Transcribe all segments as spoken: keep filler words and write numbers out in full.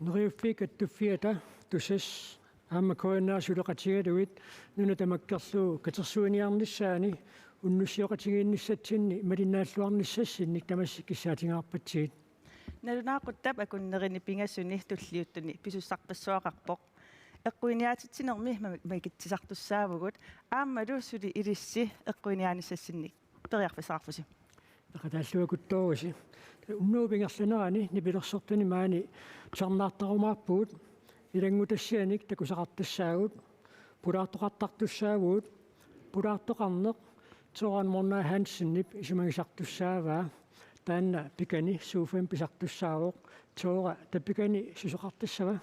Neriuffiit Kattuffiata, Tusass aamma K N R suleqatigalugit nuna tamakkerlugu katersuiniarnissaani unnussisoqatigiinnissatsinni malinnaalluarnissassinnik tamassi kissaatingaarpatsigit. Nalunaaquttap akunnerini pingasuni tulliuttuni pisussarpassuaqarpoq. Eqquiniaatitsinermi ma-, makitsisartussaavugut, aammalu suli ilissi eqquiniaanissassinnik periarfissaqarpusi. Peqataalluakuttoorusi. Unnuup ingerlanerani nipilersortuni maani tusarnaartarumaarpugut, ilanngutassianik takusaqartassaagut, pulaartoqartartussaavugut, pulaartoqarneq Tóran Mornai Hansenip isumagisartussaavaa, taanna pikani sofami pisartussaavoq. Tóra, taava pikani susoqartassava?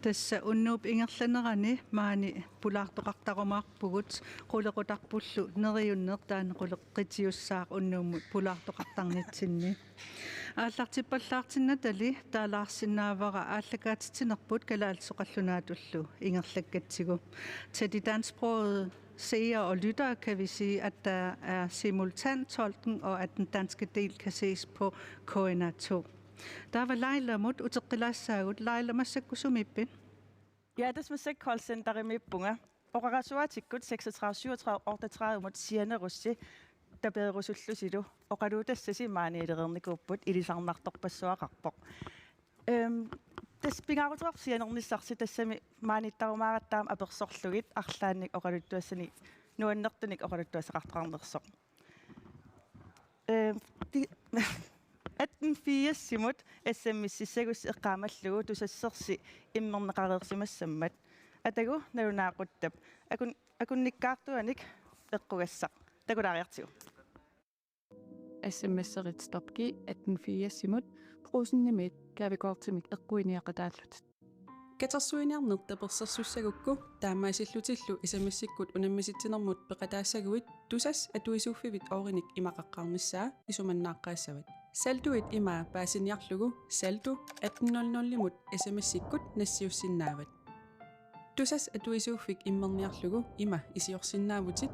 Tassa unnuup ingerlanerani maani pulaartoqartarumaarpugut, qulequtarpullu neriunneq taanna qulequtiussaaq unnummut pulaartoqartarnitsinni. Aallartippallaartinnatali taalaarsinnaavara aallakaatitsinerput kalaallisoq qallunaatullu ingerlakkatsigu. Til de dansksprogede seere og lyttere kan vi sige, at der er simultantolkning, og at den danske del kan ses på K N R to. Taava Lailamut uteqqilaassaagut. Laila, massakkut sumiippit? Ja, tassa massakkut callcenterimiippunga. Oqarasuaatikkut seksogtredive syvogtredive otteogtredive-mut sianerussi tapeerusullusilu oqaluutassasi maaniilereernikuupput, ilisarnartorpassuaqarpoq. Øhm, tassa pingaaruteqarpoq sianernissarsi, tassami maaniittarumaaratta aamma apersorlugit arlaannik oqaluttuassanik nuannertunik oqaluttuassaqartoqarnersoq. Øhm, ti-, atten firsimut S M S-issagussi eqqaamallugu Tusassersi immerneqareersimassammat. Atagu nalunaaquttap akun-, akunnikkaartuanik eqqugassaq. Takulaariartigu. S M S-erit stop G atten firsimut, Brugsenimiit gavekortimik eqquiniaqataallutit. Katersuiniarneq tapersersussagukku taamaasillutillu S M S-ikkut unammisitsinermut peqataassaguit Tusass atuisuuffivit oorinik ima qaqqaarnissaa isumannaaqqaassavat. Salduit imaa paasiniarlugu saldu atten nul nul-imut S M S-ikkut nassiussinnaavat. Tusass atuisuuffik immerniarlugu ima isiorsinnaavutit,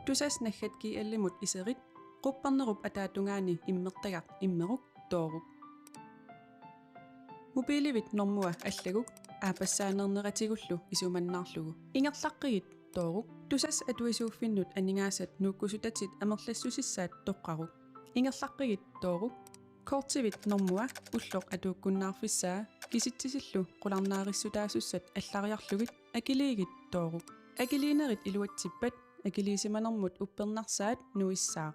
Tusass naggat G L-imut iserit, quppernerup ataatungaani immertagaq immeruk tooruk. Mobiilivit normua allaguk aappassaaneerneratigut isumannaarlugu. Ingerlaqqigit tooruk. Tusass atuisuuffinnut aningaasat nuukkusutatit amerlassusissaat toqqaruk. Ingerlaqqigit tooruk. Kortivit normua ulloq atuukkunnaarfissaa kisitsisillu qularnaarissutaasussat allariarlugit akiliigit tooruk. Akiliinerit iluatsippat akiliisimanermut uppernarsaat nuissaaq.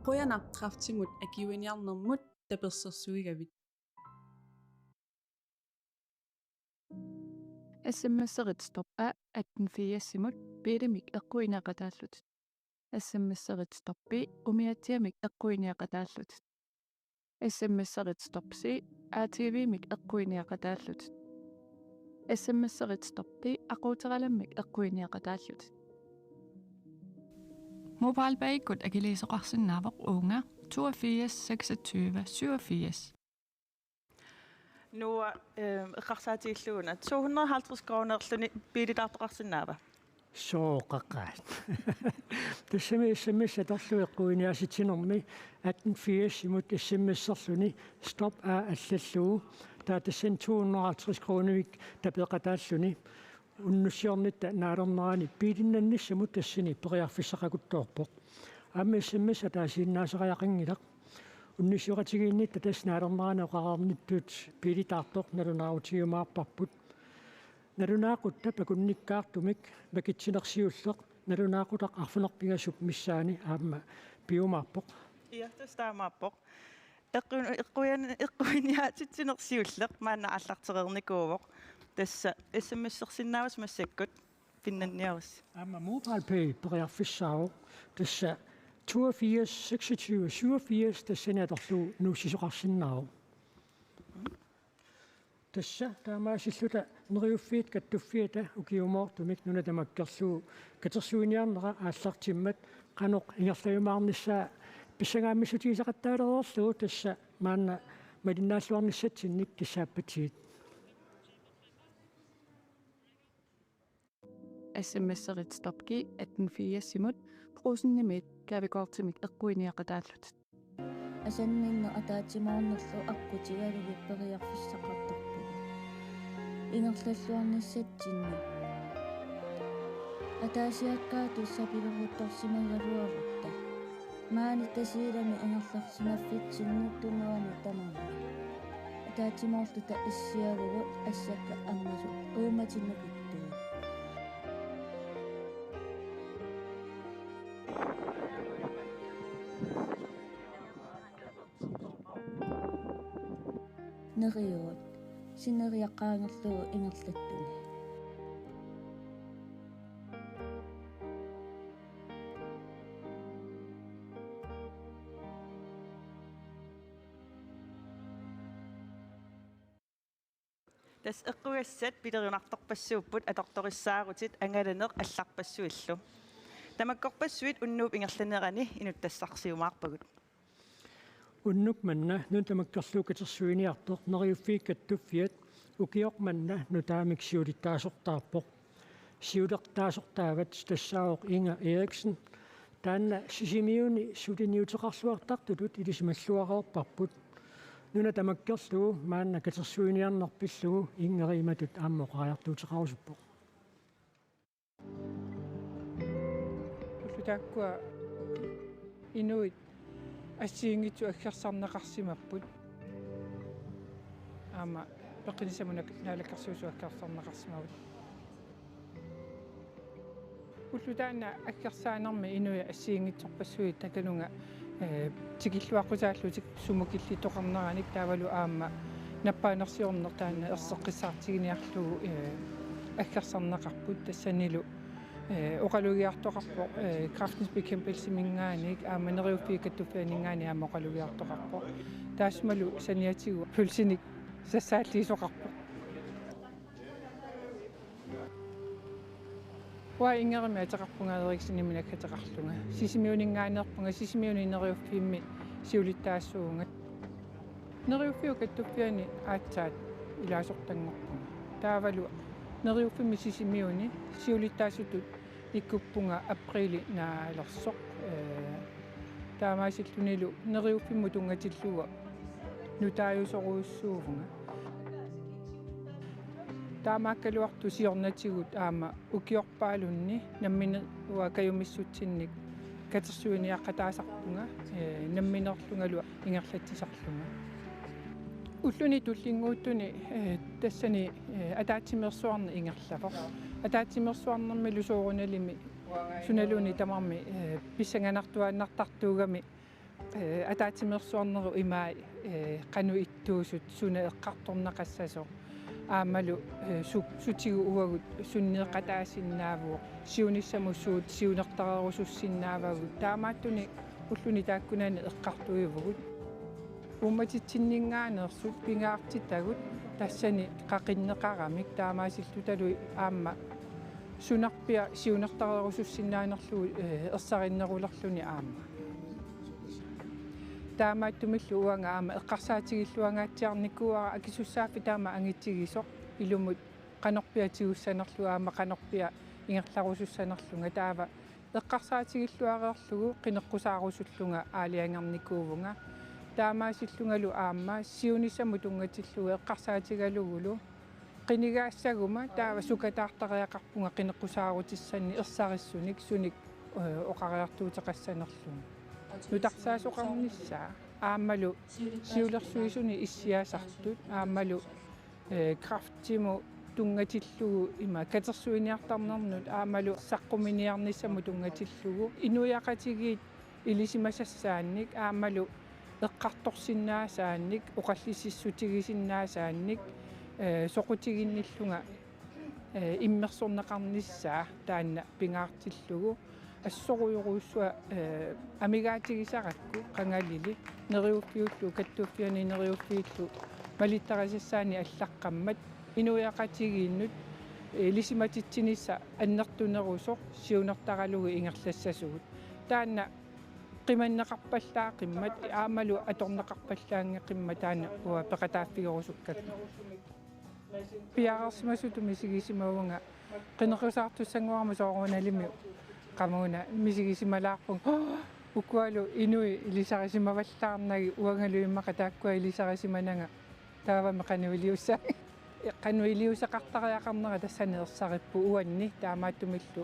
Qujanaq Kræftimut akiuiniarnermut tapersersuigavit. S M S-erit stop A atten firsimut biilimik eqquiniaqataallutit. S M S-erit stop B umiatsiamik eqquiniaqataallutit. S M S-erit stop C A T V-mik eqquiniaqataallutit. S M S-erit stop D aquuteralammik eqquiniaqataallutit. MobilePay-ikkut akiliisoqarsinnaavoq uunga toogfirs seksogtyve syvogfirs. Noah, øhm, eqqarsaatigillugu una to hundrede og halvtreds kronerluni biilitaartoqarsinnaava? Sooqaqaat. Tassami S M S atorlugu eqquiniaasitsinermi atten firsimut S M S-erluni stop A allallugu. Taava tassani to hundrede og halvtreds kronevik tapeeqataalluni. Unnussiornitta naalernerani biilinnannissamut tassani periarfissaqaruttorpoq. Aamma S M S ataasiinnaasariaqanngilaq. Unnussisoqatigiinnitta tassa naalernerani oqareernittut biilitaartoq nalunaarutigiumaarparput. Nalunaaquttap akunnikkaartumik makitsineq siulleq nalunaaqutaq arfineq-pingasup missaani aamma piumaarpoq. Ja, tassa taamaappoq. Eqqu-, eqquian-, eqquiniaatitsineq siulleq maanna aallartereernikuuvoq. Tassa S M S-ersinnaavasi massakkut pinnanniarussi. Aamma MobilePay periarfissaavoq. Tassa toogfirs seksogtyve syvogfirs tassani atorlugu nuussisoqarsinnaavoq. Tassa taamaasilluta Neriuffiit Kattuffiata ukiumoortumik nuna tamakkerlugu katersuiniarnera aallartimmat qanoq ingerlajumaarnissaa pissangaammissuteqattaalereerlugu, tassa maanna malinnaalluarnissatsinnik kissaappatsigit. S M S-erit stop G atten firsimut Brugsenimiit gavekortimik eqquiniaqataallutit. Asanninneq ataatsimoornerlu aqqutigalugit periarfissaqartarpugut ingerlalluarnissatsinni. Ataasiakkaatut sapileruttorsimagaluarutta maani Tasiilami ingerlarsimaffitsinnut tunuani tamarmi ataatsimoorluta issiavugut assakka ammasut uummatinnut ittugut. Neriuut sineriaqqaangerlugu ingerlattuni. Tassa eqqugassat pilerinartorpassuupput atortorissaarutit angalaneq allarpassuillu. Tamakkorpassuit unnuup ingerlanerani inuttassarsiumaarpagut. Unnuk manna nuna tamakkerlugu katersuiniartoq Neriuffiit Kattuffiat ukioq manna nutaamik siulittaasortaarpoq. Siulertaasortaavat tassaavoq Inger Eriksen. Taanna Sisimiuni suliniuteqarluartartutut ilisimalluareerparput. Nuna tamakkerlugu maanna katersuiniarneq pillugu Ingeri imatut aamma oqariartuuteqarusuppoq. Ullut taakkua inuit assigiinngitsut aggersarneqarsimapput. Aamma peqqinissamut Naalakkersuisut aggersarneqarsimavoq. Ulloq taanna aggersaanermi inuit assigiinngitsorpassuit takanunga, eh, tikilluaqqusaallutik sumut killittoqarneranik taavalu aamma nappaanersiorneq taanna erseqqissaartiginiarlugu, eh, aggersarneqarput tassanilu, eh, oqalugiartoqarpoq, eh, Kræftens Bekæmpelseminngaanniit aamma Neriuffiit Kattuffianninngaanniit aamma oqalugiartoqarpoq. Taassumalu saniatigut pølsinik sassaalliisoqarpoq. Uanga Ingerimik ateqarpunga Eriksenimik naggateqarlunga. Sisimiuninngaanneerpunga, Sisimiuni Neriuffimmi siulittaasuuvunga. Neriuffiup Kattuffiani aatsaat ilaasortanngorpunga. Taavalu Neriuffimmi Sisimiuni siulittaasutut ikkuppunga apriili naalersoq. Ee, taamaasillunilu Neriuffimmut tunngatillugu nutaajusorujussuuvunga. Taamaakkaluartoq siornatigut aamma ukiorpaalunni nammineq uanga kajumissutsinnik katersuiniaqqataasarpunga, ee, nammineerlungalu ingerlatsisarlunga. Ulluni tullinnguuttuni, ee, tassani, ee, ataatsimeersuarneq ingerlavoq. Ataatsimeersuarnermilu soorunalimi sunaluunniit tamarmi, ee, pissanganartuaannartartuugami, ee, ataatsimeersuarnerup imai, ee, qanoq ittuusut, suna eqqartorneqassasoq. Aammalu, ee, su-, sutigut uagut sunneeqataasinnaavugut, siunissamut suut siunertarerusussinnaavagut. Taamaattunik ulluni taakkunani eqqartuivugut. Uummatitsinninngaanneersut pingaartitagut tassani qaqinneqaramik taamaasillutalu aamma sunarpiaq siunertarerusussinnaanerlugu, ee, ersarinnerulerluni aamma. Taamaattumillu uanga aamma eqqarsaatigilluangaatsiarnikuuara akisussaaffik taama angitsigisoq ilumut qanorpiaq tigussanerlugu aamma qanorpiaq ingerlarusussanerlunga taava eqqarsaatigilluareerlugu qineqqusaarusullunga aalajangernikuuvunga. Taamaasillungalu aamma siunissamut tunngatillugu eqqarsaatigalugulu qinigaassaguma taava sukataartariaqarpunga qineqqusaarutissani ersarissunik sunik, ee, oqariartuuteqassanerlugu. Nutarsaasoqarnissaa aammalu siulersuisuni issiasartut aammalu, ee, kræftimut tunngatillugu ima katersuiniartarnernut aammalu saqqummiiniarnissamut tunngatillugu inuiaqatigiit ilisimasassaannik aammalu eqqartorsinnaasaannik, oqallississutigisinnaasaannik, ee, soqutiginnillunga, ee, immersorneqarnissaa taanna pingaartillugu assorujorujussuaq, ee, amigaatigisarakku qangalili Neriuffiullu Kattuffiani Neriuffiillu malittarisassaanik allaqqammat inuiaqatigiinnut, ee, ilisimatitsinissaq annertunerusoq siunertaralugu ingerlassasugut. Taanna qimanneqarpallaaqimmat aammalu atorneqarpallaanngeqimmat taanna uanga peqataaffigerusukkakku. Piareersimasutut misigisimavunga qineqqusaartussanngorama soorunalimi qamuuna misigisimalaarpunga. Ukualu inuit ilisarisimavallaarnagit uangalu immaqa taakkua ilisarisimananga taavami qanoq iliussa-, qanoq iliuuseqartariaqarnera tassani ersarippoq uanni taamaattumillu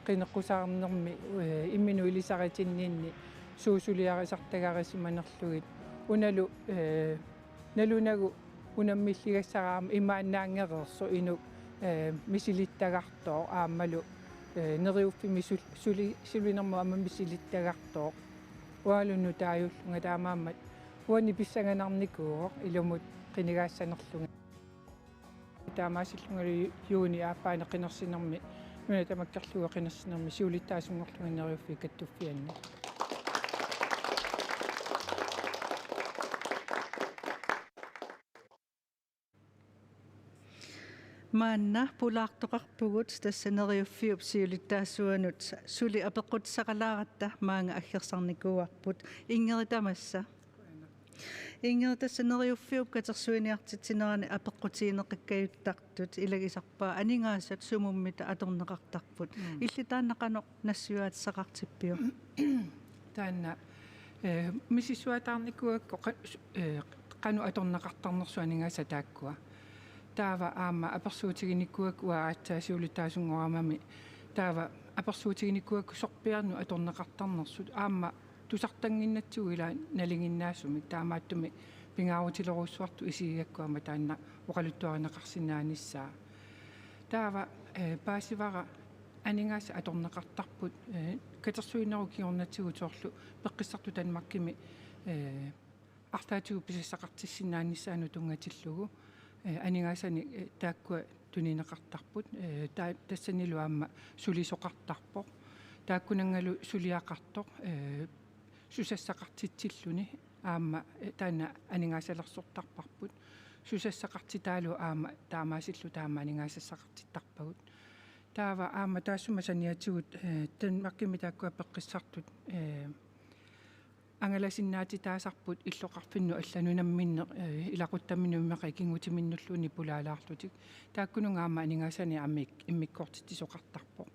qineqqusaarnermi, eh, imminut ilisaritinninni suusuliarisartagarisimanerlugit. Unalu, eh, nalunagu unammilligassara aamma imaannaanngereersoq inuk, eh, misilittagartooq aammalu, eh, neriuffimmi sul-, suli-, sulinermut aamma misilittagartooq. Uangalu nutaajullunga taamaammat uani pissanganarnikuuvoq ilumut qinigaassanerlunga. Taamaasillungalu juuni aappaani qinersinermi, nuna tamakkerlugu qinersinermi siulittaasunngorlunga Neriuffiup Kattuffianni. Maanna pulaartoqarpugut tassa Neriuffiup siulittaasuanut suli apeqqutissaqalaaratta maanga aggersarnikuuarput. Ingrid, tamassa. Ingrid, tassa Neriuffiup katersuiniartitsinerani apeqqutigineqakkajuttartut ilagisarpaat aningaasat sumummita atorneqartarput. Mm. Illit taanna qanoq nassuiaatissaqartippiuk? Taanna, eh, misissuataarnikuugakku qa-, s-, eh, qanoq atorneqartarnersut aningaasat taakkua. Taava aamma apersuutiginikuugakku uanga aatsaat siulittaasunngoramami. Taava apersuutiginikuugakku sorpiarnut atorneqartarnersut. Aamma tusartannginnatsigu ila nalinginnaasumik taamaattumik pingaarutilerujussuartut isigigakku aamma taanna oqaluttuarineqarsinnaanissaa. Taava, eh, paasivara aningaasat atorneqartarput, eh, katersuinerup kingornatigut soorlu peqqissartut Danmarkimi, eh, arlaatigut pisassaqartissinnaanissaanut tunngatillugu, eh, aningaasanik, eh, taakkua tunineqartarput, eh, ta-, tassanilu aamma sulisoqartarpoq. Taakkunanngalu suliaqartoq, eh, susassaqartitsilluni aamma, eh, taanna aningaasalersortarparput. Susassaqartitaalu aamma taamaasilluta aamma aningaasassaqartittarpagut. Taava aamma taassuma saniatigut, eh, Danmarkimi taakkua peqqissartut, eh, angalasinnaatitaasarput illoqarfinnut allanut namminneq, eh, ilaquttaminut immaqa ikinngutiminnulluunniit pulaalaarlutik. Taakkununnga aamma aningaasanik aamma ik-, immikkoortitsisoqartarpoq.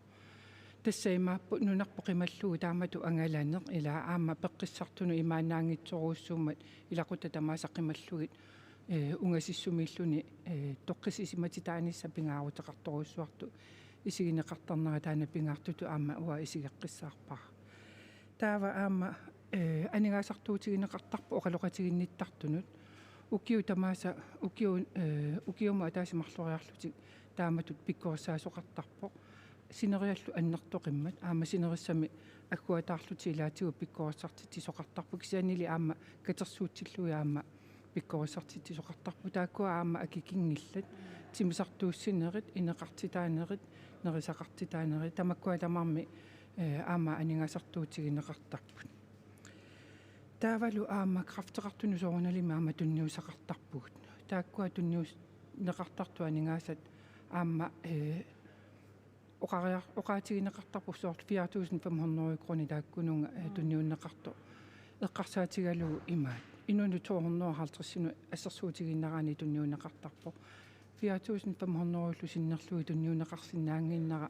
Tassa imaappoq nunarput qimallugu taamatut angalaneq ila aamma peqqissartunut imaannaanngitsorujussuummat ilaquttat tamaasa qimallugit, eh, ungasissumiilluni, eh, toqqissisimatitaanissaq pingaaruteqartorujussuartut isigineqartarnera taanna pingaartutut aamma uanga isigeqqissaarpara. Taava aamma, eh, aningaasartuutigineqartarpoq oqaloqatiginnittartunut. Ukiut tamaasa, ukiu-, eh, ukiumut ataaseq marloriarlutik taamatut pikkorissaasoqartarpoq. Sineriallu annertoqimmat, aamma sinerissami agguataarlutik ilaatigut pikkorissartitsisoqartarput. Kisiannili aamma katersuutsillugit aamma pikkorissartitsisoqartarput. Taakkua aamma akikinngillat, timmisartuussinerit, ineqartitaanerit, nerisaqartitaanerit, tamakkua tamarmik, eh, aamma aningaasartuutigineqartarput. Taavalu aamma kræfteqartunut soorunalimi aamma tunniussaqartarpugut. Taakkua tunnius-, neqartartut aningaasat aamma, eh, oqariar-, oqaatigineqartarput soorlu fire tusind fem hundrede kroner taakkununnga, eh, tunniunneqartoq eqqarsaatigalugu imaat. Inunnik to hundrede og halvtredsinut assersuutigiinnaraanni tunniunneqartarpoq. Fire tusind fem hundredellu sinnerlugit tunniunneqarsinnaannginnera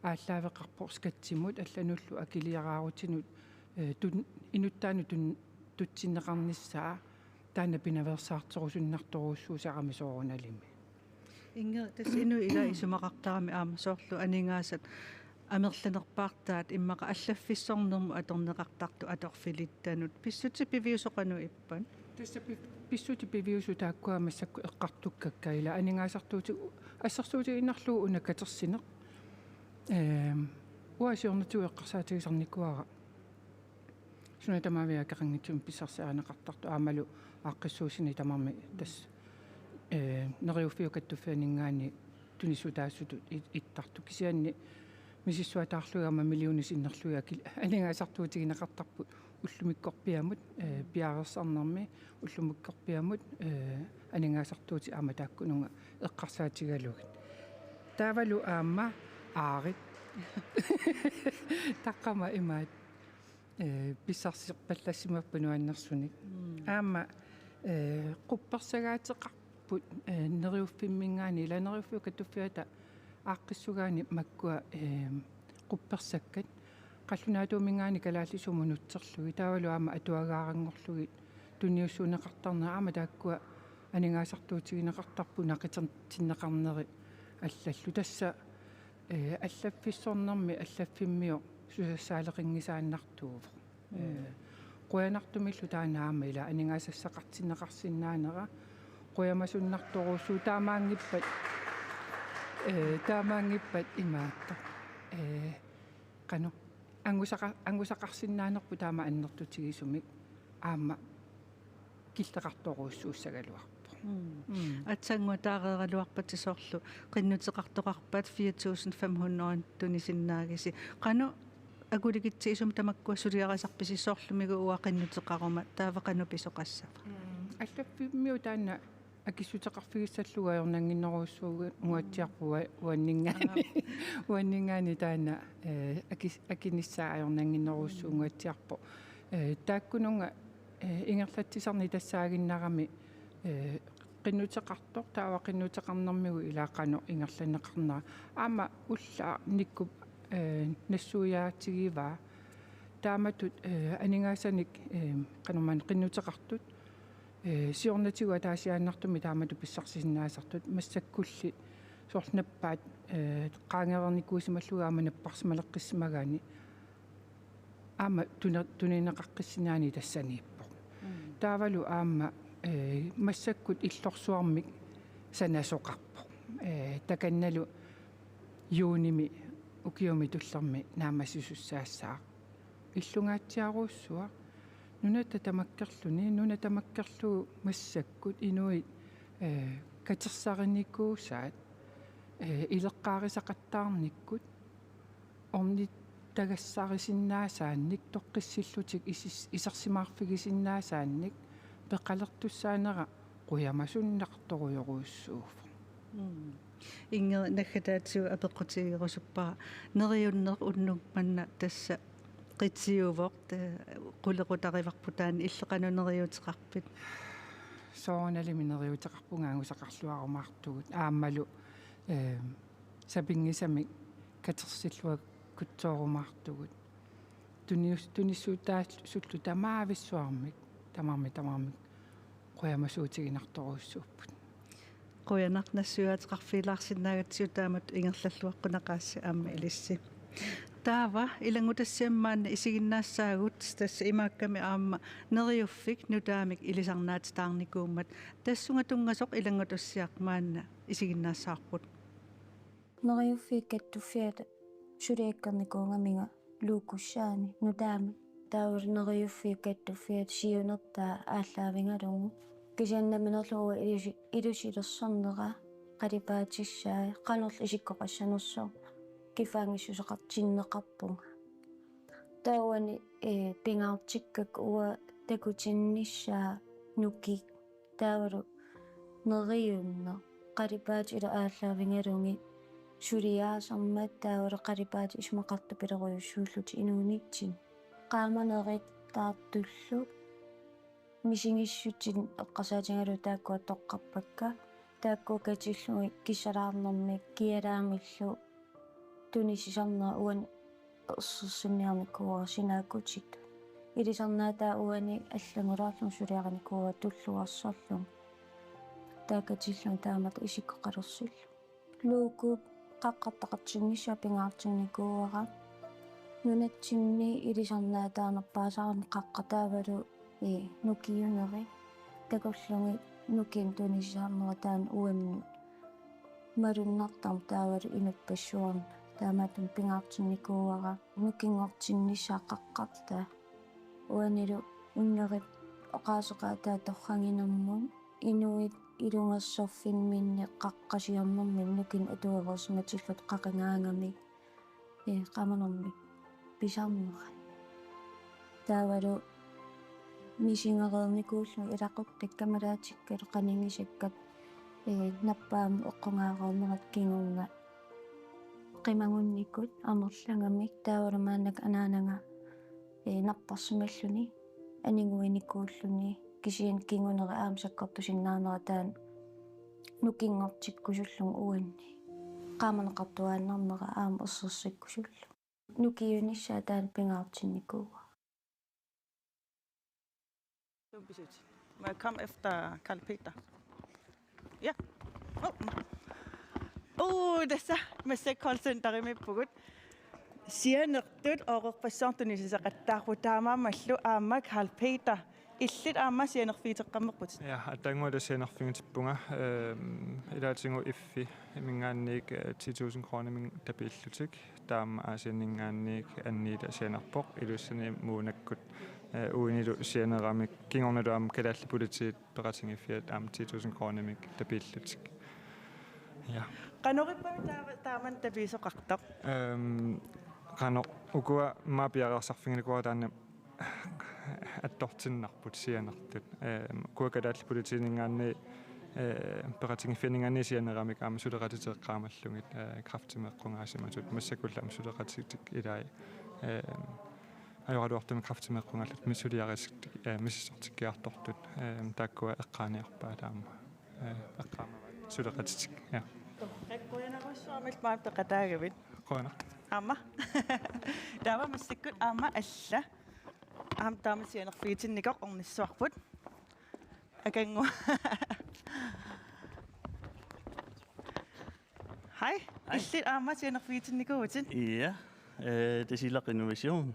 aallaaveqarpoq skattimut allanullu akiliaraarutinut, eh, tun-, inuttaanut tun-, tutsinneqarnissaa taanna pinaveersaarterusunnartorujussuuserami soorunalimi. Ingrid, tassa inuit ila isumaqartarami aamma soorlu aningaasat amerlanerpaartaat immaqa allaffissornermut atorneqartartut atorfilittanut. Pissutsit piviusut qanoq ippat? Tassa pi-, pissutsit piviusut taakkua massakkut eqqartukkakka ila aningaasartuuti-, assersuutigiinnarlugu una katersineq. Ehm, uanga siornatigut eqqarsaatigisarnikuuara suna tamaviaakaqanngitsumik pissarsiarineqartartoq aammalu aaqqissuussineq tamarmik tassa, eh, Neriuffiup Kattuffianinngaanniit tunissutaasutut it-, ittartut. Kisianni misissuataarlugit aamma millionit sinnerlugit akil-, aningaasartuutigineqartarput ullumikkorpiamut, eh, piareersarnermi ullumikkorpiamut, eh, aningaasartuutit aamma taakkununnga eqqarsaatigalugit. Taavalu aamma aarit. Taqqama imaat, eh, pissarsipallassimapput nuannersunik. Mm. Aamma, eh, quppersagaateqarput, eh, Neriuffimminngaanniit ila Neriuffiup Kattuffiata aaqqissugaanni makkua, eh, quppersakkat. qallunaatuuminngaanniit kalaallisumut nutserlugit, taavalu aamma atuagaaranngorlugit tunniussuunneqartarnerat, aamma taakkua aningaasartuutigineqartarput naqitertinneqarneri allallu. Tassa, eh, allaffissornermi allaffimmiu susassaaleqinngisaannartuuvoq. Eh, qujanartumillu taanna aamma ila aningaasassaqartinneqarsinnaanera, qujamasunnartorujussuuvoq, taamaanngippat, eh, taamaanngippat imaattoq. Eh, qanoq angusaqa-, angusaqarsinnaanerput taama annertutigisumik aamma killeqartorujussuussagaluarpoq. Mm. Mm. Aatsaannguaq taareeraluarpasi soorlu qinnuteqartoqarpat fire tusind fem hundrede tunisinnaagisi. Qanoq akulikitsigisumik tamakkua suliarisarpisi, soorlumi uanga qinnuteqaruma, taava qanoq pisoqassava? Mm. Allaffimmiu taanna akissuteqarfigissallugu ajornannginnerujussuugatsiarpoq ua-, uanninngaanniit. Aap. Uanninngaanniit taanna, eh, akis-, akinissaa ajornannginnerujussuugatsiarpoq. Eh, taakkununnga, eh, ingerlatsisarneq tassaaginnarami, eh, qinnuteqartoq, taava qinnuteqarnermigut ila qanoq ingerlanneqarnera. Aamma ullaaq nikkup, eh, nassuiaatigivaa. Taamatut, eh, aningaasanik, eh, qanormaanna qinnuteqartut, eh, siornatigut ataasiaannartumik taamatut pissarsisinnaasartut, massakkulli soorlu nappaat, eh, qaangereernikuusimallugit aamma napparsimaleqqissimagaanni aamma tuna-, tunineqaqqissinnaanani tassaniippoq. Mm. Taavalu aamma, eh, massakkut illorsuarmik sanasoqarpoq. Eh, takannalu juunimi ukiumi tullermi naammassisussaassaaq. Illungaatsiarujussuaq. Nunatta tamakkerluni, nunat tamakkerlugu massakkut inuit, eh, katersarinikuusaat, eh, ileqqaarisaqattaarnikkut, ornittagassarisinnaasaannik, toqqissillutik isis-, isersimaarfigisinnaasaannik peqalertussaanera qujamasunnartorujorujussuuvoq. Mm. Inger, naggataatigut apeqqutigerusuppara. Neriunneq unnuk manna tassa qitiuvoq, ta-, qulequtarivarput taanna, illit qanoq neriuuteqarpit? Soorunalimi neriuuteqarpunga angusaqarluarumaartugut. Aammalu, eh, sapinngisamik katersilluakkutsoorumaarugut. Tunius-, tunissuutaasullu tamaavissuarmik, tamarmik, tamarmik qujamasuutiginartorujussuupput. Qujanaq nassuiaateqarfigilaarsinnaagatsigu taamatut ingerlalluaqqunaqaassi aamma ilissi. Taava ilanngutassiami maanna isiginnaassaagut, tassa imaakkami aamma Neriuffik nutaamik ilisarnaatitaarnikuummat. Tassunga tunngasoq ilanngutassiaq maanna isiginnaassavarput. Neriuffiit Kattuffiata suliakkernikuugaminga Luukussaani nutaamik. Taavalu Neriuffiit Kattuffiata siunertaa aallaavigalugu. Kisianni nammineerlunga ilusi-, ilusilersornera qalipaatissaat, qanorlu isikkoqassanersoq kifaanngissuseqartinneqarpunga. Taava uani, eh, pingaartikkakku uanga takutinnissaa nukik taavalu neriunneq, qalipaatit ilaa aallaavigalugit suliaasarmat taavalu qalipaatit isumaqartupilorujussaallutik inuunitsinni. Qaamanerit taartullu misigissutsit eqqarsaatigalugu taakkua toqqarpakka, taakkua katillugit kissalaarnermik kialaamillu tunisisarnera uani ersersinniarnikuuara sinaakkutitut. Ilisarnaataa uani allanngulaarlugu suliarinikuuara tulluarsorlugu. Taava katillugit taamatut isikkoqalersillugu. Luukup qaqqartaqartinnissaa pingaartinnikuuara. Nunatsinni ilisarnaataanerpaasarami qaqqat taavalu, eh, nukiuneri. Takullugit nukinnut tunisisarnera taanna uannut malunnartarmat taavalu inuppassuarnut. Taamaattumik pingaartinnikuuara nukinngortinnissaa qaqqartaa. Uanilu unneri oqaaseqaataa torraginermut inuit ilungersorfimminni qaqqasiornermini nukinnut atuereersimatillutik qaqigaangamik, eh, qaamanermik pisarnerat. Taavalu misigereernikuullugit ilaquttakka malaatikkalu qanigisakkat, eh, nappaammut eqqugaareernerat kingorna qimagunnikut amerlagamik, taavalu maannakkut anaanaga, eh, napparsimalluni aniguinikuulluni, kisianni kinguneri aamma sakkortusinnaanera taanna nukinngortikkusullugu uanni. Qaamaneqartuaannarnera aamma ersersikkusullugu. Nukiunissaq taanna pingaartinnikuuara. Må jeg komme efter Karl Peter? Ja. Oh. Uh, tassa massakkut callcenterimiippugut. Sianertut oqorpassuarnik tuniseqattaarput, taamaammallu aamma Karl Peter. Illit aamma sianerfigiteqqammerputit. Ja, aatsaannguaq tassa sianerfigiumaarpunga, ehm, ilaatigut F-iminngaanniit, eh, ti tusind kroner tapiillutik. Taama Aasianninngaanniit Anniita sianerpoq, Ilulissani Muunakkut, eh, uinilu sianeramik, kingornalu aamma Kalaallit Politiit peqatigiiffiat aamma ti tusind kronemik tapiillutik. Ja. Qanorippami taava taamanna tapiisoqartoq? Ehm, qanoq, ukua aamma piareersarfiginikuuara, taanna attortinnarput sianertut. Ehm, ukua Kalaallit Politiininngaanniit, eh, peqatigiiffianninngaanniit sianeramik aamma suleqatitik eqqaamallugit, eh, kræftimeeqqungaasimasut, massakkullu aamma suleqatitik ilaat, ehm, ajoraluartumik kræftimeeqqungaallutik, mi-, suliarisik-, eh, misissortikkiartortut, ehm, taakkua eqqaaniarpaat aamma, eh, eqqaamavaat suleqatitik. Ja. Qujanarsuaq aamma peqataagavit. Qujanaq. Aamma. Taava massakkut aamma alla. Aamma taama sianerfigitinnikoq ornissuarput. Akanngua. Hej. Hej. Illit aamma sianerfigitinnikuuvutit? Ja. Øh, Tasiilaq Innovation.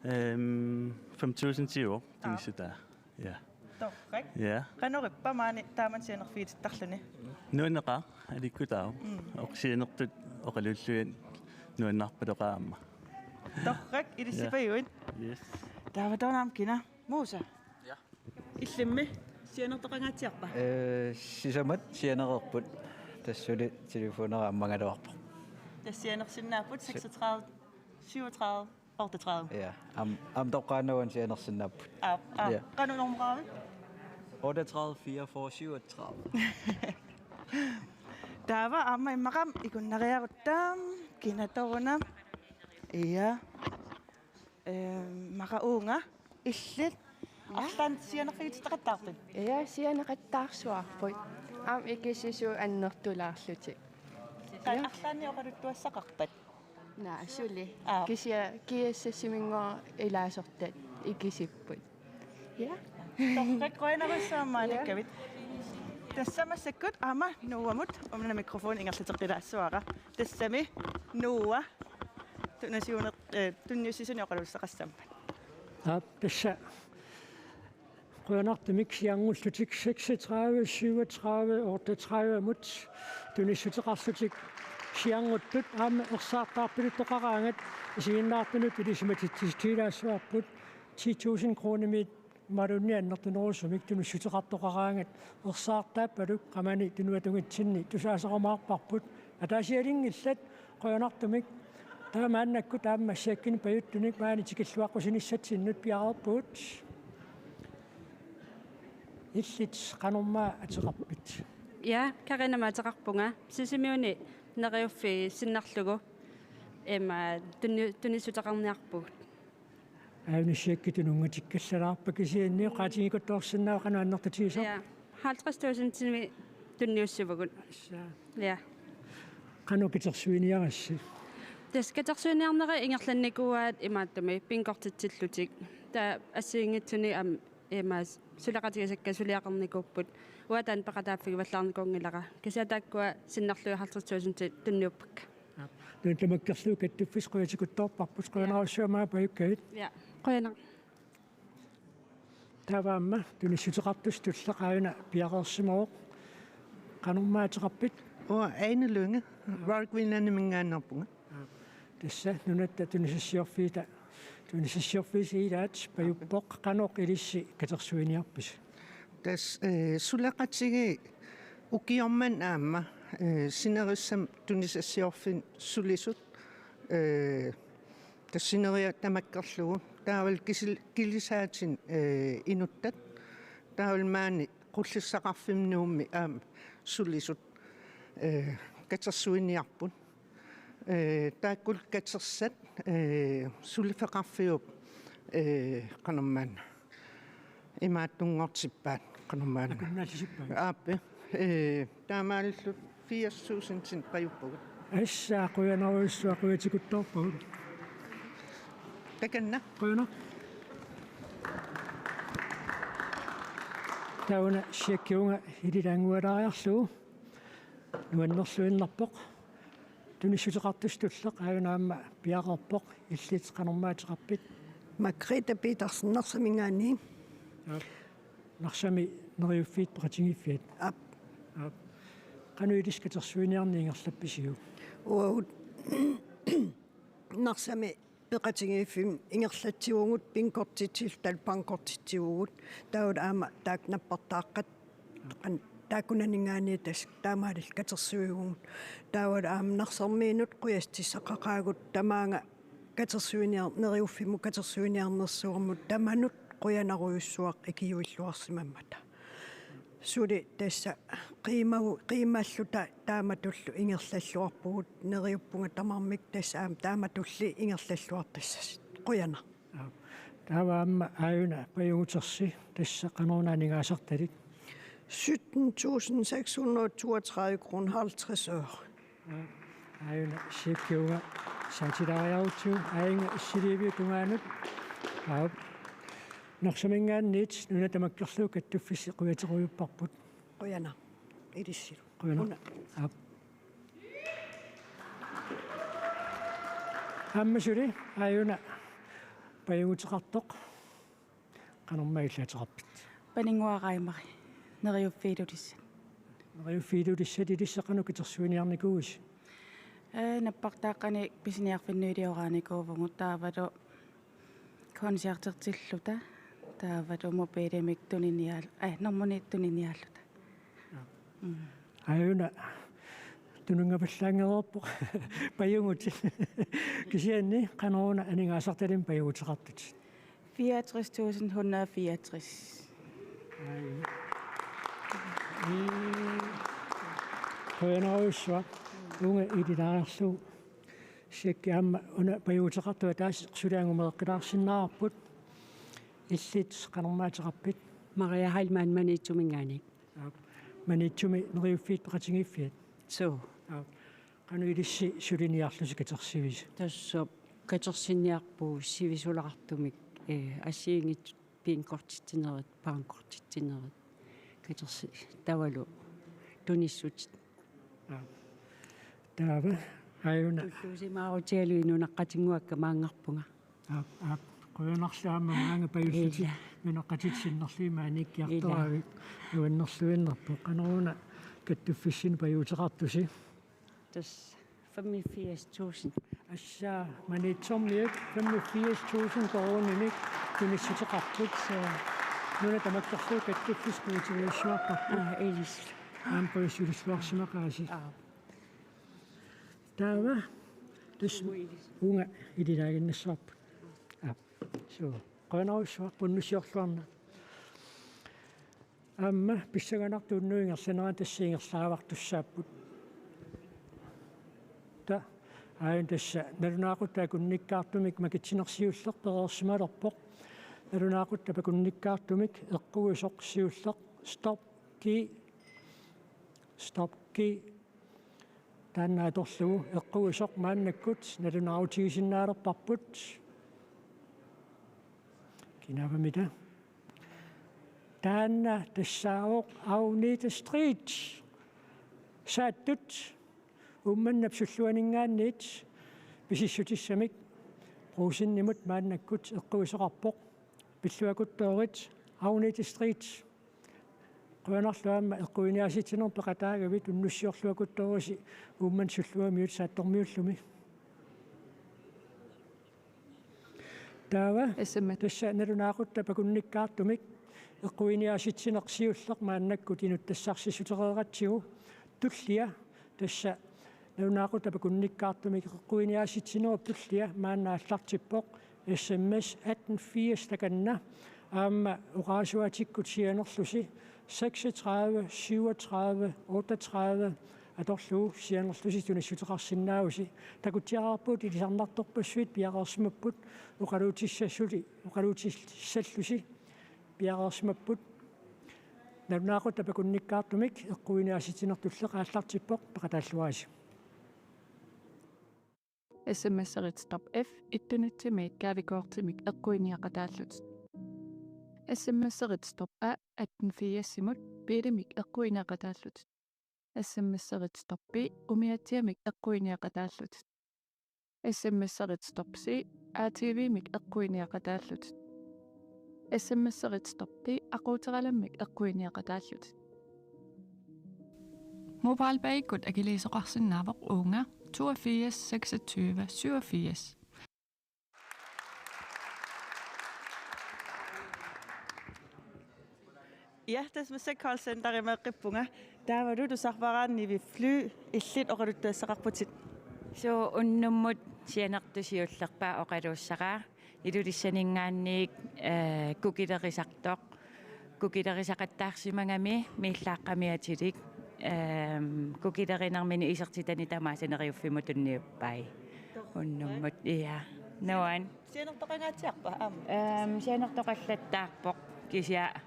Øhm, fem tusind ti år, det er så der. Ja. Torrak. Ja. Qanorippa maani taamanna sianerfigitittarluni? Nuanneqaaq, aliikkutaavoq. Mm. Oq-, sianertut oqaluulluinnarpaluk aamma. Torrak, ilissipajuit. Ja. Yes. Taava taanna aamma kina? Musa? Ja. Illimmi sianertoqangaatsiarpa? Øh, sisamat sianereerput. Tassa suli telefonera ammagaluarpoq. Tassa sianersinnaapput seksogtredive, syvogtredive, otteogtredive. Ja, am-, aamma toqqaannaq sianersinnaapput. Aap, aap. Ja. Qanoq normoraavit? Otteogtredive, fireogfyrre, syvogtredive. Taava aamma immaqa ikunnariarutta, kina taanna? Ja. Ehm, immaqa uunga illit. Ja. Arlaannik sianerfigititaqattaarpit? Ja, sianeqattaarsuarput. Aamma ikisisut annertulaarlutik. Qa-, ja. Arlaannik oqaluttuassaqarpat? Naa, suli. Aa. Kisianni G S S-iminngooq ilaasortat ikisipput. Ja. Torrak, qujanarsuaq maaniikkavit. Ja. Tassa massakkut aamma Noamut una mikrofoni ingerlateqqilaassuara. Tassami Noa. Tunisiuner-, eh, tunniussisunik oqalussaqassammat. Aap, tassa qujanartumik sianngullutik seksogtredive, syvogtredive, otteogtredive-mut tunissuteqarlutik siannguttut aamma ersaartaarpiluttoqaraangat isiginnaartunut ilisimatitsissutigilaassuarput ti tusind kronimit imaluunniit annertunerusumik tunissuteqartoqaraangat ersaartaappaluk qamani tunuatungitsinni tusaasarumaarparput. Ataasialinngillat, qujanartumik. Taava maannakkut aamma massakkut pajuttunik maani tikilluaqqusinissatsinnut piareerpugut. Illit qanormaa ateqarpit? Ja, Karinamik ateqarpunga. Sisimiuni Neriuffiit sinnarlugu. Ima tunni-, tunissuteqarniarpugut. Aap, massakkut tununngatikkallarput kisianni oqaatigikuttoorsinnaavoq qanoq annertutigisoq. Ja, halvtreds tusindimik tunniussivugut. Tassa. Ja. Qanoq katersuiniarissi? Tassa katersuiniarnerit ingerlannikuuaat imaattumik bingortitsillutik. Taava assigiinngitsunik aamma ima suleqatigisakka suliaqarnikuupput. Uanga taanna peqataaffigivallaarnikuunngilara. Kisianni taakkua sinnarlugit halvtreds tusindit tunniuppakka. Aap. Taanna tamakkerlugu kattuffissi, qujatikuttoorparput, qujanarsuaq aamma pajukkavit. Ja. Qujanaq. Taava aamma tunissuteqartussaq tulleq aajuna piareersimavoq. Qanormaa ateqarpit? Uanga Ane Lynge, Royal Greenlandiminngaanneerpunga. Aap. Tassa nunatta tunisassiorfiuta, tunisassiorfiisa ilaat pajuppoq, qanoq ilissi katersuiniarpisi? Tassa, eh, suleqatigiit ukioq manna aamma, eh, sinerissami tunisassiorfimmut sulisut, eh, tassa sineriak tamakkerlugu. Taavalu kisil-, kilisaatinik, eh, inuttat. Taavalu maani Qullissaqarfimmi Nuummi aamma sulisut, eh, katersuiniarput. Eh, taakkulu katersat, eh, suliffeqarfiup, eh, qanormaanna imaattunngortippaat, qanormaanna. Akunnaallisippaat. Aap, eh, taamaalilluta firs tusindinik pajuppugut. Tassa qujanarsuaq, qujatikuttoorpagut. Takanna. Qujanaq. Taava una Siakki uunga ililaanngualaariarlugu nuannerluinnarpoq. Tunissuteqartussaq tulleq aajuna aamma piareerpoq, illit qanormaateqarpit? Margrethe Petersen, Narsaminngaanniit. Aap. Narsami Neriuffiit Peqatigiiffiat. Aap. Aap. Qanoq ilissi katersuiniarneq ingerlappisiuk? Uagut Narsami Peqatigiiffimmi ingerlatsivugut, bingortitsilluta bankortitsivugut, taavalu aamma taakku nappartaaqqat qan-, taakkunaninngaanniit tassa taamaalilluta katersuivugut. Taavalu aamma Narsarmiinut qujassuteqaqaagut, tamaanga katersuiniar-, Neriuffimmut katersuiniarnersuarmut tamanut qujanarujussuaq ikiuilluarsimammata. Suli tassa qiimagu-, qiimalluta taamatullu ingerlalluarpugut, neriuppunga tamarmik, tassa aamma taamatulli ingerlalluartassasut. Qujanaq. Aap. Taava aamma aajuna pajugutersi, tassa qanoruna aningaasartalik? Sytten tusind seks hundrede toogtredive kroner halvtreds øre. Aap. Aajuna Siakki uunga saatilaariarutsigu, aajuna Siliviup tungaanut. Aap. Narsaminngaanniit nuna tamakkerlugu kattuffissi qujatequjupparput. Qujanaq. Ilissilu. Qujanaq. Una. Aap. Aamma suli aajuna pajuguteqartoq. Qanormaa ilaateqarpit? Paninnguaq Raimari, Neriuffiit Ilulissat. Neriuffiit Ilulissat, ilissi qanoq katersuiniarnikuuisi? Ee, nappartaaqqanik pisiniarfinnuilioraanikuuvugut, taavalu koncertertilluta, taavalu mobilimik tuniniaal-, ee, normuni tuniniaalluta. Aap. Mm. Aajuna tununngapallaanngereerpoq pajugutit. Kisianni qanoruna aningaasartalimmik pajuguteqartutit? Fireogtres tusind hundrede og fireogtres. Aajuna. Mm. Qujanarujussuaq. Uunga ililaariarlugu. Siakki aamma una pajuguteqartoq ataaseq suli angumeeqqilaarsinnaavarput. Illit qanormaateqarpit? Maria Heilmann Maniitsuminngaanniit. Aap. Maniitsumi Neriuffiit Peqatigiiffiat? Suu. Aap. Qanoq ilissi suliniarlusi katersivisi? Tassa katersinniarpugut sivisulaartumik, ee, assigiinngitsut bingortitsinerit, bankortitsinerit, katersi-, taavalu tunissutit. Aap. Taava aajuna. Tulluusimaarutigalugu nunaqqatinnguakka maanngarpunga. Aap, aap. Qujanarlu aamma maanga pajullutit. Ilaa. Nunaqqatitit sinnerlugit maani ikkiartoraavit. Ilaa. Nuannerluinnarpoq. Qanoruna kattuffissinnut pajuguteqartusi? Tassa femogfirs tusind. Assa, Maniitsormiut femogfirs tusind koruuninik tunissuteqarput. Nuna tamakkerlugu kattuffissi qujatigujussuarparput. Aa, ilissi. Aamma qujassutilluarsimaqaasi. Aap. Taava tassa uunga ililaaginnassavarput. Aap. Suu. Qujanarujussuaq, unnussiorluarna. Aamma pissanganartuunngilaq ingerlanerani tassa ingerlaavartussaapput. Taava aajuna tassa nalunaaquttat akunnikkaartumik makitsineq siulleq pereersimalerpoq. Nalunaaquttat akunnikkaartumik eqquisoq siulleq Stop G. Stop G. Taanna atorlugu eqquisoq maannakkut nalunaarutigisinnaalerparput. Kinaavamita? Taanna tassaavoq Agnete Street. Saattut Uummannap Sulluaninngaanniit pisissutissamik Brugsenimut maannakkut eqquisoqarpoq. Pilluakuttoorit Agnete Street. Qujanarlu aamma eqquiniaasitsineq peqataagavit, unnussiorluakuttoorissi Uummannap Sullugamiut Saattormiullumi. Taava S M S. Tassa nalunaaquttat akunnikkaartumik eqquiniaasitsineq siulleq maannakkut inuttassarsiissuteqaratsigu, tullia tassa nalunaaquttat akunnikkaartumik eqquiniaasitsinerup tullia maanna aallartippoq S M S atten firs takanna, aamma oqaasuaatikkut sianerlusi seksogtredive syvogtredive otteogtredive atorlugu sianerlusi tunissuteqarsinnaavusi. Takutsiarpugut ilisarnartorpassuit piareersimapput, oqaluutissassusi, oqaluutissallusi piareersimapput. Nalunaaquttat akunnikkaartumik eqquiniaasitsineq tulleq aallartippoq, peqataalluarisi. S M S-erit stop F et nul et-imik gavekortimik eqquiniaqataallutit. S M S-erit stop A atten firsimut biilimik eqquiniaqataallutit. S M S-erit stop B umiatsiamik eqquiniaqataallutit. S M S-erit stop C A T V-mik eqquiniaqataallutit. S M S-erit stop D aquuteralammik eqquiniaqataallutit. MobilePay-ikkut akiliisoqarsinnaavoq uunga toogfirs seksogtyve syvogfirs. Ja, tassa massakkut callcenterimeeqqippunga. Taavalu tusarfaraanni Nivi Fly, illit oqaluttuassaqarputit. Suu, unnummut sianertut siullerpaat oqaluussaraa. Ilulissaninngaanniit, eh, kukilerisartoq. Kukilerisaqattaarsimagami miillaaqqami atilik. Ehm, kukilerinermini isertitani tamaasa Neriuffimmut tunniuppai. Unnummut, ja. Nuan. Sianertoqangaatsiarpa aamma? Ehm, sianertoqallattaarpoq, kisianni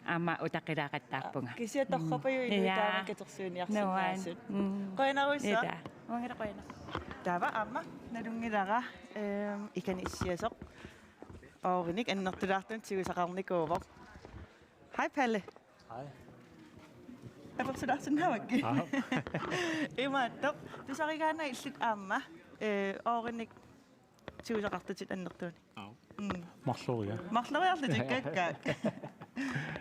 aamma utaqqilaaqqattaarpunga. Kisianni torrapajuk, mm, inuit, ja, taama katersuiniarsinnaasut. Nuan. Mm. Qujanarujussuaq. Ita. Uangalu qujanaq. Taava aamma nalunngilara, ehm, ikani issiasoq. Oorinik annertulaartunik tigusaqarnikuuvoq. Hej, Palle. Hej. Apersulaarsinnaavakkit? Aap. Imaattoq. Tusarigaanna illit aamma, eh, oorinik tigusaqartutit annertuunik. Aap. Mm. Marloriarlutik kakkaak.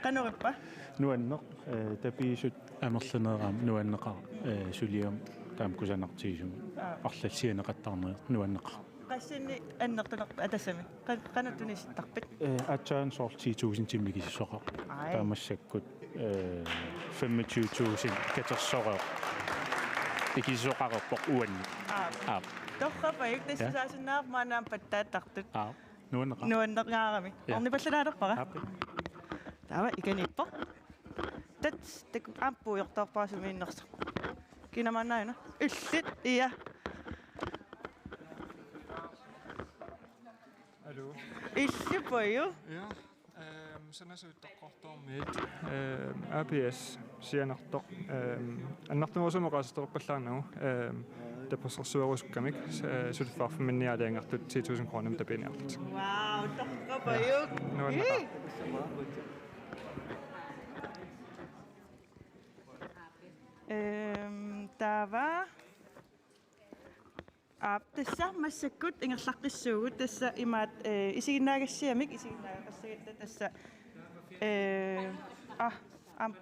Qanoq ippa? Nuanneq, eh, tapiisut amerlaneeraat nuanneqaaq, eh, suliaq taama kusanartigisumik. Aap. Arlallit sianeqattaarneq nuanneqaaq. Qassinni annertunerpit, tassami? Qan-, qanoq tunisittarpit? Eh, aatsaat soorlu ti tusind timmi ikisissoqarpoq. Ai. Taava massakkut, eh, femogtyve tusind katersorpoq. Ikisissoqareerpoq uanni. Aap. Aap. Torrapajuk, tassa, ja, saasinnaavarput maanna pattaattartut. Aap. Nuanneqaaq. Nuanneqaarami. Ja. Ornipallalaalerpara. Aap. Taava ikaniippoq. Tats, taku-, aamma puigortoorpara sumiinnersoq. Kina maannaana? Illit, ja. Aluu. Illit paaju? Ja, ehm, sanasuut toqqortoormiit, ehm, A P S sianertoq, ehm, annertunerusumik oqaasertaleqqallaarnagu, ehm, tapersersuerusukkamik, eh, suliffeqarfimminniit aalajangertut ti tusind kroner tapiiniartut. Wow, torrapajuk. Nuanneqaaq. Ii. Ehm, taava. Aap, tassa massakkut ingerlaqqissuugut, tassa imaat, eh, isiginnaagassiamik, isiginnaagassagatta tassa, eh, ah, aam,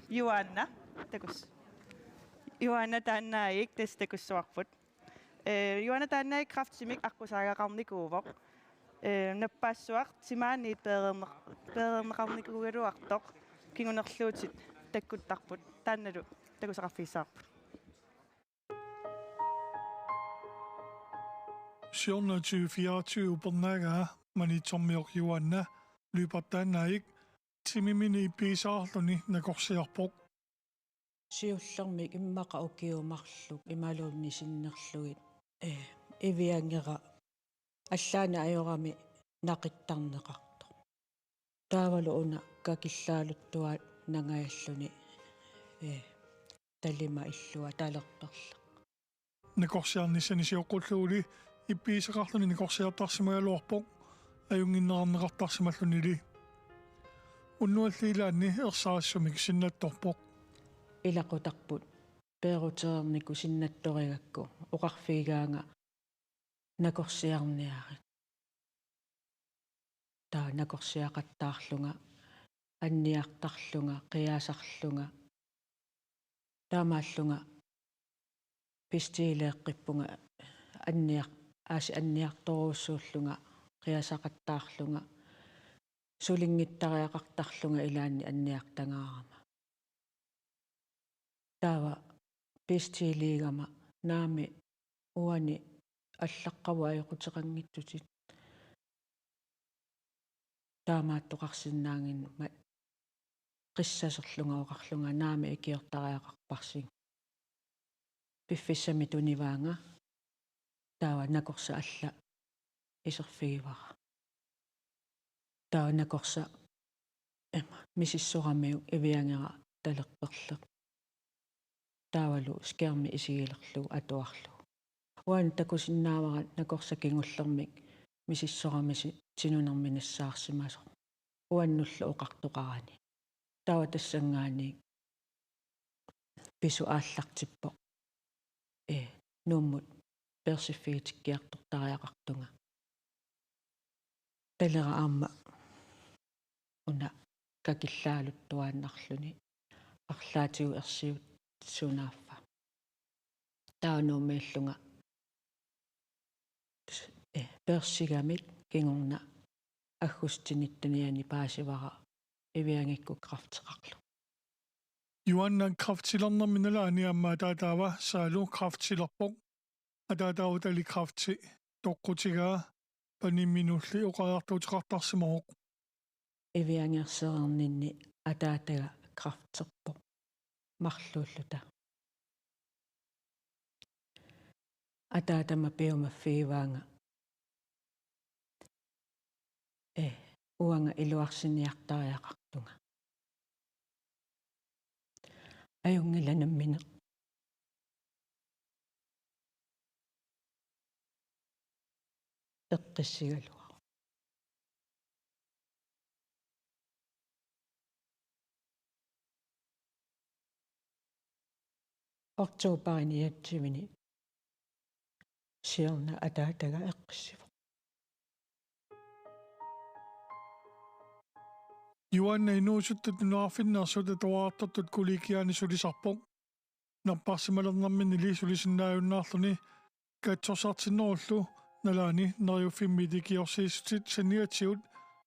Juaanna, takuss-, Juaanna Taannaavik tassa takussuarput. Eh, Juaanna Taannaavik kræftimik aqqusaagaqarnikuuvoq. Eh, nappaassuaq timaaniit peereerneq-, peereerneqarnikuugaluartoq kingunerluutit takkuttarput. Taannalu takusaqarfigissavarput. Siorna tyve fireogtyve upernaagaa Maniitsormioq Juaanna Lyberth Taannaavik timimini ippigisaqarluni nakorsiarpoq. Siullermik immaqa ukiut marluk imaluunniit sinnerlugit, eh, iviangera allaani ajorami naqittarneqartoq. Taavalu una kakillaaluttuaannangajalluni, eh, talima illua talerperleq. Nakorsiarnissani sioqqulluguli ippigisaqarluni nakorsiartarsimagaluarpoq ajunnginnerarneqartarsimallunili. Unnualli ilaanni ersarissumik sinnattorpoq. Ilaqutarput peerutereernikut sinnattorigakku oqarfigigaanga nakorsiarniarit. Taava nakorsiaqattaarlunga, anniartarlunga, qiasarlunga. Taamaallunga bestilliiqqippunga anniar-, aasiit anniartorujussuullunga, qiasaqattaarlunga, sulinngittariaqartarlunga ilaanni anniartangaarama. Taava bestilliigama naamik uani allaqqavoq ajoquteqanngitsutit. Taamaattoqarsinnaanngimmat qissaserlunga oqarlunga naamik ikiortariaqarparsi. Piffissami tunivaanga taava nakorsaq alla iserfigivara. Taava nakorsaq ima misissoramiuk iviangera talerperleq. Taavalu skærmi isigilerlugu atuarlugu. Uani takusinnaavara nakorsat kingullermik misissoramisi tinunermi nassaarsimasoq. Uannullu oqartoqarani. Taava tassanngaanniit pisut aallartippoq. Ee, Nuummut peersiffigitikkiartortariaqartunga. Talera aamma una kakillaaluttuaannarluni arlaatigut ersiut sunaaffa. Taava Nuummiillunga, eh, peersigamik kingorna aggustip nittenianni paasivara Eviangikkut kræfteqarluni. Juanna kræftilernermi nalaani aamma ataataava Saalu kræftilerpoq. Ataataavutali kræfti toqqutigaa panimminulli oqariartuuteqartarsimavoq. Eviangersereerninni ataataga kræfterpoq marluulluta. Ataatama piumaffigivaanga, eh, uanga iluarsiniartariaqartunga. Ajunngilaq nammineq eqqissigaluarluni. Oktoberip niogtyvende siorna ataataga eqqissivoq. Juanna inuusuttut nunaqarfinneersut atuartartut kollegiaani sulisarpoq. Napparsimalernerminili sulisinnaajunnaarluni katsorsartinnerullu nalaani Neriuffimmiit ikiorsiissutit saniatigut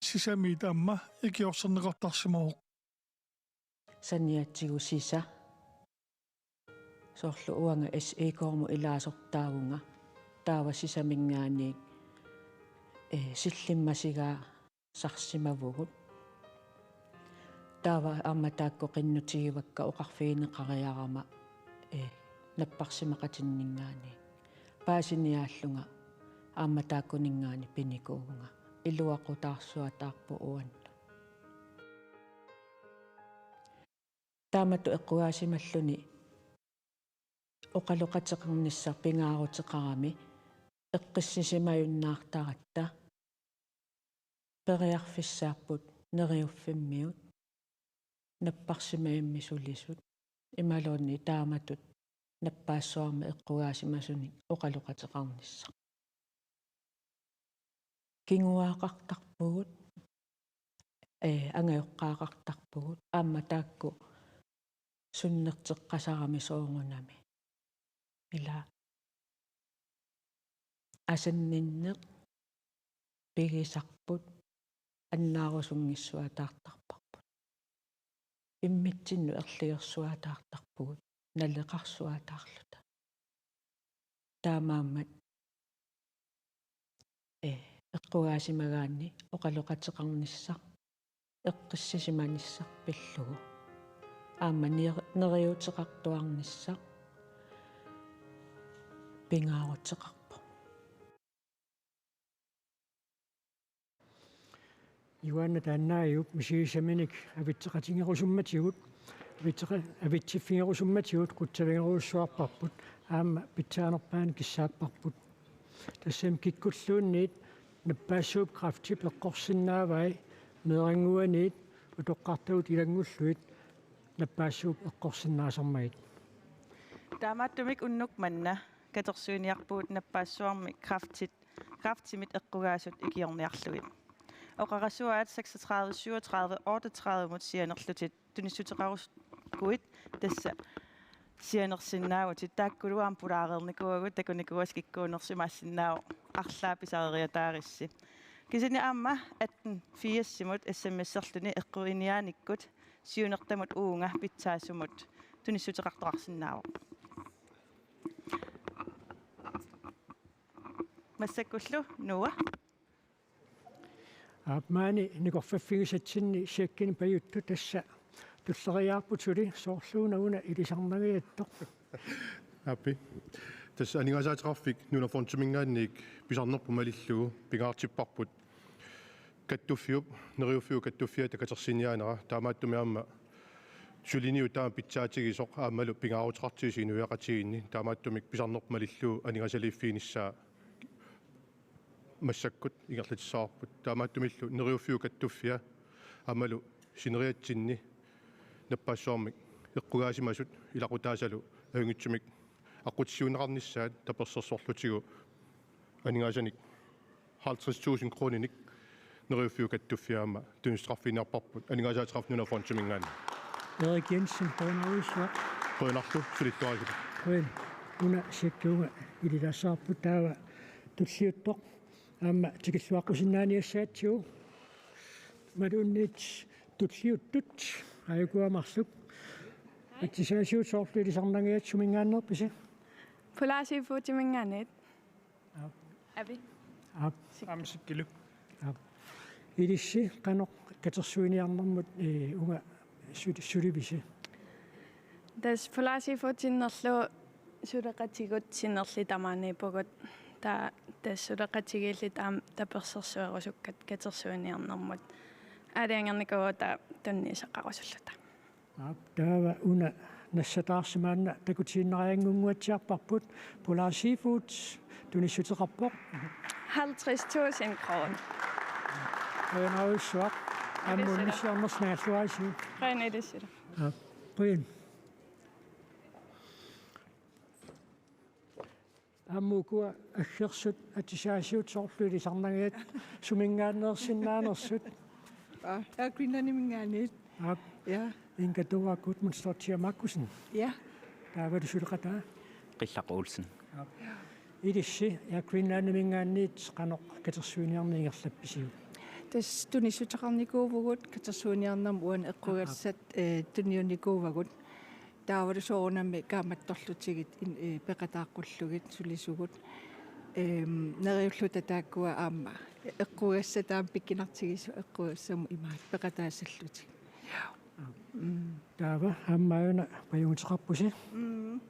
sisamiit aamma ikiorserneqartarsimavoq. Saniatigut sisa. Soorlu uanga S I K-mut ilaasortaavunga. Taava sisaminngaanniit, eh, sillimmasigaasarsimavugut. Taava aamma taakku qinnutigivakka oqarfigineqariarama, eh, napparsimaqatinninngaanniit. Paasiniaallunga aamma taakkuninngaanniit pinikuuvunga. Iluaqutaarsuataarpoq uannut. Taamatut eqqugaasimalluni oqaloqateqarnissaq pingaaruteqarami eqqissisimajunnaartaratta. Periarfissaapput Neriuffimmiut napparsimavimmik sulisut imaluunniit taamatut nappaassuarmik eqqugaasimasumik oqaloqateqarnissaq. Kinguaaqartarpugut, ee, angajoqqaaqartarpugut, aamma taakku sunnerteqqasarami soorunami. Ila asanninneq pigisarput annaarusunngissuataartarparput. Immitsinnut erligersuataartarpugut naleqarsuataarluta. Taamaammat, eh, eqqugaasimagaanni oqaloqateqarnissaq, eqqissisimanissaq pillugu. Aamma nier-, neriuuteqartuarnissaq pingaaruteqarpoq. Juanna taannaajup misigisaminik avitseqatigerusummatigut, avitseqa-, avitsiffigerusummatigut qutsavigerujussuarparput aamma pitsaanerpaani kissaapparput. Tassami kikkulluunniit nappaassuup kræftip eqqorsinnaavai meerannguaniit utoqqartagut ilanngullugit nappaassuup eqqorsinnaasarmagit. Taamaattumik unnuk manna katersuiniarpugut nappaassuarmi kræftit, kræftimit eqqugaasut ikiorniarlugit. Oqarasuaat seksogtredive syvogtredive otteogtredive-mut sianerlutit tunissuteqarusukkuit tassa sianersinnaavutit, taakkulu aamma pulaareernikuuagut, takunikuuassi kikkuunersimaassinnaavoq arlaat pisariariataarissi. Kisianni aamma atten firsimut S M S-erluni eqquiniaanikkut siunertamut uunga pitsaasumut tunissuteqartoqarsinnaavoq. Massakkullu Noah. Aap, maani nikorfaffigisatsinni checkinik pajuttut tassa tulleriiaarput suli, soorluuna una ilisarnangajattut. Aappi. Tassa Aningaasaateqarfik Nunafondiminngaanniit pisarnerput malillugu pingaartipparput kattuffiup, Neriuffiup kattuffiata katersiiniaanera, taamaattumik aamma suliniutaa pitsaatigisoq aammalu pingaaruteqartigisoq inuiaqatigiinni, taamaattumik pisarnerput malillugu aningaasaliiffiginissaa massakkut ingerlatissavarput. Taamaattumillu Neriuffiup Kattuffia aammalu sineriatsinni nappaassuarmik eqqugaasimasut ilaqutaasalu ajunngitsumik aqqutissiuunneqarnissaat tapersersorlutigu aningaasanik halvtreds tusind kroninik Neriuffiup Kattuffia aamma tunissuteqarfiginiarparput Aningaasaatikkut Nunap Fondiminngaanniit. Erik Jensen, qujanarujussuaq. Qujanarlu sulilluaritsi. Qujan. Una siakkiunga ililaassavarput, taava tulliuttoq aamma tikilluaqqusinnaaniassagatsigu. Imaluunniit tulliuttut, aajukua marluk. Atsisaasiut soorlu ilisarnangajaat, suminngaanneerpisi? Polar Seafoodiminngaanniit. Aap. Avi. Aap. Aamma Sikkilu. Aap. Ilissi qanoq katersuiniarnermut, ee, uunga suli-, sulivisi? Tassa Polar Seafood sinnerlugu suleqatigut sinnerlugit tamaaniippugut. Taava tassa suleqatigiilluta aamma tapersersuerusukkat katersuiniarnermut. Aalajangernikuuvugut taava tunniussaqarusulluta. Aap, taava una nassataarsi maanna takutiinnarianngunnguatsiarparput, Polar Seafood tunissuteqarpoq. Halvtreds tusind kroner. Qujanarujussuaq. Aamma Ilissilu. Unnussiornersi nagalluarisi. Qujan ilissilu. Aap, qujan. Aamma ukua aggersut atsisaasiut soorlu ilisarnangajaat, suminngaanneersinnaanersut? Aa, Air Greenlandiminngaanniit. Aap. Ja. Inga Dora Gudmundsdóttir Markussen. Ja. Taavalu suleqataa? Qillaq Olsen. Aap. Ilissi Air Greenlandiminngaanniit qanoq katersuiniarneq ingerlappisiuk? Tassa tunissuteqarnikuuvugut, katersuiniarnermut uani eqqugassat, ee, tunniunnikuuvagut. Taavalu soorunami kaammattorlutigit in-, ee, peqataaqqullugit sulisugut. Ehm, neriulluta taakkua aamma eqqugassat aamma pikkunartigisut eqqugassamut imaat peqataasallutik. Mm. Taava aamma una pajuuteqarpusi? Mm.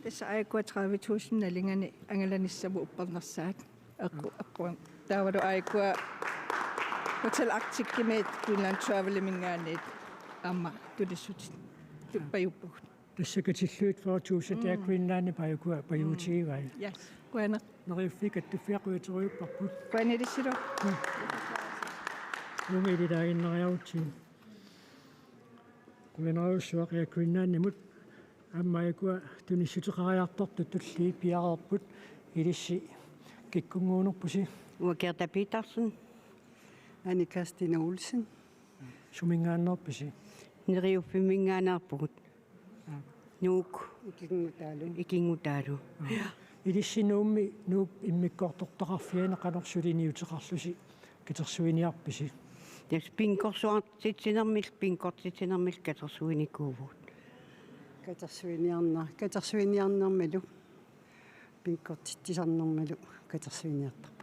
Tassa aajukua tredive tusind nalingani angalanissamut uppernersaat. Eqqu-, eqqu-, taavalu aajukua Hotel Arcticimi Greenland Traveliminngaanniit aamma tunissutit tu-, pajuuppugut. Tassa katillugit fyrre tusind Air Greenlandip aajukua pajuutigivai. Yes, qujanaq. Neriuffiup Kattuffia qujaterujuupparput. Qujan ilissilu. Uunga ililaaginnariarutsigit. Qujanarujussuaq Air Greenlandimut. Aamma aajukua tunissuteqariartortut tulliit piareerput, ilissi kikkunnguunerpusi? Uanga Gerda Petersen. Annika Stine Olsen. Suminngaanneerpisi? Neriuffimminngaanneerpugut. Aap. Nuuk. Ikinngutaalu. Ikinngutaalu. Aap. Ilissi Nuummi, Nuup immikkoortortaqarfiani qanoq suliniuteqarlusi katersuiniarpisi? Tassa pinngorsuartitsinermil-, pinngortitsinermillu katersuinikuuvugut. Katersuiniarner-, katersuiniarnermilu pinngortitsisarnermilu katersuiniartarpugut.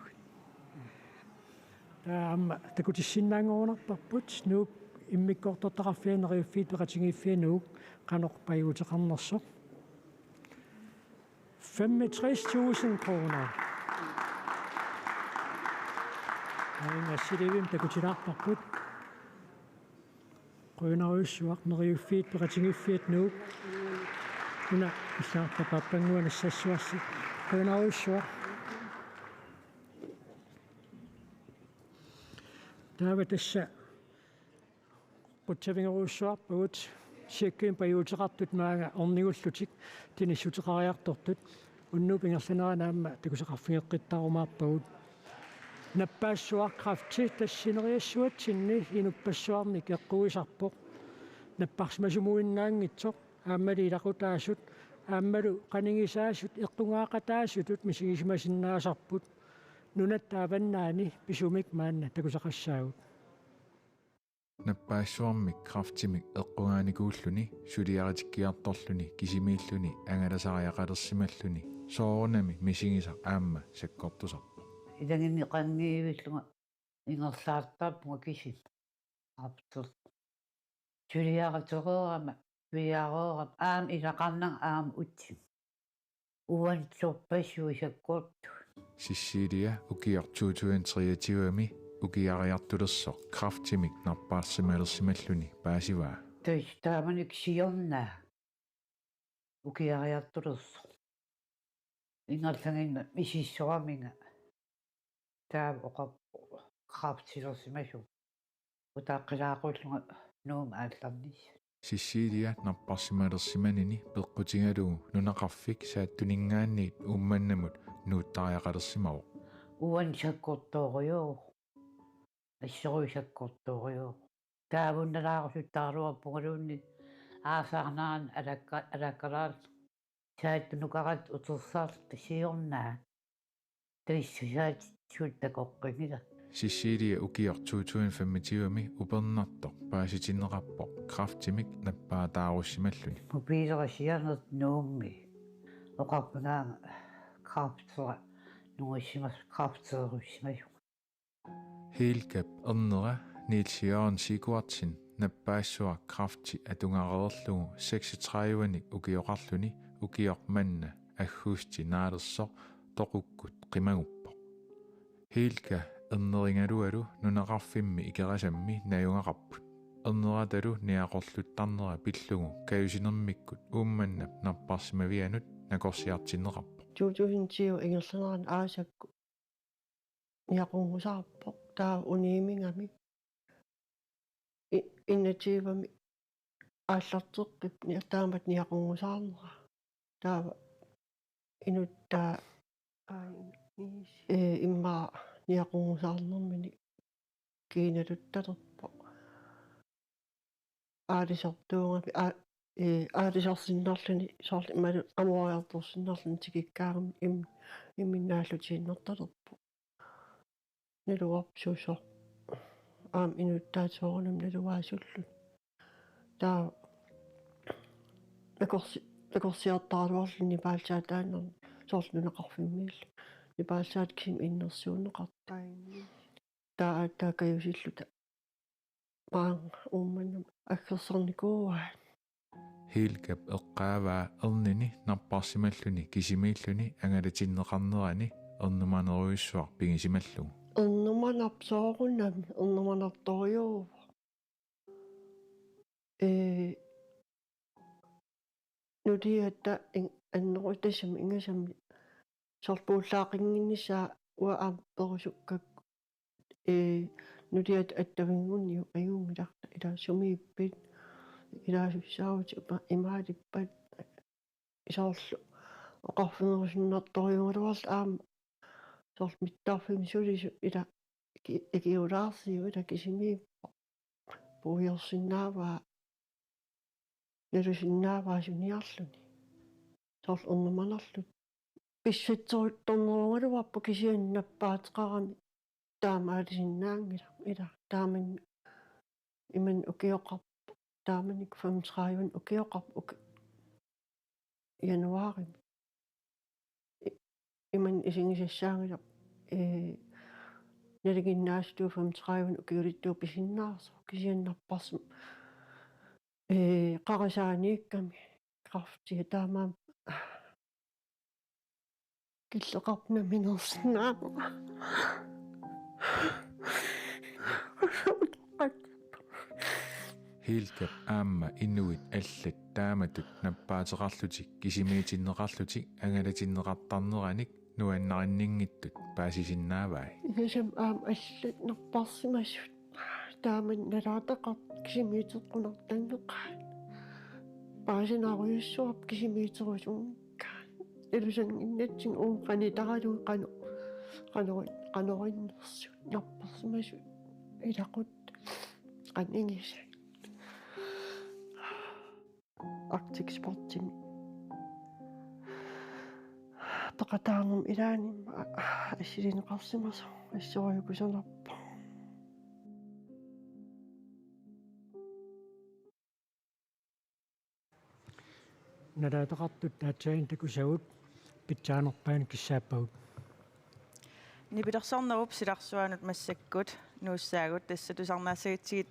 Taava aamma takutissinnaanngorunarparput, Nuup immikkoortortaqarfiani Neriuffiit Peqatigiiffiat Nuuk qanoq pajuuteqarnersoq. Femogtres tusind kroner. Aamma assiliivimmi takutilaarparput. Qujanarujussuaq, Neriuffiit Peqatigiiffiat Nuuk. Una illaartapaappannguaq nassassuarsi. Qujanarujussuaq. Taava tassa qutsavigerujussuarpagut siakkumi pajuuteqartut maanga ornigullutik tunissuteqariartortut. Unnuup ingerlanerani aamma takusaqarfigeqqittarumaarpagut. Nappaassuaq kræfti tassa sineriassuatsinni inuppassuarnik eqquisarpoq. Napparsimasumuinnaanngitsoq, aammali ilaqutaasut, aammalu qanigisaasut eqqugaaqataasutut misigisimasinnaasarput. Nunatta avannaani pisumik maanna takusaqassaagut. Nappaassuarmik kræftimik eqqugaanikuulluni, suliaritikkiartorluni, kisimiilluni angalasariaqalersimalluni, soorunami misigisaq aamma sakkortusarpoq. Ilagineqanngivillunga ingerlaartarpunga kisimi. Aappoq. Suliaritoreerama, suliareerama, aamma ilaqarnanga aamma uti. Uanitsorpassuit sakkortuut. Cecilia ukioq to tusind treogtyve-mi ukiariartulersoq kræftimik napparsimalersimalluni paasivaa. Tassa taamanikkut siorna ukiariartulersoq. Ingerlaannaq misissoraminga taava oqarpoq kræftilersimasoq. Utaqqilaaqullunga Nuummut aallarnissaq. Cecilia napparsimalersimanini peqqutigalugu nunaqarfik Saattuninngaanniit Uummannamut nuuttariaqalersimavoq. Uani sakkortoorujuk. Assorujuk sakkortoorujuk. Taavunnaalaarusuttarluarpungaluunniit aasaq anaana alakka-, alakkalaarlunga. Saattunukarat utersaarluta siorna. Tassa saattussat takoqqinngilaq. Cecilia ukioq to tusind femogtyve-mi upernartoq paasitinneqarpoq kræftimik nappaataarusimalluni. Mobiilera sianersoq Nuummi. Oqarpunga kræftera nungussimas kræfteerussimasunga. Helgap ernera Niels Jørgen Sigurdsen nappaassuaq kræfti atugareerlugu seksogtredive-nik ukioqarluni ukioq manna aggusti naalersoq toqukkut qimaguppoq. Helga ernerigalualu nunaqarfimmi Ikerasammi najugaqarput. Erneratalu niaqorluttarnera pillugu kajusinermikkut Uummannap napparsimavianut nakorsiartinneqarpoq. To tusind tyve ingerlanerani aasakkut niaqunngusarpoq taava uniimigami. I-, enogtyve-mi aallarteqqippoq ni-, taamatut niaqunngusarnera. Taava inuttaa, ee, immaqa niaqunngusarnermini kiinaluttalerpoq. Aalisartuugami, aa, ee, aalisarsinnarluni soorlu imaluunniit amoriartorsinnarluni tikikkaangami im-, imminnaallutiinnartalerpoq. Naluarput susoq. Aamma inuttaat soorunami naluaasulluni. Taava nakorsi-, nakorsiartaraluarluni nipaalsaataannarni soorlu nunaqarfimmiillu. Nipaalsaat kisimi innersuunneqartarluni. Taava aatsaat kajusilluta maanga Uummannamut aggersarnikuuaat. Helgap eqqaavaa ernini napparsimalluni kisimiilluni angalatinneqarnerani ernumanerujussuaq pigisimallugu. Ernumanarpoq soorunami, ernumanartorujuuvoq. Ee, nuliata in-, annerutassami ingasammi soorlu puullaaqinnginnissaa uanga aamma perusukkakku. Ee, nuliata attavinngunniit ajunngilaq, ila sumiippit, ilaasussaavut ima-, imaalippat, soorlu oqarfigerusunnartorujuugaluarluta aamma soorlu mittarfimmi sulisut ila ki-, ikiulaarsiuk ila kisimiippoq. Puiorsinnaavaa, nalusinnaavaa suniarluni. Soorlu ernumanarluta. Pissatsoruttornerugaluarpoq kisianni nappaateqarami taamaalisinnaanngilaq ila taamannak imannak ukioqarpoq, taamanikkut femogtredive ukioqarpoq uki-, januaarimi. I-, imannak isigisassaanngilaq, ee, nalinginnaasutut femogtredive ukiulittuut pisinnaasut kisianni napparsim-, ee, qarasaaniikkami kræftia taamaammat killeqarpoq namminersinnaavunga. Helgap aamma inuit allat taamatut nappaateqarlutik kisimiitinneqarlutik angalatinneqartarneranik nuannarinninngitsut paasisinnaavai. Ingasammi aamma allat napparsimasut taamani nalaataqartut kisimiiteqqunartanngikkaat. Paasinarujussuarput kisimiiterusunngikkaat. Ilusannginnatsinni uunga qanitaralugu qano-, qano-, qanorinnersut napparsimasut ilaquttat qanigisat. Arctic Sportimi peqataanngimmat ilaanni aamma assilineqarsimasoq assorujuk kusanarpoq. Nalaataqartut aatsaannguaq takusavut pitsaanerpaat kissaappagut. Nipilersornerup silarsuanut massakkut nuussaagut, tassa tusarnaassagatsigit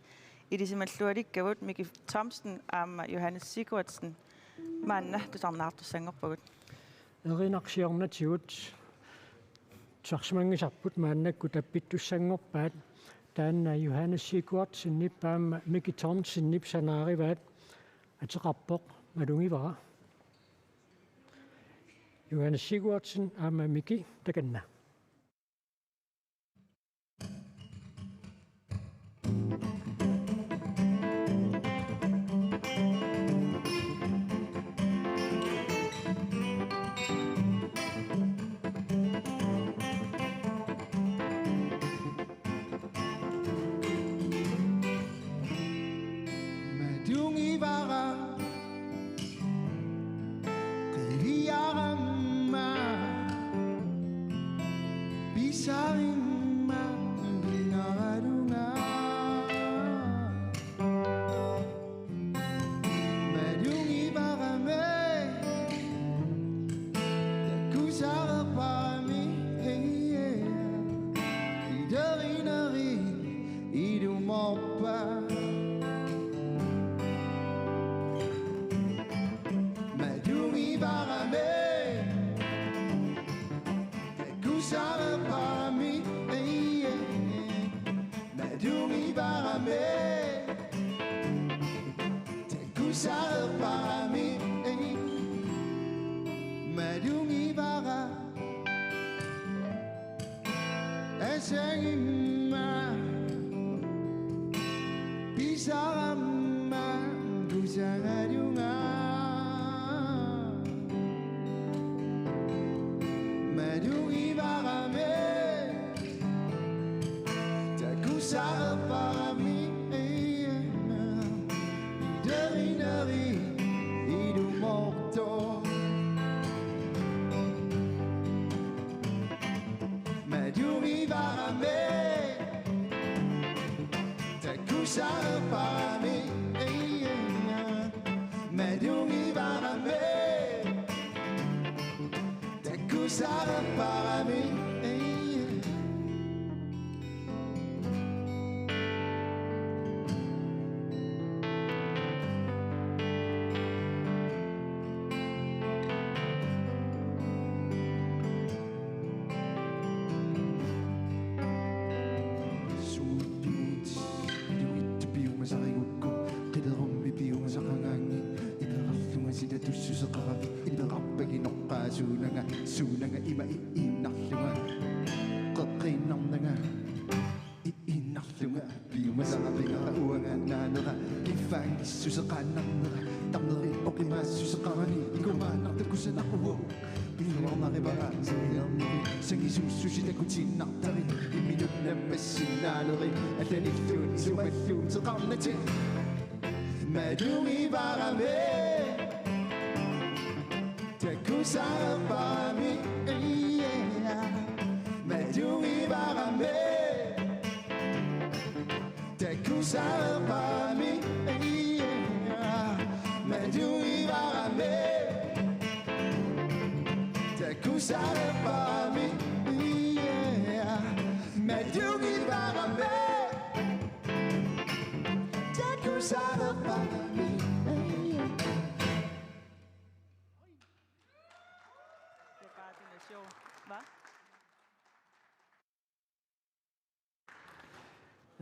ilisimallualikkagut Miki Thomsen aamma Johannes Sigurdsen. Maanna tusarnaartussanngorpagut. Erinarsiornatigut tusarsimanngisarput maannakkut tappittussanngorpaat Taanna Johannes Sigurdsenip aamma Miki Thomsenip sanaarivaat ateqarpoq Malugivara. Johannes Sigurdsen aamma Miki, takanna. Malugivara, qiviarama, pisarama, pingaaralunga. Malugivara me, takusarparami, eh, eh. Ilerineri ilumorpa. Malugivara me, takusarparami, eh, eh. Malugivara me, takusarparami, eh. Malugivara, asagimma, pisarama, kusangalunga. Malugivara me, takusarparami, eh, eh. Ilerineri ilumortoq. Malugivara me, takusarparami, eh, eh. Malugivara me, takusarparami, eh, eh. Suut piumasarigukku, qilerummi piumasaqangaanni, iperarlunga sila tussuseqaravit, iperarpaginoqqaasuunanga, suunanga ima iinnarlunga, qeqqiinnarnanga, iinnarlunga, piumasaqapingara uanga naanera, kiffaanngissuseqaannarnera, tarneri oqimaassuseqarani, ikumaannartoq kusanaq uagut. Piluarnarivara saniarneri, sangisuussusi takutiinnartari, imminut nammassinnaaleri, allanilluunniit isumalluunneqarnata. Malugivara me, takusarparami, eh, eh. Malugivara me, takusarparami, eh, eh. Malugivara me, takusarparami, eh, eh. Malugivara me, takusarparami, eh, eh. Det er bare donation, hva?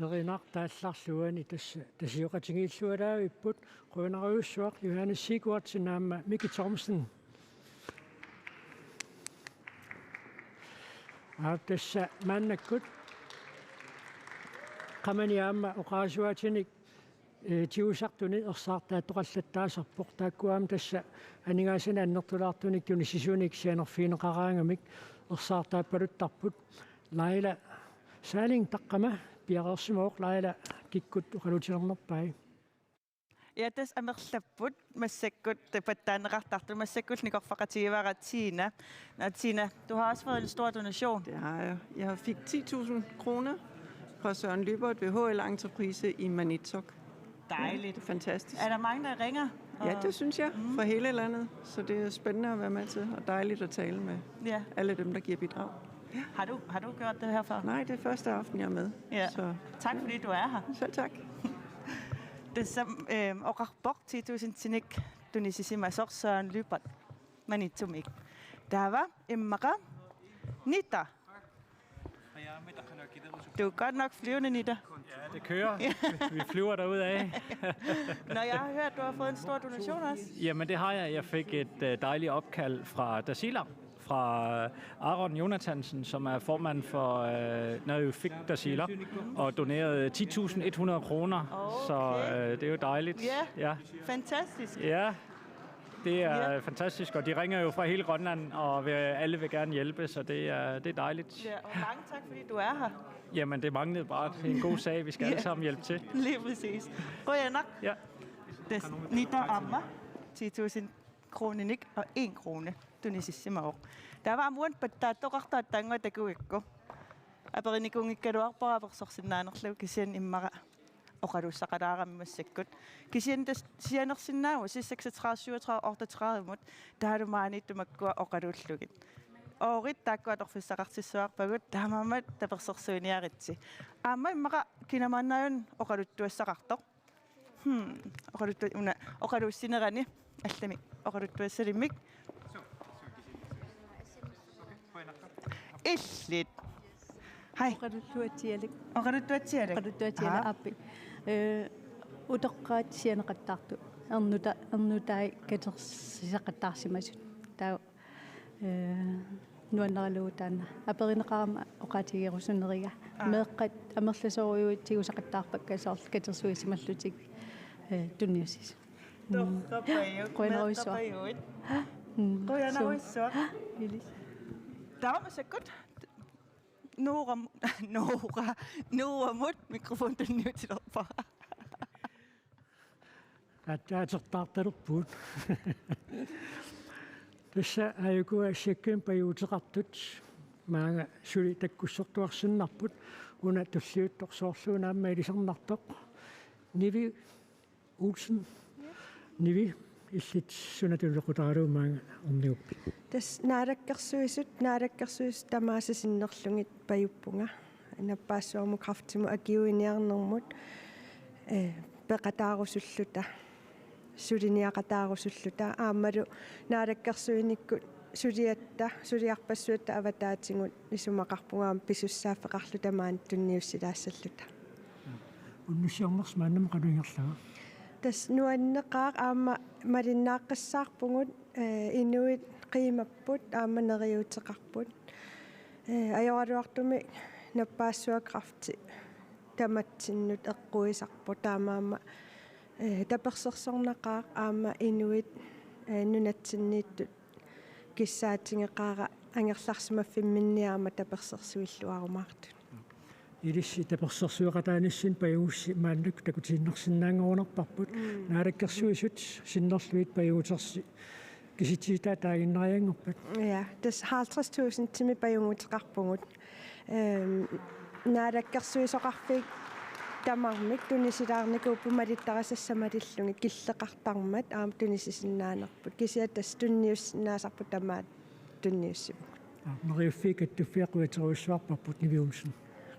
Erinaq taallarluani tassa tasioqatigiilluaraavipput, qujanarujussuaq Johannes Sigurdsen aamma Miki Thomsen. Aap, tassa maannakkut qamani aamma oqarasuaatinik, eh, tigusartunik ersaartaattoqallattaasarpoq, taakkua aamma tassa aningaasanik annertulaartunik tunissisunik sianerfigineqaraangamik ersaartaappaluttarput. Laila Salling taqqama piareersimavoq, Laila kikkut oqaluttuarnerpai. Ja, tassa amerlapput massakkut debattaanneqartartut, massakkut nikorfaqatigivara Tina. Nå, Tina, du har også fået en stor donation. Det har jeg. Jeg fik ti tusind kroner fra Søren Lyberth ved H L Entreprise i Maniitsoq. Dejligt. Ja, det er fantastisk. Er der mange, der ringer? Ja, det synes jeg. Mm. Fra hele landet. Så det er spændende at være med til, og dejligt at tale med, ja, alle dem, der giver bidrag. Ja. Har du, har du gjort det her før? Nej, det er første aften, jeg er med. Ja. Så, tak, ja, fordi du er her. Selv tak. Tassa, øhm, oqarpoq ti tusindinik tunisisimasoq Søren Lyberth Maniitsumik. Taava immaqa Nita. Du er godt nok flyvende, Nitter. Ja, det kører. Vi flyver derud af. Nå, jeg har hørt, du har fået en stor donation også. Jamen det har jeg. Jeg fik et øh, dejligt opkald fra Tasiilaq, fra Aron Jonathansen, som er formand for øh, Neriuffik Tasiilaq, og donerede ti tusind et hundrede kroner. Så øh, det er jo dejligt. Ja. Ja. Fantastisk. Ja, det er Ja. Fantastisk, og de ringer jo fra hele Grønland, og vil, alle vil gerne hjælpe, så det er, det er dejligt. Ja, og mange tak, fordi du er her. Jamen, det manglede bare. Det er en god sag. Vi skal alle Ja. Sammen hjælpe til. Lige præcis. Qujanaq. Ja. Tassa Nitter aamma ti tusind kroninik og en krone tunisissimavoq. Taava aamma uani pattaattoqartoq aatsaannguaq takugakku. Aperinikuunngikkaluarpara apersorsinnaanerlugu, kisianni immaqa oqaluussaqalaarami massakkut. Kisianni tassa sianersinnaavusi seksogtredive, syvogtredive, otteogtredive-mut taavalu maaniittumik makkua oqaluullugit. Oorit taakku atorfissaqartissavarpagut, taamaammat tapersersuiniaritsi. Aamma immaqa kinamaannaajun oqaluttuassaqartoq. Hmm, oqaluttu-, una, oqaluussinerani allamik oqaluttuassalimmik. Illit. Hej. Oqaluttuatsialik. Oqaluttuatsialik. Oqaluttuatsialik Aha. Aappi. Eh, utoqqaat sianeqattaartut. Ernuta-, ernutai katersisaqattaarsimasut. Taava eh, nuannaralugu taanna. Aperineqarama oqaatigerusuneriga. Aa. Meeqqat amerlasoorujussuit tigusaqattaarpakka soorlu katersuisimallutik eh, tunniussisut. Torrapajuk. Qujanarsuaq. Meeqqapajuit. Mm. Qujanarsuaq. Ilis. Taava massakkut Nooram-, Noora-, Nooramut mikrofon tunniutilerpara. Aatsaat atertaartalerpugut. Tassa aajukua Tjekkiamik pajuguteqartut maanga suli takkussortuarsinnarput, una tulliuttoq soorlu una aamma ilisarnartoq. Nivi Olsen. Nivi, illit suna tunileqqutaralugu maanga orniguppit? Tassa Naalakkersuisut, Naalakkersuisut tamaasa sinnerlugit pajuppunga. Nappaassuarmut kræftimut akiuiniarnermut eh, peqataarusulluta, suliniaqataarusulluta, aammalu naalakkersuinikkut suliatta, suliarpassuatta avataatigut isumaqarpunga aamma pisussaaffeqarluta maani tunniussilaassalluta. Unnussiornersi maannamut qanoq ingerlava? Tassa nuanneqaaq, aamma malinnaaqqissaarpugut, eh, inuit qiimapput aamma neriuuteqarput. Eh, ajoraluartumik nappaassuaq kræfti tamatsinnut eqquisarpoq, taamaammat eh, tapersersornaqaaq aamma inuit eh, nunatsinniittut kissaatigeqaara angerlarsimaffimminni aamma tapersersuilluarumaartut. Ilissi tapersersueqataanissinni pajugussi maannakkut takutiinnarsinnaanngorunarparput. Mm. Naalakkersuisut sinnerlugit pajugutersi kisitsisit taaginnarianngorpat? Ja, tassa halvtreds tusindimik pajuguteqarpugut. Ehm, naalakkersuisoqarfiit tamarmik tunisilaarnikuupput malittarisassat malillugit, killeqartarmat aamma tunisisinnaanerput. Kisianni tassa tunniussinnaasarput tamaat tunniussivugut. Aa, Neriuffiit Kattuffiat qujaterujussuarparput, Nivi Olsen.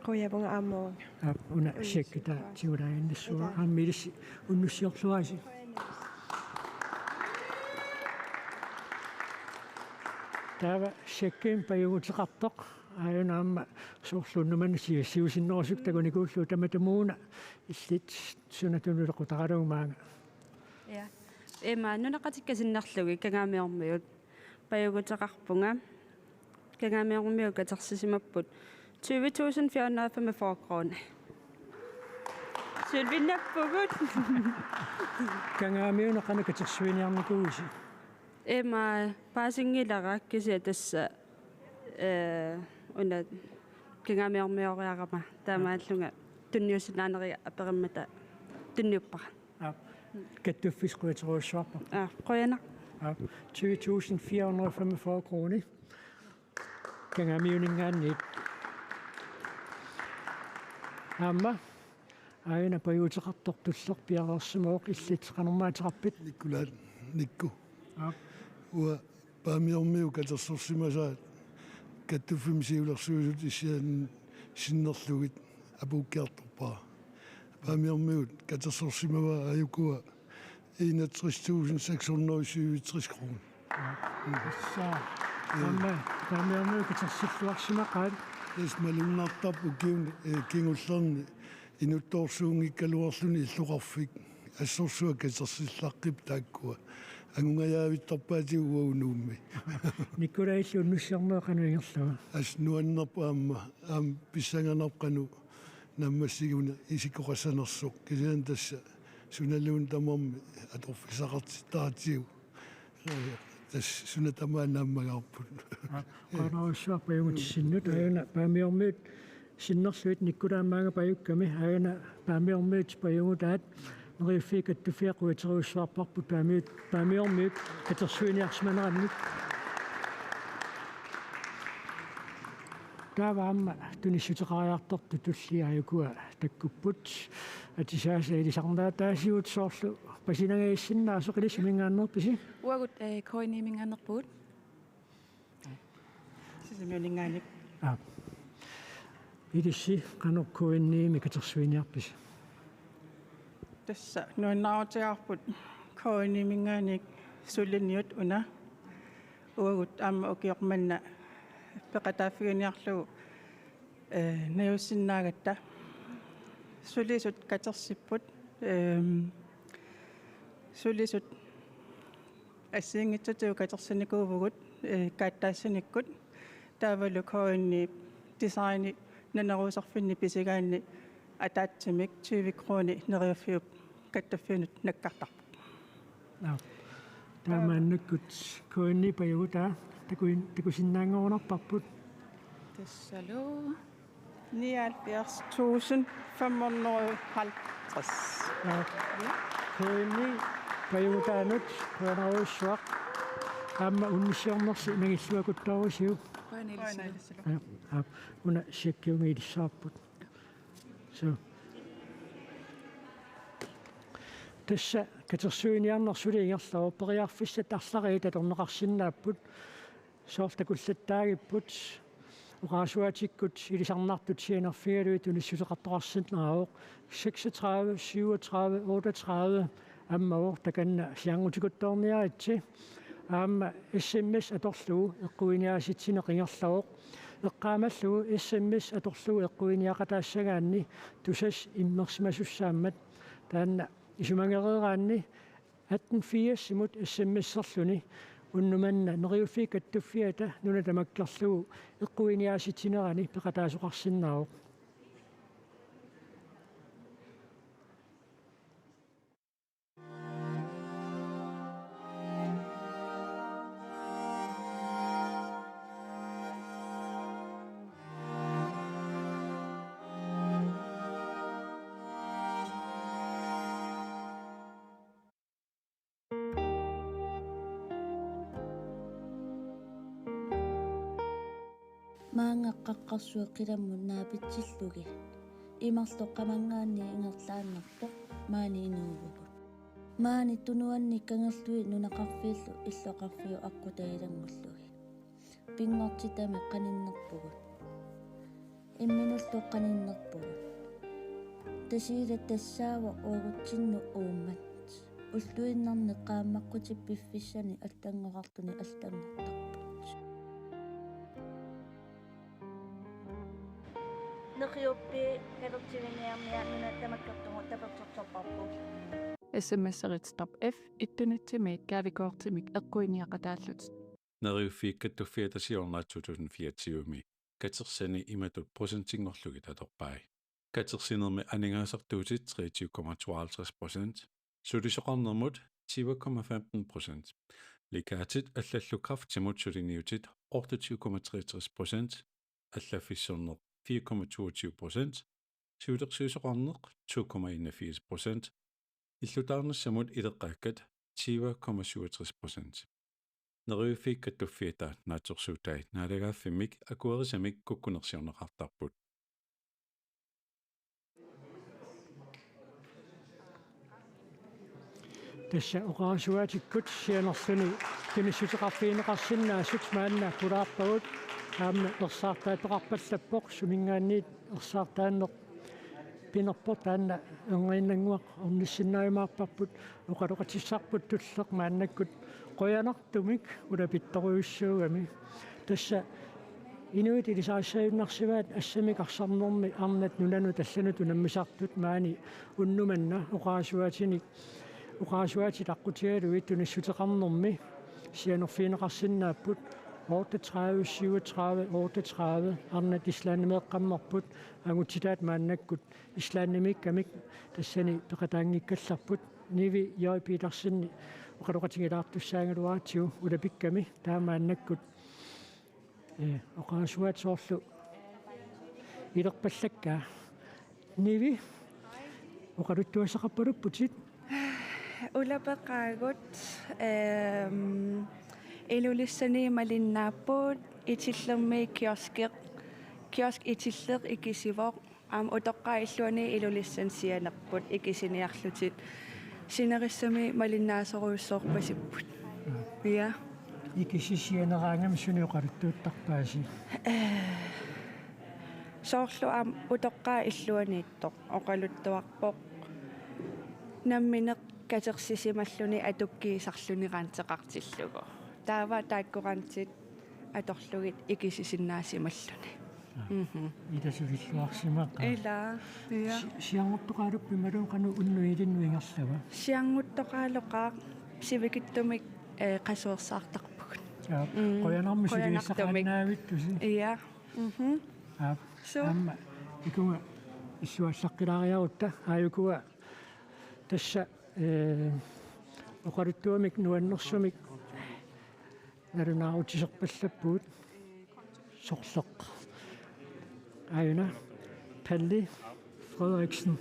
Qujavugut aamma uanga. Aap, una Tjekki taava tigulaaginnassuuara. Aamma ilissi unnussiorluarisi. Taava Tjekkiamik pajuguteqartoq. Aajuna aamma soorlu unnuk manna siassiusinnerusukkut takunikuullugu, tamatumuuna illit suna tunileqqutaralugu maanga? Ja. Ima nunaqqatikka sinnerlugit Kangaamiormiut pajuguteqarpunga. Kangaamiormiut katersisimapput tyve tusind fire hundrede og femogfyrre kroner. Sølvinnappugut. Kangaamiuna qanoq katersuiniarnikuuisi? Ima paasinngilara, kisianni tassa eh, una Kangaamiormioriarama taamaallunga tunniussinnaaneriga aperimmata tunniuppara. Aap. Kattuffissi qujaterujussuarparput. Aa, qujanaq. Aap. Tyve tusind fire hundrede og femogfyrre kroner. Kangaamiuninngaanniit. Aamma aajuna pajuguteqartoq tulleq piareersimavoq, illit qanormita ateqarpit? Nikkulaat Nikku. Aap. Uanga Paamiormiut katersorsimasaat kattuffimmi siulersuisut issiaanni sinnerlugit apuukkiartorpara. Paamiormiut katersorsimavaat aajukua enogtres tusind seks hundrede og syvogtres kroner. Tassa aamma Paamiormiut katersilluarsimaqaat. Tassa malunnartarpoq ukiuni, eh, kingullerni inuttorsuunngikkaluarluni illoqarfik assorsuaq katersillaqqippoq taakkua. Angunngajaavittarpaatigut uagut Nuummi. Nikolajillu unnussiorneq qanoq ingerlava? Assut nuannerpoq aamma, aamma pissanganarpoq qanoq naammassiguna isikkoqassanersoq. Kisianni tassa sunaluunniit tamarmik atorfissaqartittaratsigu. Tassa suna tamaat naammagaarput. Qujanarsuaq pajugutissinnut. Aajuna Paamiormiut sinnerlugit Nikolai aamma maanga pajukkami. Aajuna Paamiormiut pajugutaat. Neriuffiit Kattuffiat quiteriussuarparput Paamiut, Paamiormiut katersuiniarsimanerannik. Taava aamma tunissuteqariartortut tulliit aajukua takkupput. Atisaasa ilisarnaataasigut soorlu pasinangajassinnaasoq. Ilissi suminngaanneerpisi? Uagut, eh, K N I-minngaanneerpugut. Sisimiuninngaanniit. Aap. Ilissi qanoq K N I-mi katersuiniarpisi? Tassa nuannaarutigaarput K N I-minngaanniit suliniut una. Uagut aamma ukioq manna peqataaffiginiarlugu, eh, najussinnaagatta. Sulisut katersipput, ehm, sulisut assigiinngitsutigut katersinikuuvugut, eh, kaattaassinikkut. Taavalu K N I designi naneruuserfinni pisigaanni ataatsimik tyve kroner Neriuffiup Kattuffianut nakkartarput. Aap. Taava maannakkut K N I pajugutaa takuin-, takusinnaanngorunarparput. Tassalu nioghalvfjerds tusind fem hundrede og halvtreds. Aap. K N I pajugutaanut qujanarsuaq. Aamma unnussiornersi nangilluakuttoorusiuk. Qujanaq ilissi. Aap, aap, una checkiunngilissavarput. So. Tassa katersuiniarneq suli ingerlavoq, periarfissat arlallit atorneqarsinnaapput. Soorlu takullattaagipput, oqarasuaatikkut ilisarnartut sianerfigalugit tunissuteqartoqarsinnaavoq, seksogtredive syvogtredive otteogtredive ammavoq, takanna sianertikuttoorniaritsi. Aamma S M S atorlugu eqquiniaasitsineq ingerlavoq. Eqqaamallugu S M S atorlugu eqquiniaqataassagaanni Tusass immersimasussaammat, taanna isumagereeraanni atten firsimut S M S-erluni unnuk manna Neriuffiit Kattuffiata nuna tamakkerlugu eqquiniaasitsinerani peqataasoqarsinnaavoq. Maanga qaqqarsuit qilammut naapitsillugit. Imarlu qamanngaanniit ingerlaannartoq maani inuuvugut. Maani tunuanni kangerlui nunaqarfiillu illoqarfiup aqqutaata ilanngullugit. Pinngortitami qaninnerpugut. Imminullu qaninnerpugut. Tasiilaq tassaavoq uagutsinnut uummat. Ulluinnarni qaammaqqutit piffissani allanngoqartuni allanngortarput. Neriuffiit Katersuiniarmiut nuna tamakkerlugu tapersersorparput. S M S-erit Stop F et-imiit gavekortimik eqquiniaqataallutit. Neriuffiit Kattuffiata siorna to tusind fireogtyve-mi katersani imatut procentinngorlugit atorpai: katersinermi aningaasartuutit treogtyve komma tooghalvtreds procent, sulisoqarnermut tyve komma femten procent, legatit allallu kræftimut suliniutit otteogtyve komma treogtres procent, allaffissorneq fire komma toogtyve procent, siulersuisoqarneq to komma enogfirs procent, illutaarnissamut ileqqaakkat tyve komma syvogtres procent. Neriuffiit Kattuffiata naatsorsuutai naalagaaffimmik akuerisamik kukkunersiorneqartarput. Tassa oqarasuaatikkut sianerluni tunissuteqarfigineqarsinnaasut maanna pulaarpagut, aamma ersaartaattoqarpallappoq, suminngaanniit ersaartaanneq pinerpoq, taanna erniinnannguaq ornissinnaajumaarparput, oqaloqatissarput tulleq maannakkut qujanartumik ulapittorujussuugami. Tassa Inuit ilisarissajunnaarsimaat assamik arsarnermi arnat nunanut allanut unammisartut maani unnuk manna oqarasuaatinik, oqarasuaatit aqqutigalugit tunissuteqarnermi sianerfigineqarsinnaapput. Otteogtredive syvogtredive otteogtredive, arnat Islandimeeqqammerput, angutitaat maannakkut Islandimiikkamik tassani peqataanngikkallarput. Nivi J. Petersen oqaloqatigilaartussaagaluaratsigu ulapikkami taamaannakkut. Ee, oqarasuaat soorlu ilerpallakka. Nivi, oqaluttuassaqarpalupputit. Ulapeqaagut, ehm, Ilulissani malinnaapput, Itillermi kioski, kiosk Itilleq ikisivoq, aamma utoqqaat illuanni Ilulissani sianerput ikisiniarlutik. Sinerissami malinnaasorujussuorpasipput. Ja. Ikisisianeraangami suni oqaluttuuttarpaasi? Soorlu aamma utoqqaat illuaniittoq oqaluttuarpoq. Nammineq katersisimalluni atukkiisarluni ranteqartillugu. Taava taakku rantit atorlugit ikisisinnaasimallutik. Mhm. Ila sivilluarsimaqaaq. Ila, ja. Si-, siannguttoqaaluppimalu qanoq unnuilinnut ingerlava? Siannguttoqaaloqaaq, sivikitsumik, eh, qasuersaartarpugut. Ja, mm, qujanarmi qujanartumik suliassaqaannavittusi. Ja. Mhm. Aap. Suu. Aamma ikunga illuallaqqilaariarutta aajukua tassa, eh, oqaluttuamik nuannersumik nalunaarutisserpallappugut. Sorleq. Aajuna Palle Frederiksen,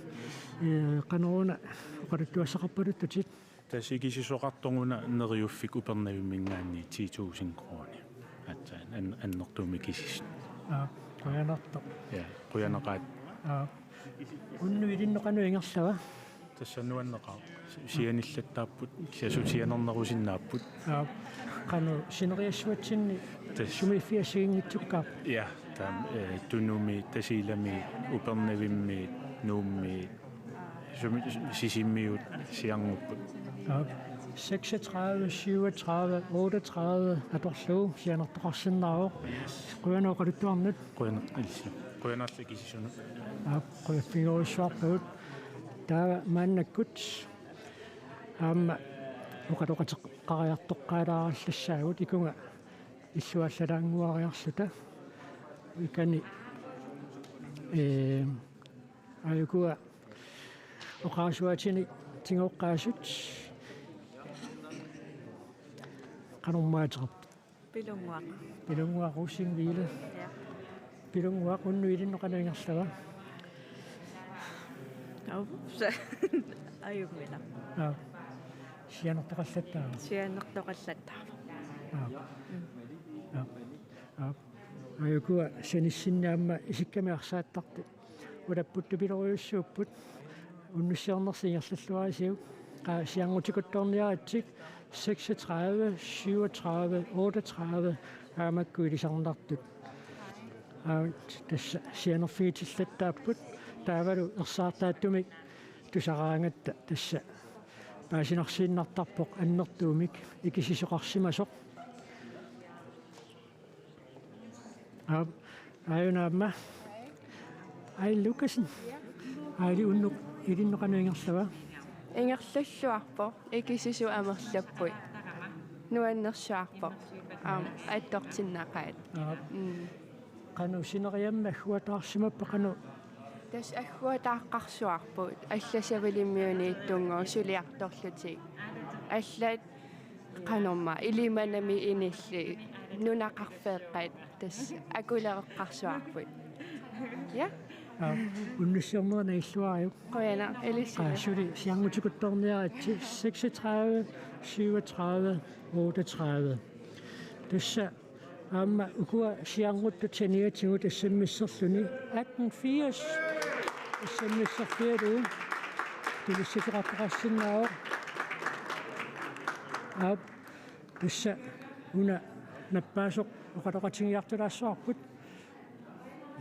eh, qanoruna oqaluttuassaqarpaluttutit? Tassa ikisisoqartoq una Neriuffik Upernavimminngaanniit ti tusind kroner. Aatsaat an-, annertuumik ikisisut. Aa, qujanartoq. Ja, qujanaqaaq. Aa. Unnuilinnut qanoq ingerlava? Tassa nuanneqaaq. Si-, sianillattaapput, kisianni sianernerusinnaapput. Aa, qanoq sineriassuatsinni tassa sumiiffiit assigiinngitsukkaarput? Ja, taama, eh, Tunumi, Tasiilami, Upernavimmi, Nuummi, sumi-, Sisimiut sianngorput. Aa, seksogtredive syvogtredive otteogtredive atorlugu sianertoqarsinnaavoq. Qujanaq oqaluttuarnut. Qujanaq, illu. Qujanarlu ikisisunut. Aap, qujaffigigorujussuarpagut. Taava maannakkut aamma oqaloqateqqaariartoqqaalaarallassaagut ikunga illuallalaannguariarluta. Ikani, ee, aajukua oqarasuaatinik tigooqqaasut qanormaateqarput? Pilunnguaq. Pilunnguaq Rosing Wiele. Ja. Pilunnguaq, unnuilinnut qanoq ingerlava? Au, sa-, ajunngilara. Aa. Sianertoqallattaarpoq. Sianertoqallattaarpoq. Aa. Mm. Aa. Aa. Aajukua sanissinni aamma isikkamik arsaattartut ulapputtupilorujussaapput, unnussiornersi ingerlalluarisiuk. Qaa, sianngutsikuttorniaritsi seksogtredive syvogtredive otteogtredive aamma makku ilisarnartut. Aa, tassa sianerfigitillattaapput, taavalu ersaartaattumik tusaraangatta tassa paasinarsiinnartarpoq annertuumik ikisisoqarsimasoq. Aap, aajuna aamma. Aili Lukassen. Aili, unnuilinnut qanoq ingerlava? Ingerlalluarpoq, ikisisut amerlapput. Nuannersuarpoq. Aamma, attortinnaqaat. Aap. Mm. Qanoq sineriammi agguataarsimappat qanoq? Tassa agguataaqqarsuarput, allat Savalimmiuniittunngooq suliartorlutik. Allat qanormaa, Ilimanami inillit, nunaqarfeeqqat, tassa akulereqqarsuarput. Ja? Aa, unnussiornera nagilluaruk. Qujanaq, ilissilu. Aa, suli sianngutsikuttorniaritsi seksogtredive syvogtredive otteogtredive. Tassa aamma ukua siannguttat saniatigut S M S-erluni atten firs. S M S-erfigalugu tunissuteqartoqarsinnaavoq. Aap, tassa una nappaasoq oqaloqatigiartulaassavarput.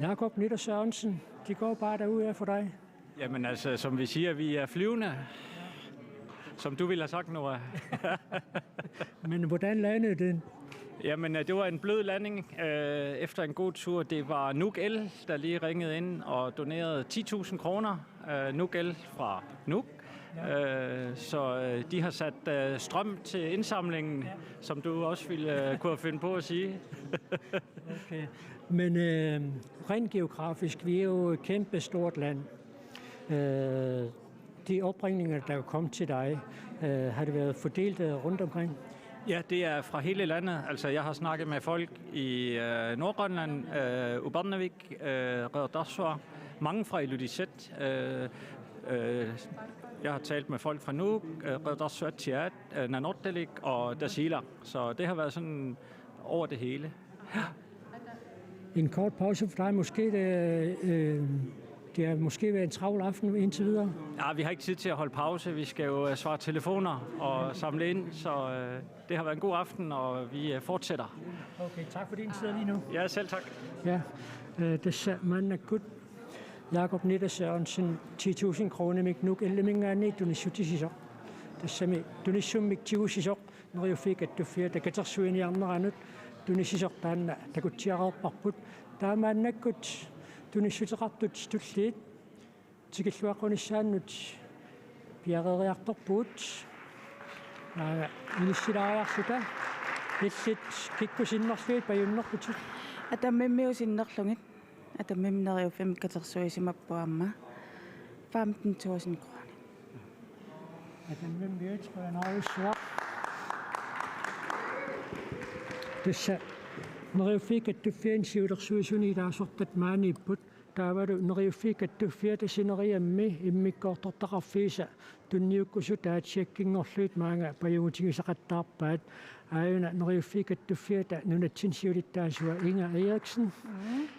Jakob Nytter Sørensen, det går bare derudad for dig. Jamen altså, som vi siger, vi er flyvende. Som du ville have sagt, Nora. Men hvordan landede den? Jamen, øh, det var en blød landing øh, efter en god tur. Det var Nuuk El, der lige ringede ind og donerede ti tusind kroner. Øh, Nuuk El fra Nuuk. Øh, så øh, de har sat øh, strøm til indsamlingen, som du også ville øh, kunne have fundet på at sige. Okay. Men øh, rent geografisk, vi er jo et kæmpe stort land. Øh, de opringninger, der kom til dig, øh, har det været fordelt øh, rundt omkring? Ja, det er fra hele landet. Altså, jeg har snakket med folk i øh, Nordgrønland, øh, Upernavik, øh, Qeqertarsuaq, mange fra Ilulissat. Øh, øh, jeg har talt med folk fra Nuuk, øh, Qeqertarsuatsiaat, øh, Nanortalik og Tasiilaq. Så det har været sådan over det hele. En kort pause for dig. Måske det, øh, det har måske været en travl aften indtil videre. Ja, vi har ikke tid til at holde pause. Vi skal jo øh, svare telefoner og samle ind, så øh, det har været en god aften, og vi øh, fortsætter. Okay, tak fordi I sidder lige nu. Ja, selv tak. Ja, øh, det ser man godt. Jakob Nitter Sørensen, ti tusind kroner, Mik Nuuk, elleve mingaanni tunissutissisoq. Tassami tunissummik tigusisoq, Neriuffiit Kattuffiata katersuiniarneranut tunisisoq taanna takutsiareerparput. Taamaannakkut tunissuteqartut tulliit tikilluaqqunissaannut piareeriartorpugut. Aa, inissilaariarluta illit kikkut sinnerlugit pajunnerputit? Atammimmiut sinnerlugit. Atammimmi Neriuffimmik katersuisimapput aamma femten tusind kroner. Atammimmiut qujanarsuaq. Tassa Neriuffiit Kattuffianni siulersuisuni ilaasortat maaniipput. Taavalu Neriuffiit Kattuffiata sineriammi immikkoortortaqarfiisa tunniukkusut taatsiakkinngorlugit maanga pajugutigisaqattaarpaat. Aajuna Neriuffiit Kattuffiata nunatsinni siulittaasua Inger Eriksen.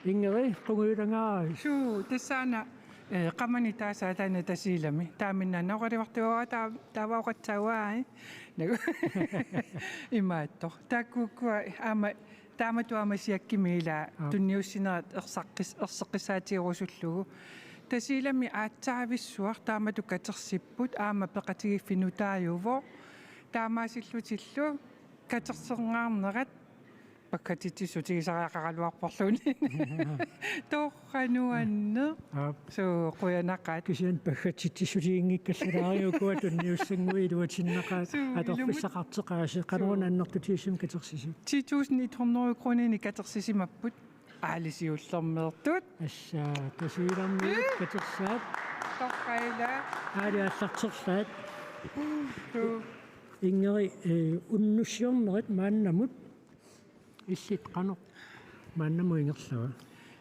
Ingeri, qungujulangaaravit? Suu, tassaana eh, qamani taasa taanna Tasiilami. Taaminnaanna oqarivartuugaa taa-, taava oqatsaagai. Nagu. Imaattoq. Taakkuukkua aamma taamatut aamma siakkimi ilaa. Aap. Tunniussinerat ersaqqis-, erseqqissaatigerusullugu. Tasiilami aatsaavissuaq taamatut katersipput aamma peqatigiiffinnut taajuvoq. Taamaasillutillu katersernerat paggatitsissutigisariaqaraluarporluunniit. Torrak nuanneq. Aap. Suu, qujanaqaat. Kisianni paggatitsissutiginngikkallaraaruit ukua tunniussannguit iluatinnaqaat. Suu, atorfissaqarteqaasi, qanoruna annertutigisumik katersisut? Ti tusind et hundrede kroninik katersisimapput. Aali siullermeertut. Assa, Tasiilarmiut katersaat. Torrak ilaa. Aali aallarterlaat. Suu. Ingeri, eh, unnussiornerit maannamut illit qanoq maannamut ingerlava?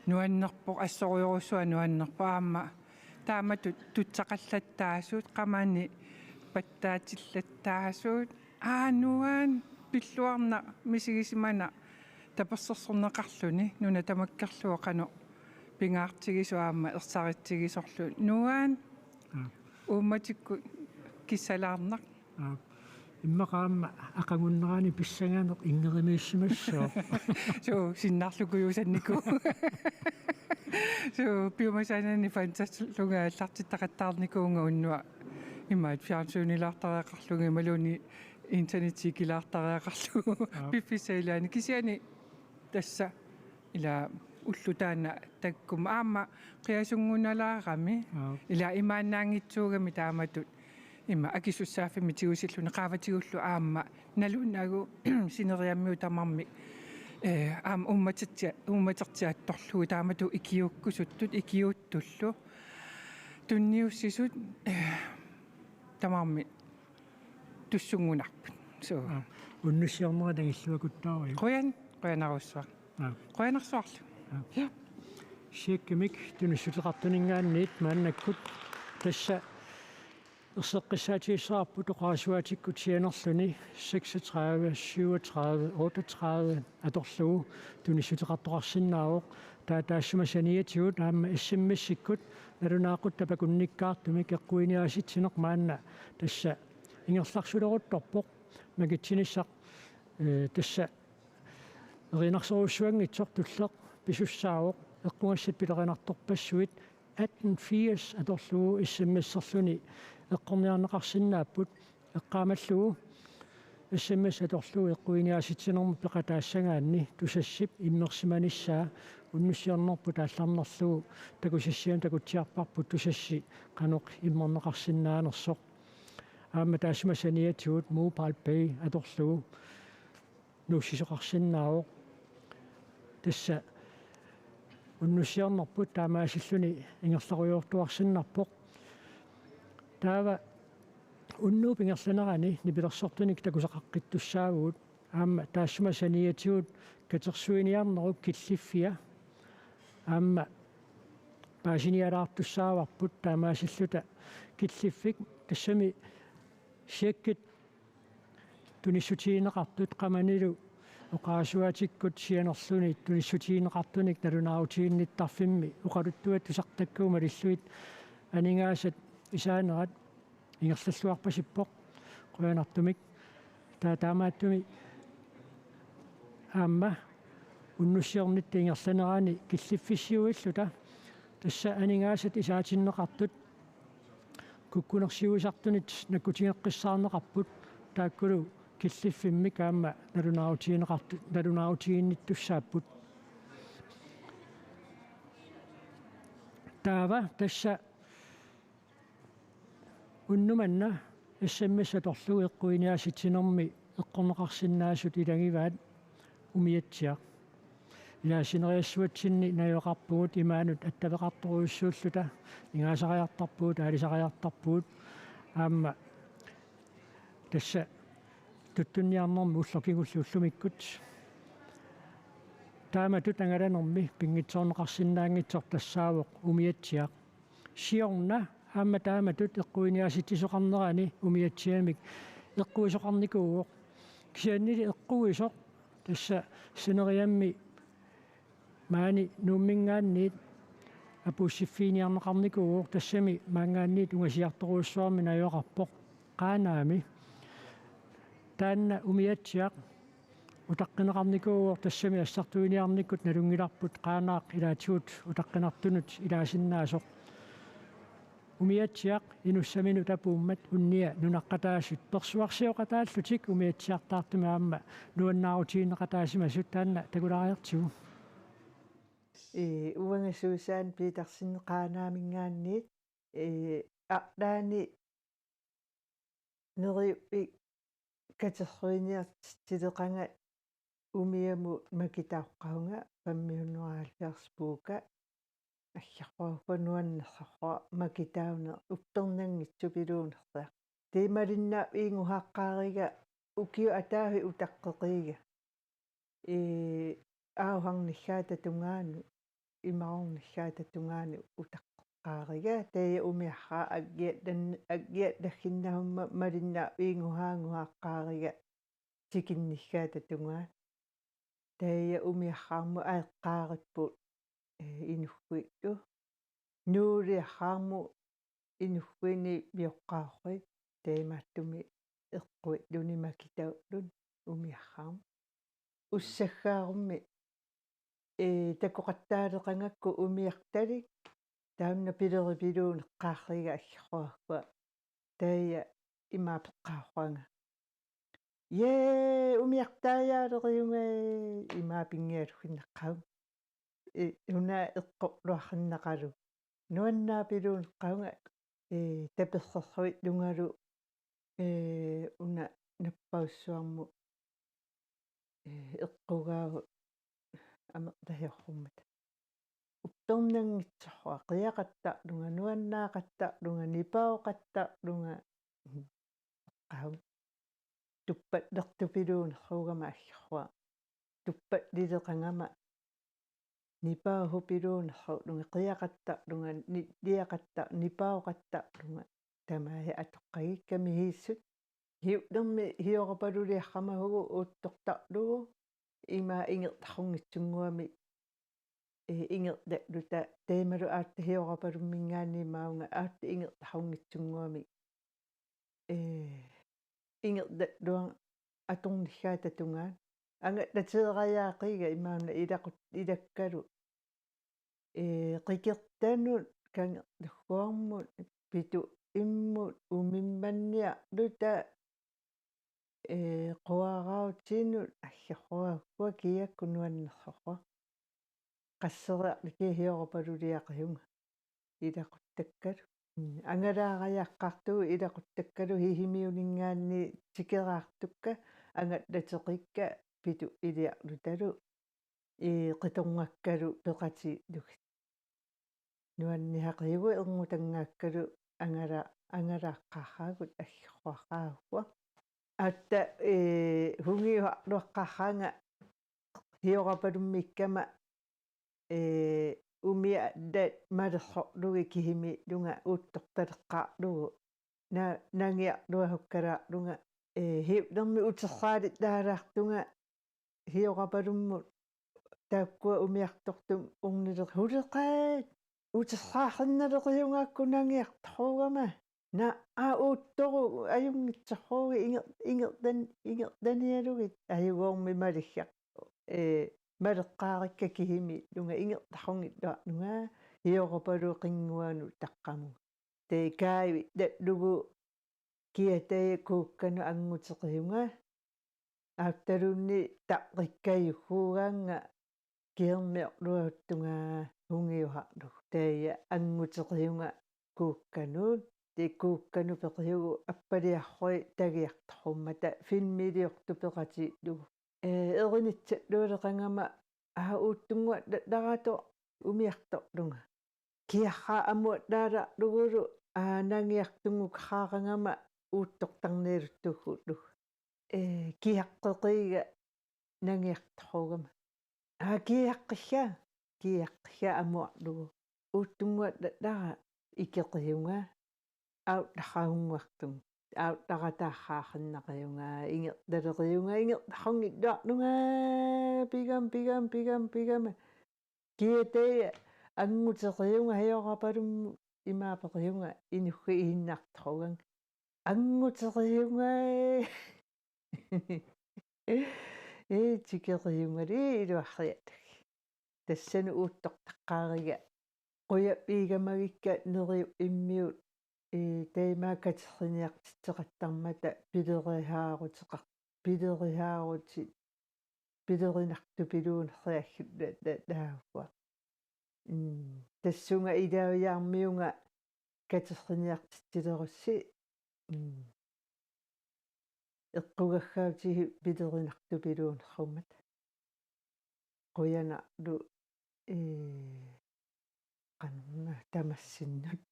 Nuannerpoq, assorujussuaq nuannerpoq aamma. Taamatut tutsaqallattaasut, qamani patsaatillattaasut. Aa, nuann, pilluarnaq, misigisimanaq tapersersorneqarluni, nuna tamakkerlugu qanoq pingaartigisoq aamma ersaritsigisorlu. Nuann. Aap. Uummatikkut kissalaarnaq. Aap. Immaqa aamma aqagunnerani pissanganeq Ingerimiissimassooq. Suu, sinnaarlukujuusannikuuvunga. Suu, piumasaanani Fantastilunga aallartittaqattaarnikuuvunga unnuaq. Imaat fjernsynilaartariaqarlunga imaluunniit internettiikilaartariaqarlugu. Aap. Piffissap ilaani kisianni tassa ila ulloq taanna takkuma aamma qiasunngunalaarami. Aap. Ila imaannaanngitsuugami taamatut ima akisussaaffimmi tigusilluni qaavatigullu aamma nalunagu sineriammiut tamarmik, eh, aamma uummatertia-, uummatertiaattorlugu taamatut ikiuukkusuttut ikiuuttullu tunniussisut, eh, tamarmik tussunngunarput. Suu. Aap. Unnussiornerit angilluakuttaaruit. Qujan, qujanarsuaq. Aap. Qujanarsuarlu. Aap. Ja. Checkimik tunissuteqartuninngaanniit maannakkut tassa erseqqissaatigissavarput oqarasuaatikkut sianerluni seksogtredive syvogtredive otteogtredive atorlugu tunissuteqartoqarsinnaavoq. Taava taassuma saniatigut aamma S M S-ikkut nalunaaquttap akunnikkaartumik eqquiniaasitsineq maanna tassa ingerlarsuleruttorpoq. Makitsinissaq, eh, tassa erinarsorujussuanngitsoq Tulleq pisussaavoq, eqqugassat pilerinartorpassuit atten firs atorlugu S M S-erluni eqqorniarneqarsinnaapput, eqqaamallugu S M S atorlugu eqquiniaasitsinermut peqataassagaanni Tusassip immersimanissaa unnussiornerput aallarnerlugu takusassiami takutsiarparput Tusassi qanoq immerneqarsinnaanersoq. Aamma taassuma saniatigut MobilePay atorlugu nuussisoqarsinnaavoq. Tassa unnussiornerput taamaasilluni ingerlarujoortuarsinnarpoq. Taava unnuup ingerlanerani nipilersortunik takusaqaqqittussaavugut. Aamma taassuma saniatigut katersuiniarnerup killiffia aamma paasinialaartussaavarput taamaasilluta killiffik tassami checkit tunissutigineqartut qamanilu oqarasuaatikkut sianerluni tunissutigineqartunik nalunaarutiginnittarfimmi oqaluttuat tusartakkagut malillugit aningaasat isaanerat ingerlalluarpasippoq qujanartumik. Taa taamaattumik aamma unnussiornitta ingerlanerani killiffissiuilluta tassa aningaasat isaatinneqartut kukkunersiuisartunit nakkutigeqqissaarneqarput taakkulu killiffimmik aamma nalunaarutigineqartut nalunaarutiginnittussaapput. Taava tassa unnuk manna S M S atorlugu eqquiniaasitsinermi eqqorneqarsinnaasut ilagivaat Umiatsiaq. Ilaasineriassuatsinni najugaqarpugut imaanut attaveqartorujussuulluta, ningaasariartarpugut, aalisariartarpugut, aamma tassa tuttunniarnermi ulloq kingulleq ullumikkut. Taamatut angalanermi pinngitsoorneqarsinnaanngitsoq tassaavoq Umiatsiaq. Siorna aamma taamatut eqquiniaasitsisoqarnerani umiatsiamik eqquisoqarnikuuvoq. Kisiannili eqquisoq tassa sineriammi maani Nuumminngaanniit apuussiffiiniarneqarnikuuvoq, tassami maanngaanniit ungasiartorujussuarmi najugaqarpoq Qaanaami. Taanna Umiatsiaq utaqqineqarnikuuvoq, tassami assartuiniarnikkut nalunngilarput Qaanaaq ilaatigut utaqqinartunut ilaasinnaasoq. Umiatsiaq inussaminut apuummat unnia nunaqqataasut persuarsioqataallutik umiatsiartaartumik aamma nuannaarutigineqataasimasut, taanna takulaariartigu. Ee, uanga Susan Petersen Qaanaaminngaanniit, ee, arlaanni neriuppi katersuiniartitsileqanga umiamut makitauqqavunga, fem hundrede og halvfjerds buukka, aggersuarput nuannersorsuaq makitauneq, uppernanngitsupiluunersuaq. Taava malinnaavinnguhaaqqaariga ukiup ataaseq utaqqeqiga. Ee, aavunniaata tungaanut, imaarniaata tungaanut utaqqeqqaariga, taava umiarraaq aggiallan-, aggiallagginnarmat malinnaavinnguhaannguhaaqqaariga tikinniaata tungaanut. Taava umiarraarmut aeqqaaripput, ee, inugguillu. Nuuliarraarmut inugguinik vioqqaarui, taamaattumik eqquilluni makitaulluni umiarraarmut. Ussaggaarummi, ee, takoqattaaleqangakku umiartalik, taanna pileripiluunneqqaarliga aggersuarput. Taava ima peqqaarsuanga: Jee, umiartaajaaleriunga, ima pinngialuinnaqqaarput. Ee, una eqqorluarsinnaqalu. Nuannaapiluunneqqavunga, ee, tapersersuillungalu, ee, una napparujussuarmut, ee, eqqugaavut amerlasoorsummata. Uppernanngitsorsuaq, qiaqattarlunga, nuannaaqattarlunga, nipauqattarlunga. Qaam. Tuppallertupiluunnersuugama aggersuaq. Tuppallileqangama nipausupiluunnersuullunga, qiaqattarlunga, nilliaqattar-, nipauqattarlunga. Tamaasa atoqqagikka misissut. Hiullermik hiorapaluliarsamasugut uuttortarlugu, ima ingerlasunngitsunnguamik, ee, ingerlalluta, taamalu aatsaat hiorapalumminngaanniit maunga aatsaat ingerlasunngitsunnguamik, ee, ingerlalluarlunga atorniaata tungaanut. Angallateerajaaqqiga imaanna ilaqut-, ilakkalu. Ee, qikertanut, kangerlukkuarmut, pituimmut, umimmanniarluta, ee, quarautiinut aggersuakkua kiakkut nuannersorsuaq. Qasseriarlunga hiorapaluliaqihunga ilaquttakkalu. Mm, angalaariaqqaartugut ilaquttakkalu Sisimiuninngaanniit tikeraartukka angallateqikka pitut iliarlutalu ee, qitorngakkalu peqatiillugit. Nuannisaqivugut ernutanngakkalu angala-, angalaaqqaaraagut aggersuaqaakua. Atta, ee, sungiusarluaqqaaraanga hiorapalummikkama, ee, umiat allat malersorlugit kisimiillunga uuttortaleqqaarlugu. Na-, nangiarluasukkalaarlunga, ee, hiulermi utersaalittaalaartunga hiorapalummut taakkua umiartortumik ornileq suleqaat utersaarsinnaleqisungaakku nangiartorsuugama. Naa, aa, uuttoruk ajunngitsorsuugit inger-, ingerlan-, ingerlanialugit ajugoormi malissiaq. Ee, maleqqaarikka kisimiillunga ingerlasunngilluarlunga hiorapaluit qinnguanut taqqamunga. Tee kaavi tallugu kiataja kuukkanut annguteqisunga. Aappaluunniit tarrikkajussuugaannga kisermiorluartunga sungiusarlugu. Taava annguteqisunga kuukkanut. Tee kuukkanut peqisugut appaliarsuit tagiartorsummata filmiliortut peqatiillugu. Ee, erinitsallualeqangama aa uuttunnguallallaaraatoq umiartorlunga. Kiarraa amuallaalaarlugulu aa nangiartunngukaarangama uuttortarnialuttuullunga. Ee, kiaqqeqiga nangiartorsuugama. Aa kiaqqissaa, kiaqqissaa amuarlugu. Uuttunnguallallaara ikeqisunga. Aullaqarunnguartunga. Aullaqataarsaarsinnaqqisunga, ingerlaleqisunga, ingerlasunngilluarlunga, pigama, pigama, pigama, pigama. Kiataja annguteqisunga hiorapalummut imaapeqisunga inussiinnartorsuugannga. Annguteqisunga. Ee, tikeqisungali iluarsiallugit. Tassani uuttortaqqaariga. Qujavigigama ikka neriup immiut, ee, taama katerriniartitseqattarmata pilerisaaruteqar-, pilerisaarutit, pilerinartupiluunniit reassut la-, la-, laavua. Mm, tassunga ilaaviarmiunga katerriniartitsilerussi. Mm. Eqqugassaatit pilerinartupiluunniit qummata. Qujanarlu, ee, qanormaa tamassinnut.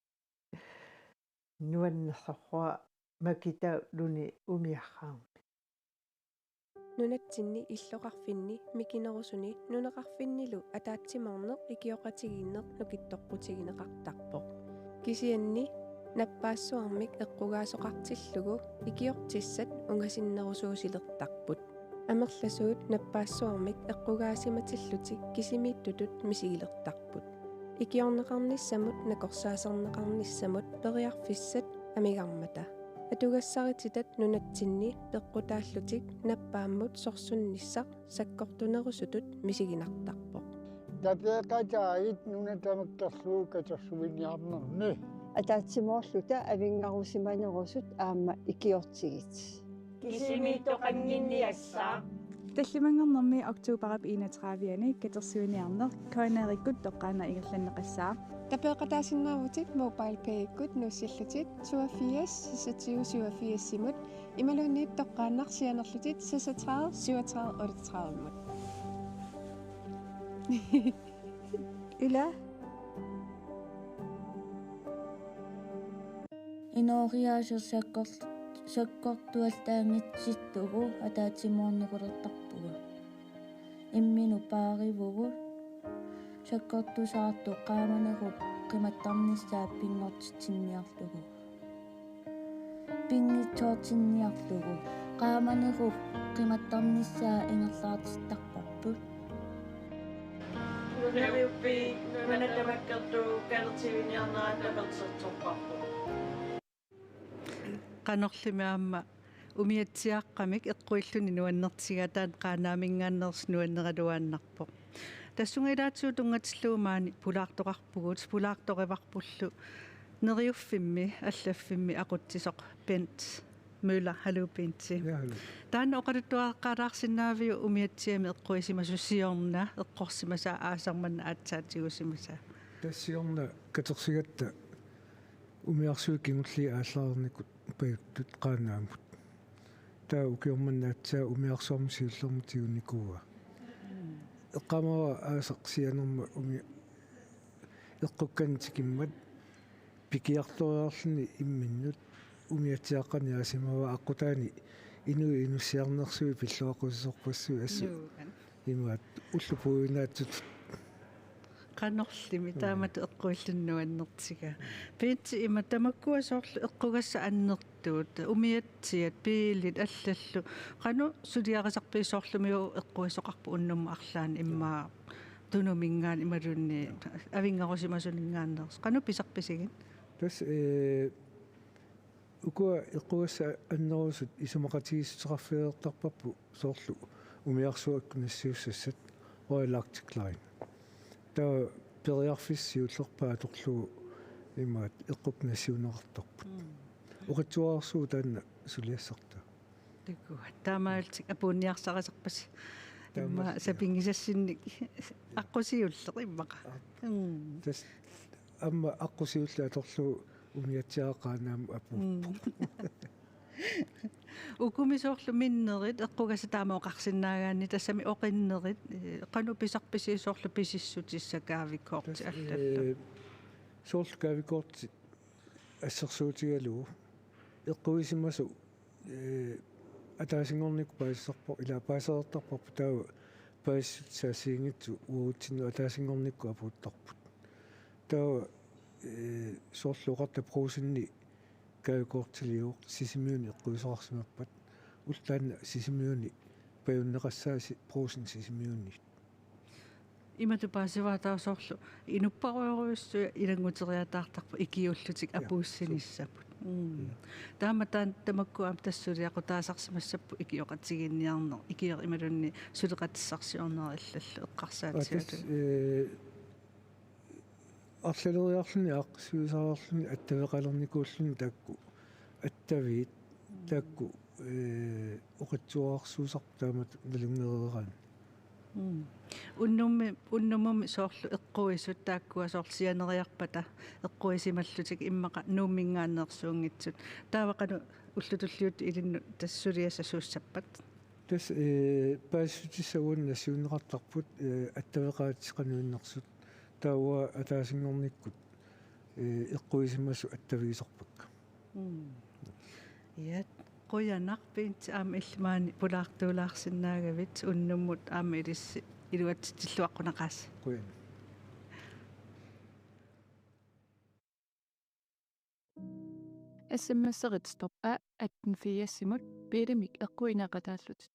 Nuannersorsuaq makitaalluni umiarsuarmi. Nunatsinni illoqarfinni mikinerusuni nunaqarfinnilu ataatsimoorneq ikioqatigiinneq nukittoqqutigineqartarpoq. Kisianni nappaassuarmik eqqugaasoqartillugu ikiortissat ungasinnerusuusilertarput. Amerlasuut nappaassuarmik eqqugaasimatillutik kisimiittutut misigilertarput. Ikiorneqarnissamut nakorsaaserneqarnissamut periarfissat amigarmata. Atugassarititaat nunatsinni peqqutaallutik nappaammut sorsunnissaq sakkortunerusutut misiginartarpoq. Tapeeqataagit nuna tamakkerlugu katersuiniarnerni. Ataatsimoorluta avinngarusimanerusut aamma ikiortigit. Kisimiittoqannginniassaaq. Tallimanngornermi oktoberip enogtredive-ani katersuiniarneq K N R-ikkut toqqaannaq ingerlanneqassaaq. Tapeeqataasinnaavutit MobilePay-ikkut nuussillutit syvogfirs seksogtyve syvogfirs-imut imaluunniit toqqaannaq sianerlutit seksogtredive syvogtredive otteogtredive-mut. Ila. Inooriaaseq sakkor-, sakkortuallaanngitsutut ataatsimoornerulertarpugut. Imminut paarivugut sakkortusaartut qaamanerup qimattarnissaa pinngortitsinniarlugu. Pinngitsoortinniarlugu. Qaamanerup qimattarnissaa ingerlaartittarparput. Nunaruppi nuna tamakkerlugu katersuiniarnera tapersersorparput. Qanorlimi aamma umiatsiaaqqamik eqquilluni nuannertigigaat Qaanaaminngaanneersoq nuanneraluaannarpoq. Tassunga ilaatigut tunngatillugu maani pulaartoqarpugut, pulaartorivarpullu Neriuffimmi allaffimmi aqutsisoq Bent Møller, hallo Bente. Ja, hallo. Taanna oqaluttuaqqaalaarsinnaaviuk umiatsiamik eqquisimasoq, siorna eqqorsimasaa aasaq manna aatsaat tigusimasaa? Tassa siorna katersigatta umiarsuit kingulliit aallaarnikut pajuttut Qaanaamut. Taava ukioq manna aatsaat umiarsuarmi siullermi tigunikuuaa. Eqqaamavara aasaq sianerma umi eqqukkannik tikimmat pikiartoriarluni imminnut umiatsiaaqqanik aasimavaa aqqutaani inuit inussiarnersuit pilluaqqusisorpassuit assut. Nuukan. Imaat ullut puiuinaatsutut. Qanorlimi taamatut eqquilluni nuannertigaa. Bente, ima tamakkua soorlu eqqugassat annertuut, umiatsiat, biilit allallu. Qanoq suliarisarpisi, soorlumi eqquisoqarput unnummut arlaanni immaqa Tunuminngaanneersoq imaluunniit Avinngarusimasuninngaanneersoq. Qanoq pisarpisigit? Tassa, eh, ukua eqqugassat annerusut isumaqatigiissuteqarfigereertarparput soorlu umiarsuakkut nassiussassat Royal Arctic Line. Taava periarfissat siullerpaat atorlugu imaat eqqukkut nassiunneqartarput. Mm. Oqitsuararsuuvoq taanna suliassartaa. Takuuk. Taamaalillutik apuunniarsarisarpasi. Immaqa taamaalillutik sapinngisassinnik aqqusiulleq immaqa. Aa. Mm. Tassa aamma aqqusiulleq atorlugu umiatsiaaqqat Qaanaamut apuuppoq. Mm. Ukumi soorlu minnerit eqqugassat taama oqarsinnaagaanni, tassami oqinnerit, eh, qanoq pisarpisi, soorlu pisissutissat, gavekortit allallu? Tassa, eh, soorlu gavekortit assersuutigalugu eqquisimasoq, eh, ataasinngornikkut paasisarpar-, ilaa, paasereertarparput, taava paasissutissat assigiinngitsut uagutsinnut ataasinngornikkut apuuttarput. Taava, eh, soorlu oqarta Brugsenip gavekortiliuvoq, Sisimiuni eqquisoqarsimappat. Ulloq taanna Sisimiuni pajunneqassaaq, si-, Brugsen Sisimiuniit. Imatut paasivara taava soorlu inupparujorujussuit ilannguteriataartarput ikiuullutik. Ja, apuussinissapput. Mm. Mm. Taama taan-, tamakku aamma tassa suliaqutaasarsimassapput ikioqatigiinniarneq, ikioq imaluunniit suleqatissarsiorneq allallu eqqarsaatigalugu. Aa, tassa, eh, arlaleriarluni aaqqissuisariarluni attaveqalernikuulluni taakku attaviit, taakku, eh, oqitsuararsuusarput taamatut nalunngereeraanni. Mm. Unnummi-, unnummut soorlu eqquisut taakkua soorlu sianeriarpata eqquisimallutik immaqa Nuumminngaanneersuunngitsut. Taava qanoq ullut tulliuttut ilinnut tassa suliassat suussappat? Tassa, eh, paasissutissat uani nassiunneqartarput, eh, attaveqaatit qanoq innersut. Taava ataasinngornikkut, eh, eqquisimasut attavigisarpakka. Mm. Ja, qujanaq Bente, aamma illit maani pulaartuulaarsinnaagavit, unnummut aamma ilissi iluatsitsilluaqqunaqaasi. Qujan. S M S-erit stop A atten firsimut biilimik eqquineqataallutit.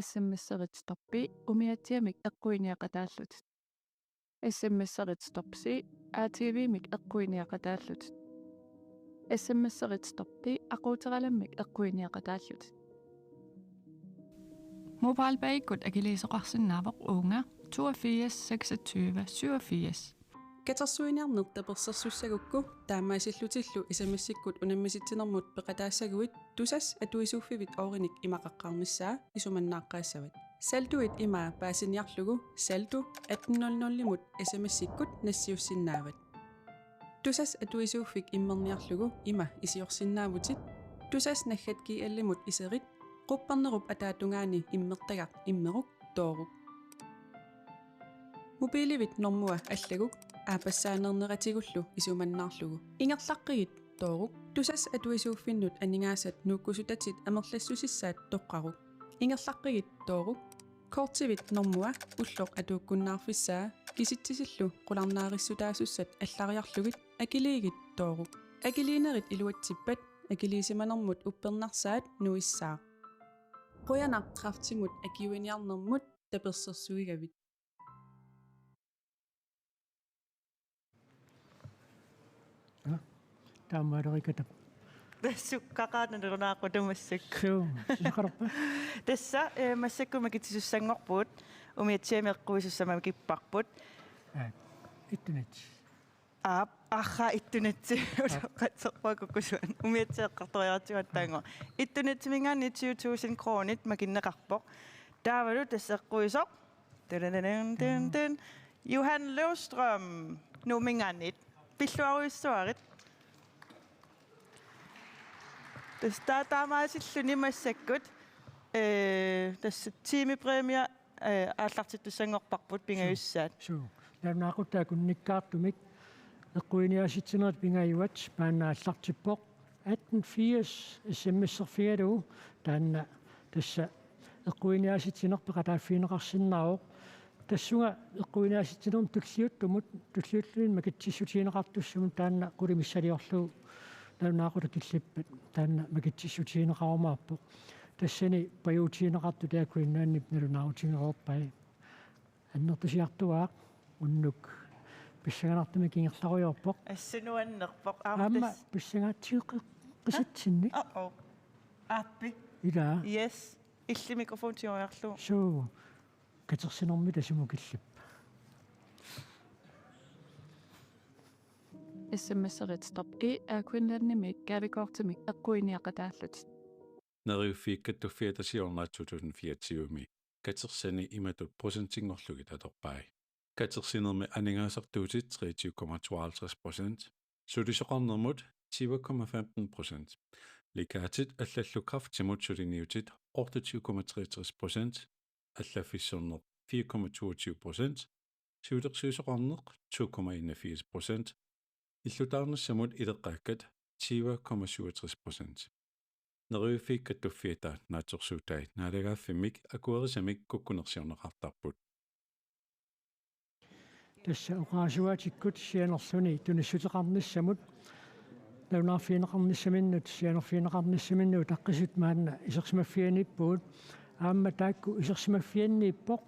S M S-erit stop B umiatsiamik eqquineqataallutit. S M S-erit stop C A T V-mik eqquineqataallutit. S M S-erit stop D aquuteralammik eqquineqataallutit. MobilePay-ikkut akiliisoqarsinnaavoq uunga toogfirs seksogtyve syvogfirs. Katersuiniarneq tapersersussagukku taamaasillutillu S M S-ikkut unammisitsinermut peqataassaguit Tusass atuisuuffivit oorinik imaqaqqaarnissaa isumannaaqqaassavat. Salduit ima paasiniarlugu saldu atten nul nul-imut S M S-ikkut nassiussinnaavat. Tusass atuisuuffik immerniarlugu ima isiorsinnaavutit: Tusass naggat G L-imut iserit, quppernerup ataatungaani immertagaq immeruk tooruk. Mobiilivit normua allaguk aappassaaneerneratigut isumannaarlugu. Ingerlaqqigit tooruk. Tusass atuisuuffinnut aningaasat nuukkusutatit amerlassusissaat toqqaruk. Ingerlaqqigit tooruk. Kortivit normua ulloq atuukkunnaarfissaa kisitsisillu qularnaarissutaasussat allariarlugit akiliigit tooruk. Akiliinerit iluatsippat akiliisimanermut uppernarsaat nuissaaq. Qujanaq Kræftimut akiuiniarnermut tapersersuigavit. Aa, taamaaleriikatap. Sukkaqaana nalunaaqutaq massakkut. Suu, sukkaqarpa? Tassa, eh, massakkut makitsisussanngorpugut, umiatsiamik eqquisussat makipparput. Aa, internet. Aap, arraa ittunatsi uloqqatserpunga kukkusuat. Umiatsiaq eqqartoriaratsigu aatsaannguaq. Ittunatsiminngaanniit tyve tusind kronit makinneqarpoq. Taavalu tassa eqquisoq. Tun, tun, tun, tun. Johan Løvstrøm, Nuumminngaanniit. Pilluarujussuarit. Tassa taa-, taamaasilluni massakkut, ee, tassa tiimipræmia, ee, aallartittussanngorparput pingajussaat. Suu, suu. Nalunaaqutaq akunnikkaartumik eqquiniaasitsinerit pingajuat maanna aallartippoq. Atten firs S M S-erfigalugu taanna tassa eqquiniaasitsineq peqataaffigineqarsinnaavoq. Tassunga eqquiniaasitsinermi tulliuttumut, tulliuttuni makitsissutigineqartussamut taanna qulit missiliorlugu nalunaaqutaq killippat taanna makitsissutigineqarumaarpoq. Tassani pajuutigineqartut Air Greenlandip nalunaarutigereerpai. Annertusiartuaaq unnuk pissanganartumik ingerlarujoorpoq. Assut nuannerpoq. Aamma aamma tas- pissangaatsigeqqisatsinnik. Aa, oo. Aappi. Ilaa. Yes. Illit mikrofon tigoriarlugu. Suu. Katersinermi tasumukillip. S M S-erit stop i Air Greenlandimi gavekortimik eqquiniaqataallutit. Neriuffiit Kattuffiata siorna to tusind fireogtyve-mi katersani imatut procentinngorlugit atorpai. Katersinermi aningaasartuutit treogtyve komma tooghalvtreds procent, sulisoqarnermut tyve komma femten procent, legaatit allallu kræftimut suliniutit otteogtyve komma treogtres procent, allaffissorneq fire komma toogtyve procent, siulersuisoqarneq to komma enogfirs procent, illutaarnissamut ileqqaakkat tyve komma syvogtres procent. Neriuffiit Kattuffiata naatsorsuutai naalagaaffimmik akuerisamik kukkunersiorneqartarput. Tassa oqarasuaatikkut sianerluni tunissuteqarnissamut, nalunaarfigineqarnissaminnut, sianerfigineqarnissaminnut utaqqisut maanna isersimaffianiippugut. Aamma taakku isersimaffianniippoq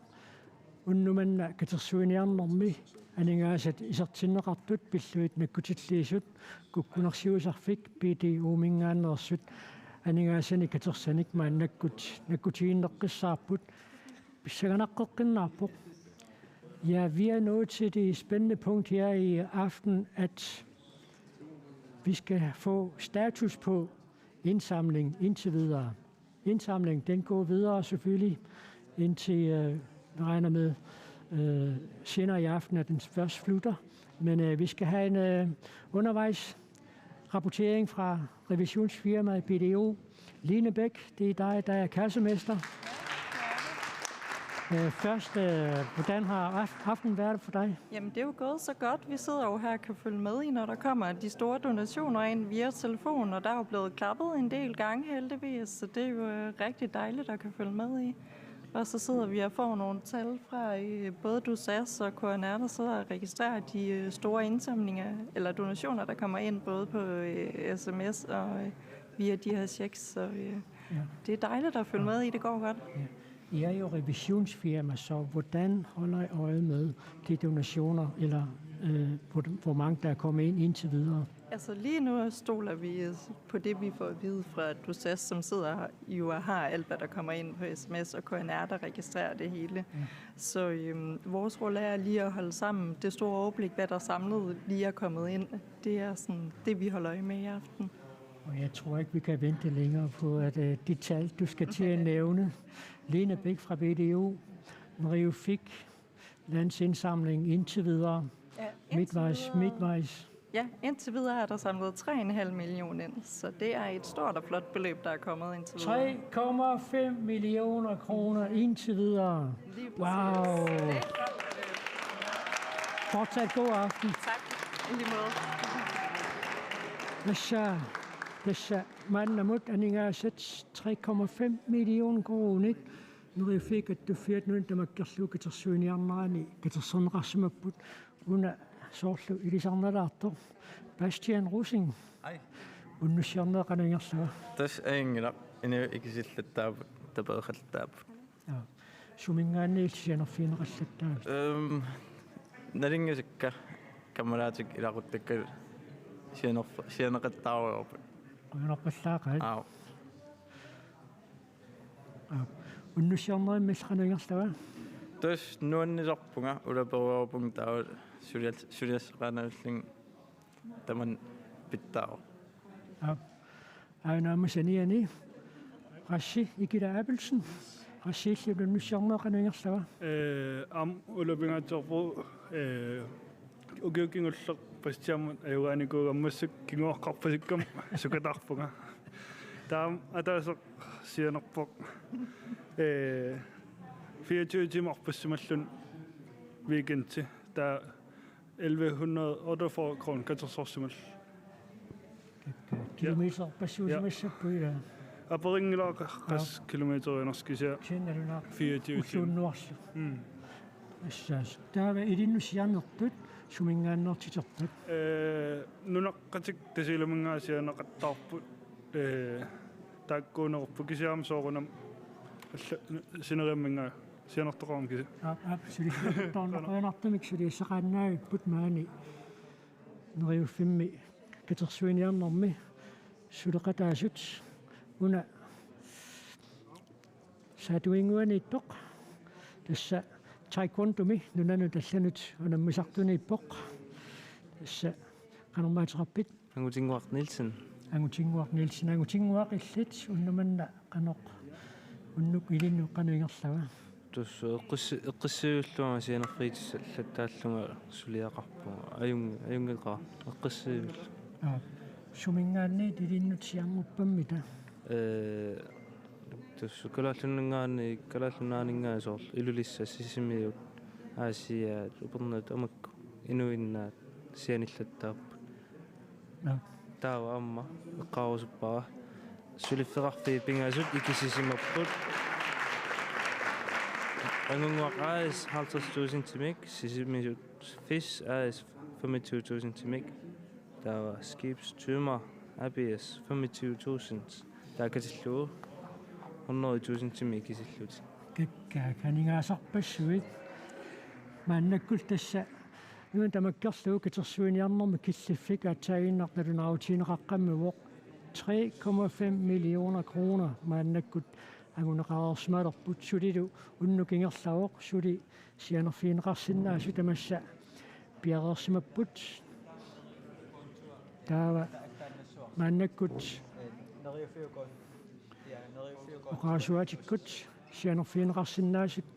unnuk manna katersuiniarnermi aningaasat isertinneqartut pillugit nakkutilliisut, kukkunersiuisarfik P D O-minngaanneersut aningaasanik katersanik maannakkut nakkutiginneqqissaarput. Pissanganaqqeqqinnaarpoq. Ja, vi er nået til det spændende punkt her i aften, at vi skal få status på indsamling indtil videre. Indsamling, den går videre selvfølgelig indtil, øh, vi regner med, øh, senere i aften, at den først slutter. Men, øh, vi skal have en, øh, undervejs rapportering fra revisionsfirmaet B D O. Line Bæk, det er dig, der er kassemester. Øh, først, øh, hvordan har af-, aftenen været for dig? Jamen, det er jo gået så godt. Vi sidder jo her og kan følge med i, når der kommer de store donationer ind via telefon, og der er jo blevet klappet en del gange heldigvis, så det er jo, øh, rigtig dejligt at kan følge med i. Og så sidder vi og får nogle tal fra, øh, både DOSAS og K N R, der sidder og registrerer de, øh, store indsamlinger, eller donationer, der kommer ind både på, øh, S M S og, øh, via de her checks. Så, øh, ja, det er dejligt at følge med i. Det går godt. Ja. I er jo revisionsfirma, så hvordan holder I øje med de donationer, eller, øh, hvor, hvor mange der er kommet ind indtil videre? Altså, lige nu stoler vi på det, vi får at vide fra DOSAS, som sidder her, jo, og har alt, hvad der kommer ind på S M S og K N R, der registrerer det hele. Ja. Så, øhm, vores rolle er lige at holde sammen det store overblik, hvad der samlet lige er kommet ind. Det er sådan det, vi holder øje med i aften. Og jeg tror ikke, vi kan vente længere på, at, øh, de tal, du skal til at nævne. Lene Bæk fra B D O, Neriuffik, landsindsamling indtil videre. Ja, indtil midtvejs, videre. Midtvejs. Ja, indtil videre er der samlet tre komma fem million ind, så det er et stort og flot beløb, der er kommet indtil videre. Tre komma fem millioner kroner indtil videre. Lige præcis. Wow. Det er et flot beløb. Fortsat god aften. Tak. I lige måde. Tassa, tassa maannamut aningaasat tre komma fem million kroner. Neriuffik Kattuffiata nuna tamakkerlugu katersuiniarnerani katersorneqarsimapput, una soorlu ilisarnalaartoq. Bastian Rosing. Hej. Unnussiorneq qanoq ingerlava? Tassa ajunngilaq, inuit ikisillattaarput, tapeeqallattaarput. Ja. Suminngaanniit sianerfigineqallattaarput? Øhm, nalunngisakka, kammalaatikka ilaquttakka sianerf-, sianeqattaarujoorput. Qujanarpallaaqaat. Aap. Aap. Unnussiornermi qanoq ingerlava? Tassa nuannisarpunga, ulaperujoorpunga taava suliat-, suliassaqaannarullunga Tamanna pitsaavoq. Aap. Aana aamma saniani. Rassi Ikila Abelsen. Rassi, illit unnussiorneq qanoq ingerlava? Ee, aamma ulapingaatsiarpoq, ee, ukioq kingulleq Bastianimut ajugaanikuugama massakkut kinguaqqarpasikkama sukataarpunga. Taava ataaseq sianerpoq. Ee, fireogtyve timer arpassimalluni weekendi. Taava elleve hundrede otteogfyrre kroner katersorsimalluni. Kilometerpassuusimassapput, ilaa? Aperinngilara qas-, qas-, kilometeriunersoq, kisianni nalunaaq fireogtyve timer. Ulluunnuarlu. Mm. Assaas. Taava ilinnut sianertut suminngaanneersiterput? Ee, nunaqqatikka Tasiilaminngaanniit sianeqattaarput. Ee, taakkuunerupput, kisianni soorunami alla-, sineriamminngaanniit sianertoqarami kisianni. Aap, aap, suli. Toorneqaanartumik suliassaqaannaavipput maani Neriuffimmi katersuiniarnermi suleqataasut. Una Saatuinnguaniittoq. Tassa taekwondomi nunanut allanut unammisartuniippoq. Tassa qanormaateqarpit? Angutinnguaq Nielsen. Angutinnguaq Nielsen, Angutinnguaq, illit unnuk manna qanoq, unnuk ilinnut qanoq ingerlava? Tassa eqqissi-, eqqissiviullunga sianerfigitissat allattaallunga suliaqarpunga. Ajunn-, ajunngeqaaq, eqqissiviullunga. Aap. Suminngaanniit ilinnut siannguppammita? Ee, tassa Kalaallit Nunaanninngaanniit, Kalaallit Nunaanninngaanniit soorlu Ilulissat, Sisimiut, Aasiaat, Upernavik, tamakku inuinnaat sianillattaapput. Aap. Taava aamma eqqaarusuppara suliffeqarfiit pingasut ikisisimapput. Angunnguaq A/S halvtreds tusindimik, Sisimiut Fish A/S femogtyve tusindimik, taava Skibstømmer A/S femogtyve tusind, taava katillugu hundrede tusindimik ikisillutik. Kakkaak, aningaasarpassuit. Maannakkut tassa una tamakkerlugu katersuiniarnermi killiffik aatsaaginnaq nalunaarutigineqaqqammerpoq. Tre komma fem millioner kroner maannakkut anguneqareersimalerput, sulilu unnuk ingerlavoq, suli sianerfigineqarsinnaasut tamassa piareersimapput. Taava maannakkut oqarasuaatikkut sianerfigineqarsinnaasut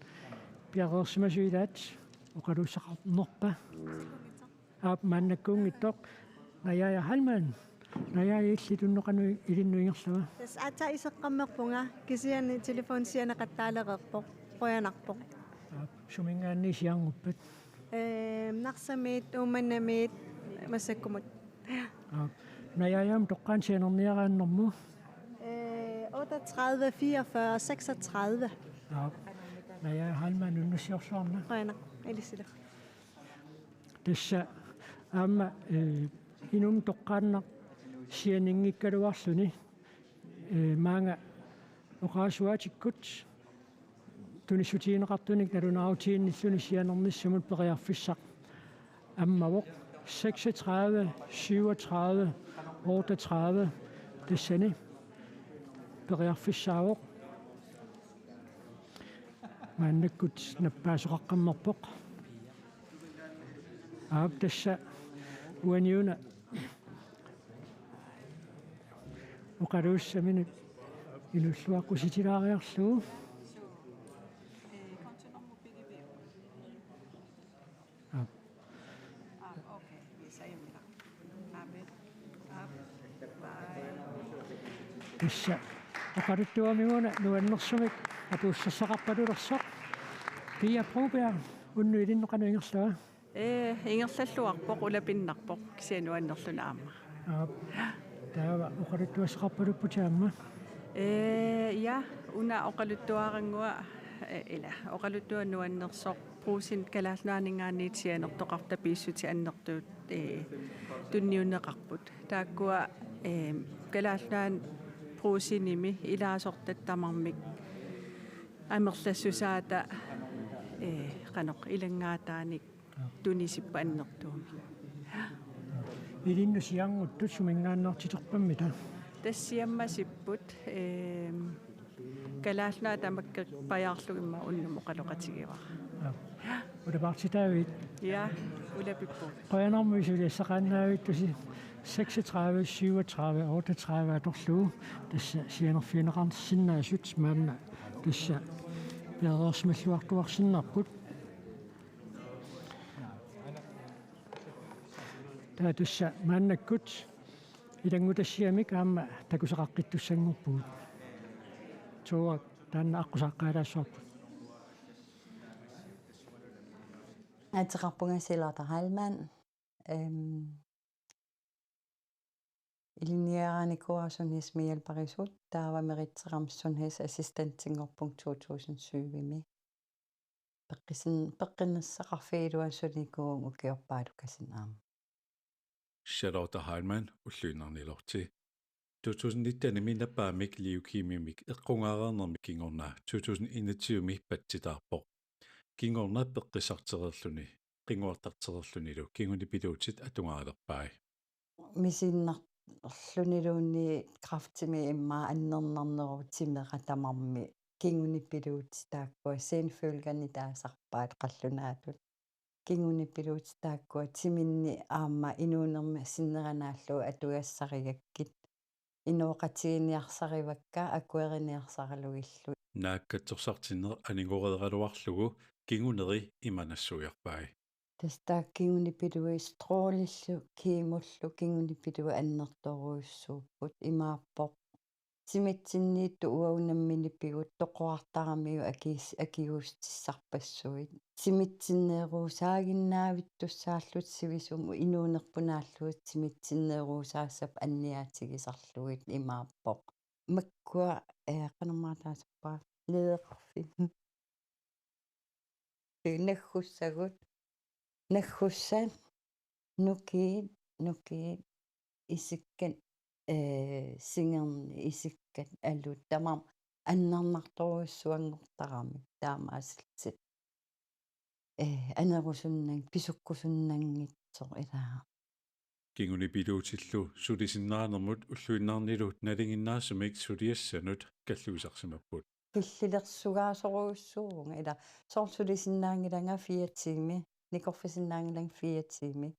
piareersimasut ilaat, oqaluussaqarnerpa? Aap, maannakkuunngitsoq Najaja Heilmann. Najaja, illit unnuk qanoq ilinnut ingerlava? Tassa aatsaat iseqqammerpunga, kisianni telefoni sianeqattaalereerpoq. Qujanarpoq. Aap, suminngaanniit siannguppat? Ee, Narsamiit, Uummannamiit, massakkumut. Aap. Najaja, aamma toqqaannaq sianerniaraannermut? Ee, otteogtredive, fireogfyrre, seksogtredive. Aap. Najaja Heilmann, unnussiorluarna. Qujanaq, ilissilu. Tassa aamma, ee, inummut toqqaannaq sianinngikkaluarluni, ee, maanga oqarasuaatikkut tunissutigineqartunik nalunaarutiginnilluni sianernissamut periarfissaq ammavoq: seksogtredive, syvogtredive, otteogtredive, tassani periarfissaavoq. Maannakkut nappaasoqaqqammerpoq. Aap, tassa uani una oqaluussaminut inuulluaqqusitilaariarlugu. Aap. Tassa oqaluttuamik una nuannersumik apuussassaqarpalulersoq. Pia Broberg, unnuk ilinnut qanoq ingerlava? Ee, ingerlalluarpoq, ulapinnarpoq, kisianni nuannerluni aamma. Aap. Taava oqaluttuassaqarpalupputit aamma? Ee, ja, una oqaluttuarannguaq, ee, ila, oqaluttuaq nuannersoq, Brugsenip Kalaallit Nunaanninngaanniit sianertoqartut, piissutsit annertuut, ee, tunniunneqarput. Taakkua, ee, Kalaallit Nunaanni Brugsenimi ilaasortat tamarmik amerlassusaata, ee, qanoq ilanngaataanik tunisipput annertuumik. Ilinnut sianngutsit suminngaanneersiterpammita? Tassa siammasipput, ehm, Kalaallit Nunaat tamakkerpajaarlugu immaqa unnuk oqaloqatigivara. Aap. Ulla Parti David. Ja, Ulla Pippo. Qujanarmi suliassaqaannavittusi. Seksogtredive, syvogtredive, otteogtredive atorlugu. Tassa sianerfigineqarsinnaasut maanna tassa piareersimalluartuarsinnarput. Taava tassa maannakkut ilanngutassiamik aamma takusaqaqqittussanngorpugut. Tuua taanna aqqusaaqqaalaassavarput. Ateqarpunga Charlotte Heilmann. Øhm, ilinniaraanikuuara sundhedsmedhjælperisut, taava meritseqarama sundhedsassistentinngorpunga to tusind syv-imi. Peqqisin-, peqqinnissaqarfigiluan sulikuun ukiorpaalukasin aamma. Charlotte Heilmann ulluinnarniluarti. To tusind nitten-imi napaamik leukemimik eqqugaareernermi kingorna to tusind enogtyve-mi patsitaarpoq. Kingorna peqqissartereerluni, qinnguartartereerlunilu kingunipiluutit atugaalerpai. Misiinnarluniluunniit kræftimi immaqa annernarnerup timera tamarmi kingunipiluutit taakkua senfølgerne taasarpaat qallunaatut. Kingunipiluutit taakkua timinni aamma inuunermi sinnera naallugu atugassarigakkit. Inooqatiginiarsarivakka akueriniarsaralugillu. Naak katsorsartinneq anigoreeraluarlugu kinguneri ima nassuiarpai. Tassa taakku kingunipiluit strålillu kemollu kingunipiluit annertoorujussuupput, imaappoq timitsinniittut uagut nammineq pigut toqorartaramiuk akiis-, akiguutissarpassuit. Timitsinneeruusaaginnaavittussaallutik sivisumut inuunerput naallugu timitsinneeruusaassappat anniaatigisarlugit, imaappoq. Makkua, eh, qanormaa taasarpara, lederqarfik. Naggussagut. Naggussat, nukiit, nukiit, isikkat, eh, singerni, isikkat, alut, tamarmik annernartorujussuanngortaramik taamaasillutik. Eh, anerusunnang-, pisukkusunnanngitsoq ilaa. Kingunipiluutillu sulisinnaanermut ulluinnarnilu nalinginnaasumik suliassanut kalluisarsimapput. Killilersugaasorujussuuvunga ilaa, soorlu sulisinnaanngilanga fire tiimi, nikorfisinnaanngilanga fire tiimi.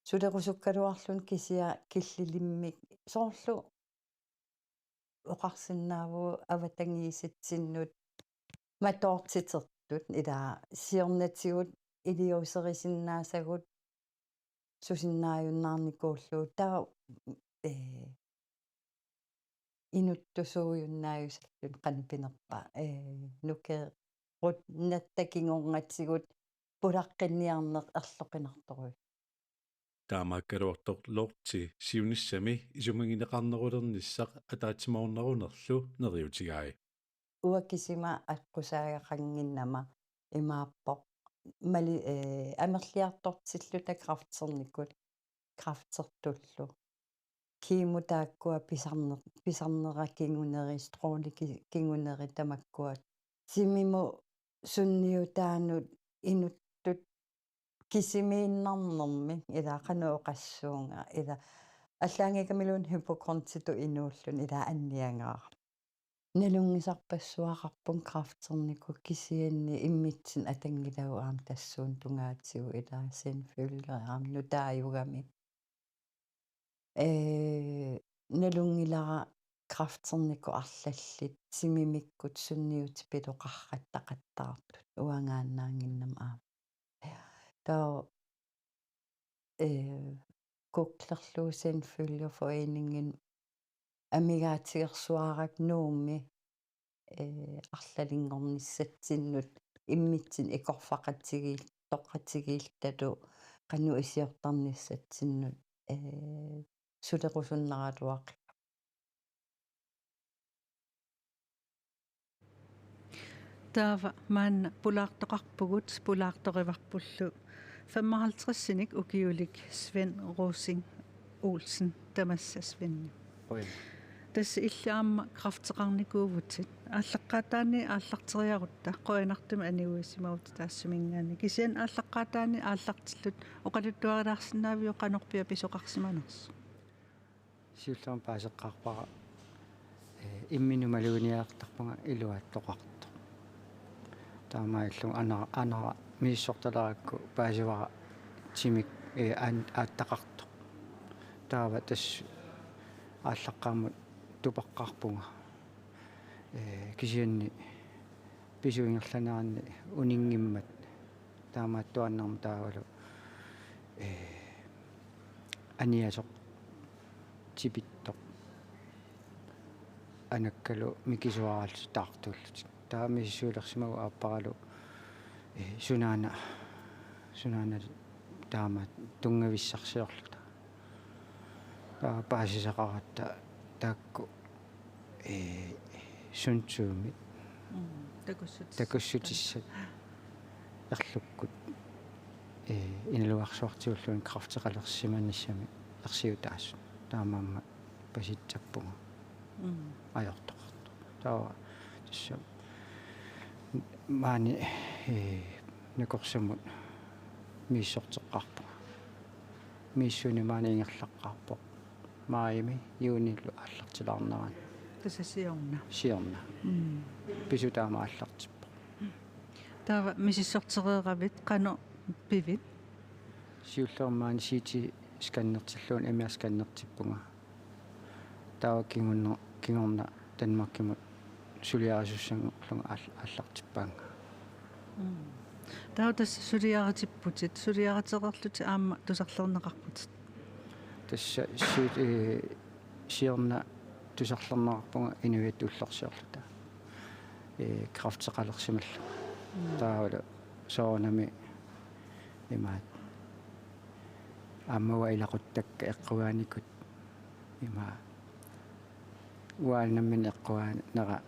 Sulerusukkaluarluni kisianni killilimmik soorlu oqarsinnaavugut avatangiisitsinnut matoortitertut ilaa siornatigut iliuuserisinnaasagut susinnaajunnaarnikuullugu taava, eh, inuttusuujunnaajusarluni qanoq pinerpa, eh, nukerut nertakingornatigut pulaqqinniarneq erloqinartorujuk. Taamaakkaluartoq Lotti siunissami isumagineqarnerulernissaq ataatsimoornerunerlu neriutigai. Uanga kisima aqqusaagaqannginnama imaappoq mali-, eh, amerliartortilluta kræfternikut, kræftertullu. Kemo taakkua pisarner-, pisarnera kinguneri, stråle ki-, kinguneri tamakkua. Timimut sunniutaanut inuttut kisimiinnarnermik ilaa qanoq oqassuunga ilaa allaanngikkaluarluni hypokondritut inuulluni ilaa anniangaarami. Nalunngisarpassuaqarpunga kræfternikut kisianni immitsinnut atanngilagut aamma tassuuna tungaatigut ilaa senfølger aamma nutaajugami. Eh, nalunngilara kræfternikut arlallit timimikkut sunniutit piloqartaqattaartut uangaannaannginnama aamma. Taava, eh, kuklerlu senfølgerforeningen amigaatigersuarakku Nuummi, eh, arlalinngornissatsinnut immitsinnut ikorfaqatigiil-, toqqatigiilluta qanoq iliortarnissatsinnut, eh, sulerusunnaraluaqi. Taava maanna pulaartoqarpugut, pulaartorivarpullu femoghalvtredsinik ukiulik Svend Rosing Olsen, tamassa Svend. Oj. Tassa illit aamma kræfteqarnikuuvutit. Aallaqqaataani aallarteriarutta qujanartumik aniguisimavutit taassuminngaanniit. Kisianni aallaqqaataani aallartillutit oqaluttuarilaarsinnaaviuk qanorpiaq pisoqarsimanersoq? Siullermik paaseqqaarpara, eh, imminut maluginiartarpunga iluaattoqartoq. Taamaalillunga anara, anara misissortalerakku paasivara timik, ee, aan-, aattaqartoq. Taava tassa aallaqqaammut tupaqqaarpunga. Ee, kisianni pisut ingerlaneranni uninngimmat taamaattuaannarmata taavalu, ee, aniasoq tipittoq anakkalu mikisuaraallutik taartuullutik. Taava misissuilersimavugut aapparalu, ee, sunaana, sunaana taama tunngavissarsiorluta. Taava paasisaqaratta taakku, ee, suntuumik Mm, takussutissat. Takussutissat. Erlukkut, ee, inalugarsuartiulluunniit kræfteqalersimanissami ersiutaasut. Taamaammat pasitsappunga. Mm. Ajortoqartoq. Taava tassa maani, ee, nakorsamut misissorteqqaarpunga. Misissuineq maani ingerlaqqaarpoq. Maajimi juunillu aallartilaarnerani. Tassa siorna. Siorna. Mm. Pisut taama aallartippoq. Taava misissortereeravit qanoq pivit? Siullermik maani C T-scannertillugu M R-scannertippunga. Taava kingunner-, kingorna Danmarkimut suliarisussanngorlunga aal-, aallartippaannga. Mm. Taava tassa suliaritipputit, suliaritereerlutit aamma tusarlerneqarputit? Tassa si-, ee, siorna tusarlerneqarpunga inuiattut ullorsiorluta. Ee, kræfteqalersimallunga. Mm. Taavalu soorunami imaat aamma uanga ilaquttakka eqqugaannikut ima uanga nammineq eqqugaanera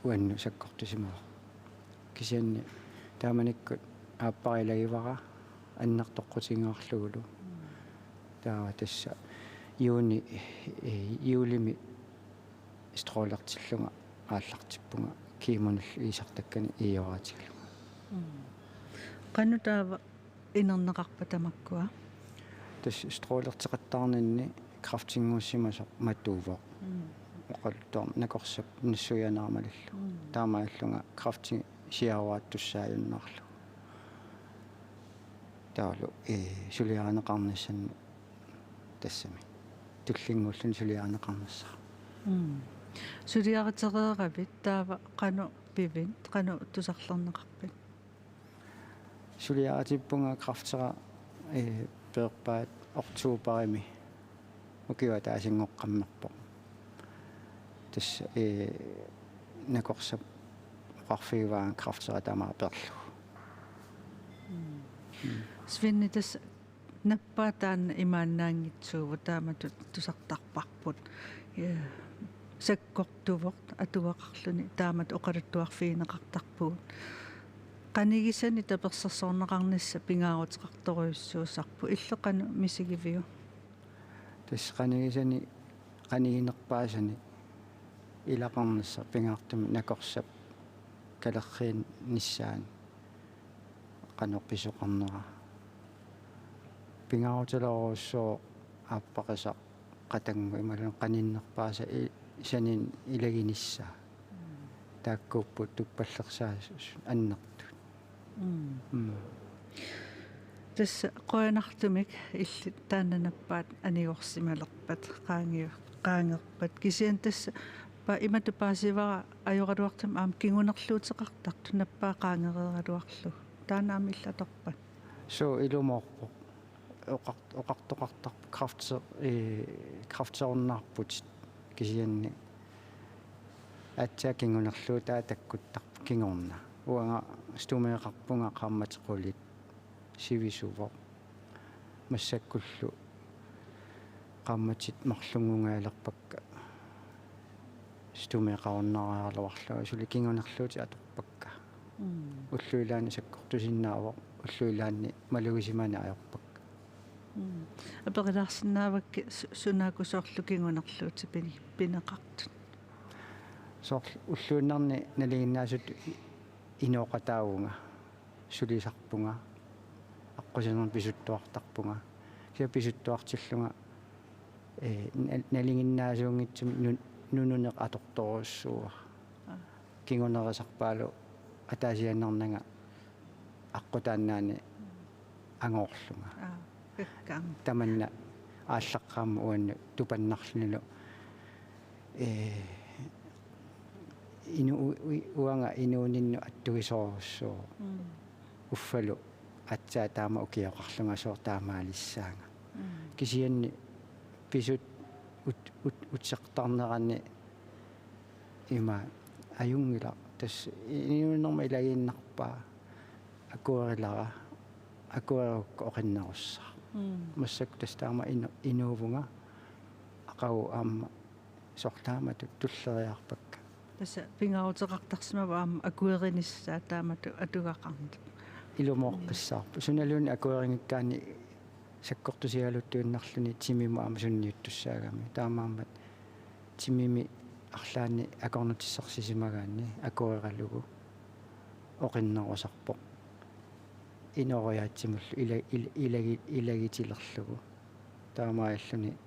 uannut sakkortusimavoq. Kisianni taamanikkut aappara ilagivara annertoqqutingaarlugulu. Taava tassa juuni, ee, juulimi strålertillunga aallartippunga kemonillu iisartakkani iioraatigalunga. Mm. Qanoq taava inerneqarpa tamakkua? Tassa strålerteqattaarninni kræftinnguussimasoq matuvoq. Mm. Oqaluttuarneq nakorsap nassuiaanera malillugu. Mm. Taamaalillunga kræfti siaruaattussaajunnaarlugu. Taavalu, ee, suliarineqarnissannut tassami. Tullinnguulluni suliarineqarnissara. Mm. Suliaritereeravit taava qanoq pivit, qanoq tusarlerneqarpit? Suliaritippunga kræftera, ee, peerpaat oktoberimi ukioq ataasinngoqqammerpoq. Tassa, ee, nakorsap oqarfigivaanga kræftera tamaat peerlugu. Mm. Mm. Svend, tassa nappaat taanna imaannaanngitsuuvoq, taamatut tusartarparput. Ja. Sakkortuvoq atuaqarluni taamatut oqaluttuarfigineqartarpugut. Qanigisani tapersersorneqarnissaq pingaaruteqartorujussuusarpoq, illit qanoq misigiviuk? Tassa qanigisani, qaniginerpaasani ilaqarnissaq pingaartumik nakorsap kalerriinissaani qanoq pisoqarnera. Pingaarutilerujussuuvoq aappaqisaq qatanngut imaluunniit qaninnerpaasaq i-, saniani ilaginissaa. Taakkuupput tuppallersaasut annertut. Mm. Mm. Tassa qujanartumik illit taanna nappaat anigorsimalerpat, qaangi-, qaangerpat. Kisianni tassa pa-, imatut paasivara ajoraluartumik aamma kingunerluuteqartartut nappaat qaangereeraluarlugu. Taanna aamma illit atorpat? Suu, ilumoorpoq. Oqart-, oqartoqartarpoq kræfti-, ee, kræfterunnaarputit kisianni aatsaat kingunerluutaa takkuttarpoq kingorna. Uanga stomeeqarpunga qaammatit qulit sivisuvoq. Massakkullu qaammatit marlunngungajalerpakka stomeeqarunnaaraluarlunga suli kingunerluutit atorpakka. Mm. Ullut ilaanni sakkortusinnaavoq, ullut ilaanni malugisimaneq ajorpakka. Mm. Aperilaarsinnaavakkit su-, sunaakku soorlu kingunerluutit pini-, pineqartut? Soorlu ulluinnarni nalinginnaasutut i-, inooqataavunga, sulisarpunga, aqqusinermi pisuttuartarpunga. Kisianni pisuttuartillunga, ee, na-, nalinginnaasuunngitsumik nu-, nununeq atortorujussuuara. Aa. Kingunerisarpaalu Ataasiinnarnanga aqqutaannaani angoorlunga. Aa, kakkaam. Tamanna aallaqqaammut uannut tupannarlunilu, ee, inu-, u-, u-, uanga inuuninnut attuisoorujussuuvoq. Mm. Uffalu aatsaat taama ukioqarlunga sooq taamaalissaanga. Mm. Kisianni pisut ut-, ut-, utertarnerani ima ajunngilaq. Tassa inuunerma ilagiinnarpaa akuerilara, akuerukku oqinnerussaaq. Mm. Massakkut tassa taama inu-, inuuvunga aqagu aamma soorlu taamatut tulleriiaarpakka. Tassa pingaaruteqartarsimavoq aamma akuerinissaa taamatut atugaqarneq. Ilumooqqissaarpoq. Sunaluunniit akuerinngikkaanni sakkortusigaluttuinnarluni timimut aamma sunniuttussaagami. Taamaammat timimi arlaanni akornutissarsisimagaanni akueralugu oqinnerusarpoq. Inooriaatsimullu ila-, ila-, ilagi-, ilagitilerlugu. Taamaalilluni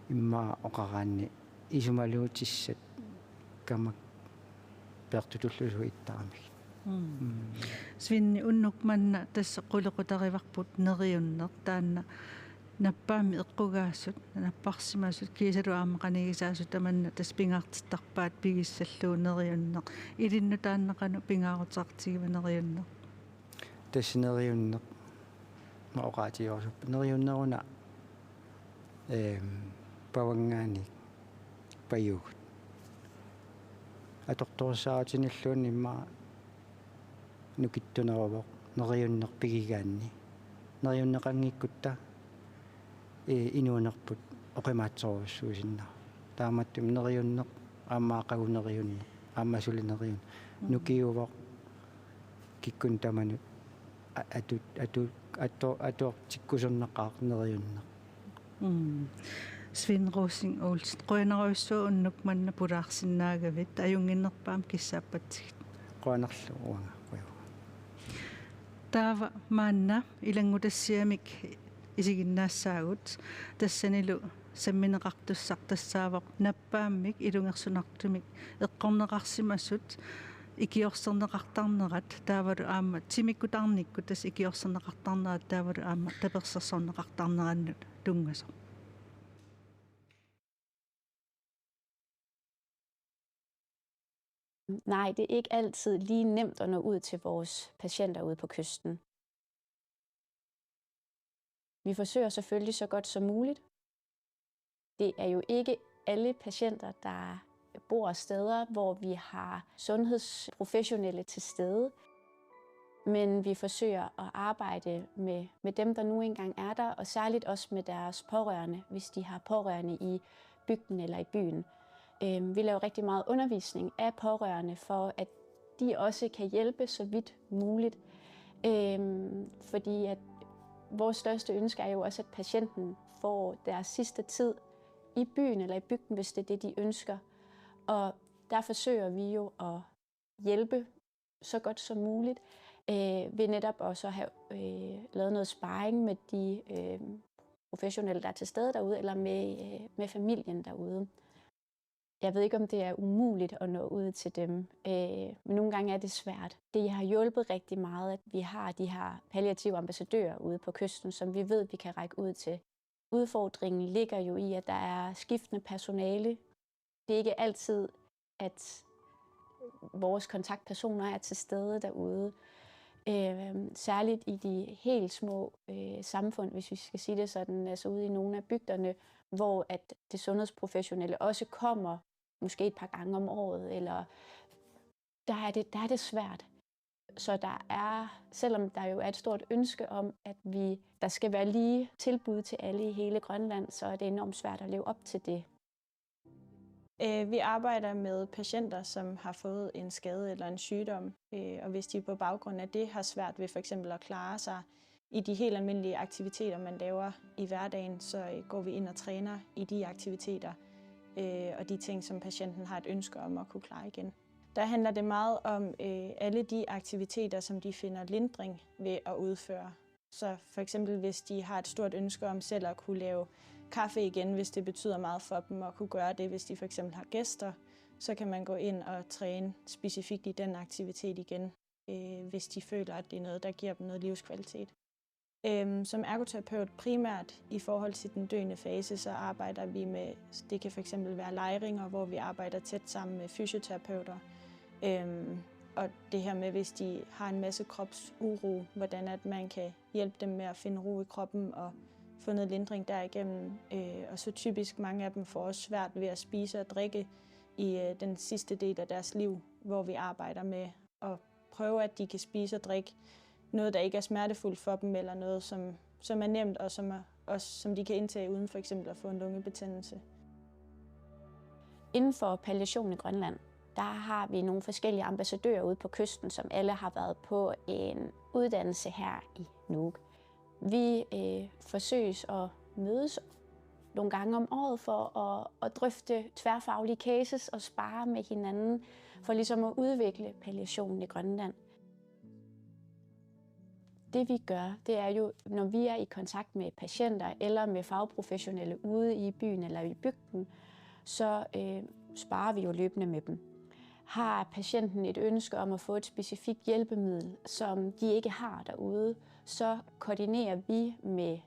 immaqa oqaraanni isumaluutissat kamak peertutullusuittaramik. Mm. Mm. Svend, unnuk manna tassa qulequtarivarput neriunneq, taanna nappaammik eqqugaasut, napparsimasut, kiisalu aamma qanigisaasut tamanna tassa pingaartittarpaat pigissallugu neriunneq. Ilinnut taanna qanoq pingaaruteqartigiva neriunneq? Tassa neriunneq. Oqaatigerusuppara neriunneruna, eem, pavanngaanniit pajugut. Atortorissaarutinilluunniit immaqa nukittuneruvoq neriunneq pigigaanni. Neriunneqanngikkutta, ee, inuunerput oqimaatsorujussuusinnaasoq. Taamaattumik neriunneq, aamma aqagu neriunneq, aamma suli neriunneq. Mm. Nukiuvoq kikkunnut tamanut a-, atu-, atu-, atu-, atuartikkusunnaqaaq neriunneq. Mm. Svend Rosing Olsen, qujanarujussuaq unnuk manna pulaarsinnaagavit, ajunnginnerpaamik kissaappatsigit. Qujanarlu uanga, qujanaq. Taava maanna ilanngutassiamik isiginnaassaagut, tassanilu sammineqartussaq tassaavoq nappaammik ilungersunartumik eqqorneqarsimasut ikiorserneqartarnerat taavalu aamma timikkut tarnikkut tassa ikiorserneqartarnerat taavalu aamma tapersersorneqartarnerannut tunngasoq. Nej, det er ikke altid lige nemt at nå ud til vores patienter ude på kysten. Vi forsøger selvfølgelig så godt som muligt. Det er jo ikke alle patienter, der bor steder, hvor vi har sundhedsprofessionelle til stede. Men vi forsøger at arbejde med, med dem, der nu engang er der, og særligt også med deres pårørende, hvis de har pårørende i bygden eller i byen. Øhm, vi laver rigtig meget undervisning af pårørende for, at de også kan hjælpe så vidt muligt. Øhm, fordi at vores største ønske er jo også, at patienten får deres sidste tid i byen eller i bygden, hvis det er det, de ønsker. Og der forsøger vi jo at hjælpe så godt som muligt, øh, ved netop også at have, øh, lavet noget sparring med de, øh, professionelle, der er til stede derude, eller med, øh, med familien derude. Jeg ved ikke, om det er umuligt at nå ud til dem, øh, men nogle gange er det svært. Det har hjulpet rigtig meget, at vi har de her palliative ambassadører ude på kysten, som vi ved, vi kan række ud til. Udfordringen ligger jo i, at der er skiftende personale. Det er ikke altid, at vores kontaktpersoner er til stede derude. Øh, særligt i de helt små, øh, samfund, hvis vi skal sige det sådan, altså ude i nogle af bygderne, hvor at det sundhedsprofessionelle også kommer måske et par gange om året, eller der er det, der er det svært. Så der er, selvom der jo er et stort ønske om, at vi, der skal være lige tilbud til alle i hele Grønland, så er det enormt svært at leve op til det. Øh, vi arbejder med patienter, som har fået en skade eller en sygdom, øh, og hvis de på baggrund af det har svært ved for eksempel at klare sig i de helt almindelige aktiviteter, man laver i hverdagen, så, øh, går vi ind og træner i de aktiviteter, øh, og de ting, som patienten har et ønske om at kunne klare igen. Der handler det meget om, øh, alle de aktiviteter, som de finder lindring ved at udføre. Så for eksempel, hvis de har et stort ønske om selv at kunne lave kaffe igen, hvis det betyder meget for dem at kunne gøre det, hvis de for eksempel har gæster, så kan man gå ind og træne specifikt i den aktivitet igen, øh, hvis de føler, at det er noget, der giver dem noget livskvalitet. Øhm, som ergoterapeut primært i forhold til den døende fase, så arbejder vi med, det kan for eksempel være lejringer, hvor vi arbejder tæt sammen med fysioterapeuter. Øhm, og det her med, hvis de har en masse kropsuro, hvordan at man kan hjælpe dem med at finde ro i kroppen og få noget lindring derigennem. Øh, og så typisk mange af dem får også svært ved at spise og drikke i øh, den sidste del af deres liv, hvor vi arbejder med at prøve, at de kan spise og drikke noget, der ikke er smertefuldt for dem, eller noget, som, som er nemt, og som, er, også, som de kan indtage uden for eksempel at få en lungebetændelse. Inden for palliation i Grønland, der har vi nogle forskellige ambassadører ude på kysten, som alle har været på en uddannelse her i Nuuk. Vi øh, forsøges at mødes nogle gange om året for at, at drøfte tværfaglige cases og spare med hinanden for ligesom at udvikle palliationen i Grønland. Det vi gør, det er jo, når vi er i kontakt med patienter eller med fagprofessionelle ude i byen eller i bygden, så øh, sparer vi jo løbende med dem. Har patienten et ønske om at få et specifikt hjælpemiddel, som de ikke har derude, så koordinerer vi med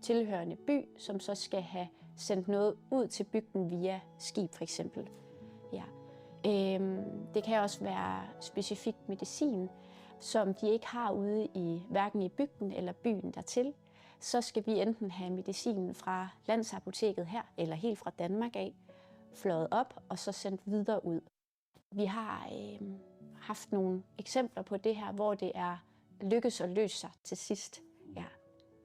tilhørende by, som så skal have sendt noget ud til bygden via skib for eksempel. Ja. Øhm, det kan også være specifik medicin, som de ikke har ude i, hverken i bygden eller byen dertil. Så skal vi enten have medicinen fra Landsapoteket her, eller helt fra Danmark af, fløjet op og så sendt videre ud. Vi har øh, haft nogle eksempler på det her, hvor det er lykkes at løse sig til sidst. Ja.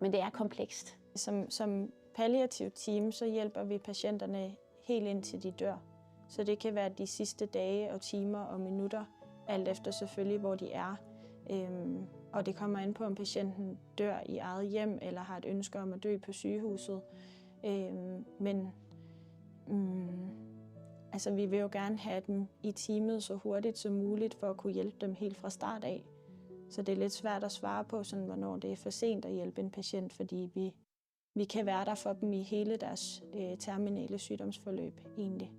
Men det er komplekst. Som, som palliativt team, så hjælper vi patienterne helt indtil de dør. Så det kan være de sidste dage og timer og minutter, alt efter selvfølgelig, hvor de er. Øhm, og det kommer an på, om patienten dør i eget hjem eller har et ønske om at dø på sygehuset. Øhm, men mm, altså, vi vil jo gerne have dem i teamet så hurtigt som muligt for at kunne hjælpe dem helt fra start af. Så det er lidt svært at svare på, sådan, hvornår det er for sent at hjælpe en patient, fordi vi, vi kan være der for dem i hele deres øh, terminale sygdomsforløb egentlig.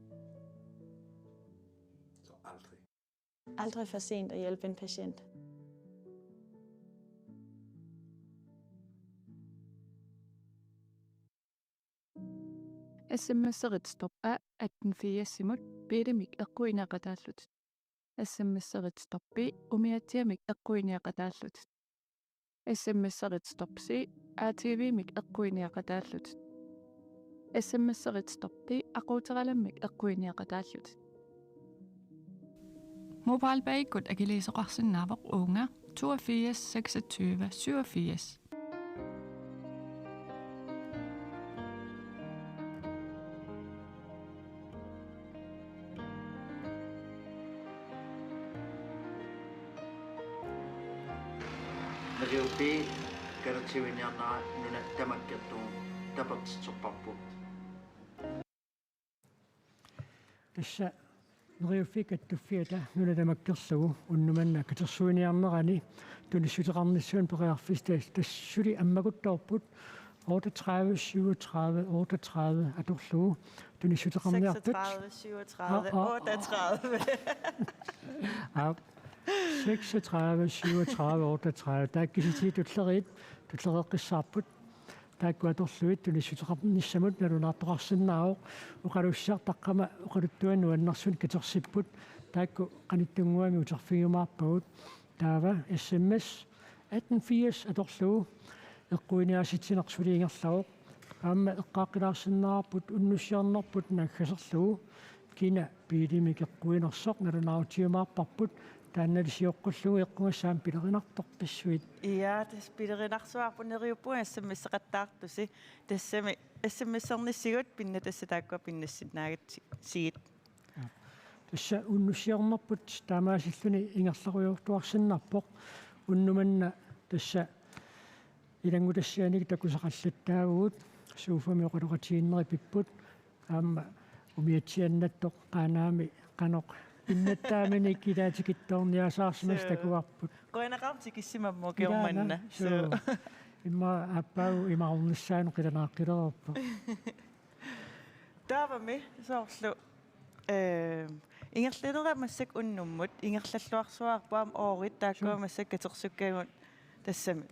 Så aldrig. Aldrig for sent at hjælpe en patient. S M S-erit stop atten firsimut biilimik eqquineqataallutit. S M S-erit stoppi umiatsiamik eqquineqataallutit. S M S-erit stopsi A T V-mik eqquineqataallutit. S M S-erit stoppi aquuteralammik eqquineqataallutit. MobilePay-ikkut akiliisoqarsinnaavoq uunga toogfirs seksogtyve syvogfirs. Neriuppiit katersuiniarnera nuna tamakkerlugu tapersersorparput. Tassa Neriuffiit Kattuffiata nuna tamakkerlugu unnuk manna katersuiniarnerani tunissuteqarnissamut periarfissat tassa suli ammakuttoorput otteogtredive syvogtredive otteogtredive atorlugu tunissuteqarniartut. Seksogtredive syvogtredive otteogtredive. Aap. Seksogtredive syvogtredive otteogtredive. Taakku kisitsisit tulleriit, tullereeqqissaarput. Taakku atorlugit tunissuteqarnissamut nalunaartoqarsinnaavoq. Oqalussisartakkama oqaluttuanik nuannersunik katersipput. Taakku qanittunnguamik uterfigiumaarpagut. Taava S M S atten firs atorlugu eqquineqarsitsineq suli ingerlavoq. Aamma eqqaaqqilaarsinnaavarput unnussiornerput naggaserlugu kina biilimik eqquinersoq nalunaarutigiumaarparput, taannali sioqqullugu eqqugassaamik pilerinartorpassuit. Ja, tassa pilerinarsuarput. Neriuppunga S M S-eqattaartusi. Tassami S M S-ernissigut pinnattassat taakkua pinnassinnaagatsigit. Tassa unnussiornerput taamaasilluni ingerlarujoortuarsinnarpoq. Unnuk manna tassa ilanngutassianik takusaqallattaavugut, sofami oqaloqatigiinnerit pipput. Aamma umiatsiannattoq Qaanaami qanoq innattaaminik ilaa tikittoorniasaarsimasut takuarput. Qujanaqaaq tikissimammat ukioq manna. Suu. Immaqa aappaagu imarornissaanut qilanaaqqilereerpoq. Taavami soorlu eh Ingerlanera massakkut unnummut, ingerlalluarsuarput aamma oorit taakkua Suu. Massakkut katersukkagut tassami.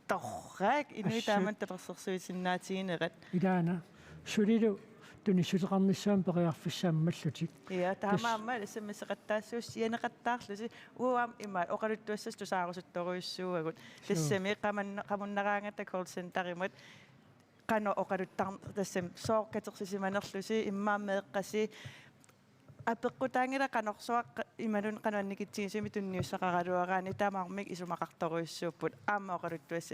Torrak, inuit Assut. Taama tapersersuisinnaatiginerat. Ilaana, sulilu tunissuteqarnissaannut periarfissammallutik. Ja, taamaammat S M S-eqattaassuussianeqattaarlusi, uanga aamma imaat oqaluttuassasut tusaarusuttorujussuuagut. Suu. Tassami qamanna-, qamunnaraangata call centerimut, qanoq oqaluttar-, tassami sooq katersisimanerlusi, immaqa meeqqasi, apeqqutaanngilaq qanorsuaq imaluunniit qanoq annikitsigisumik tunniussaqaraluaraanni tamarmik isumaqartorujussuupput aamma oqaluttuassat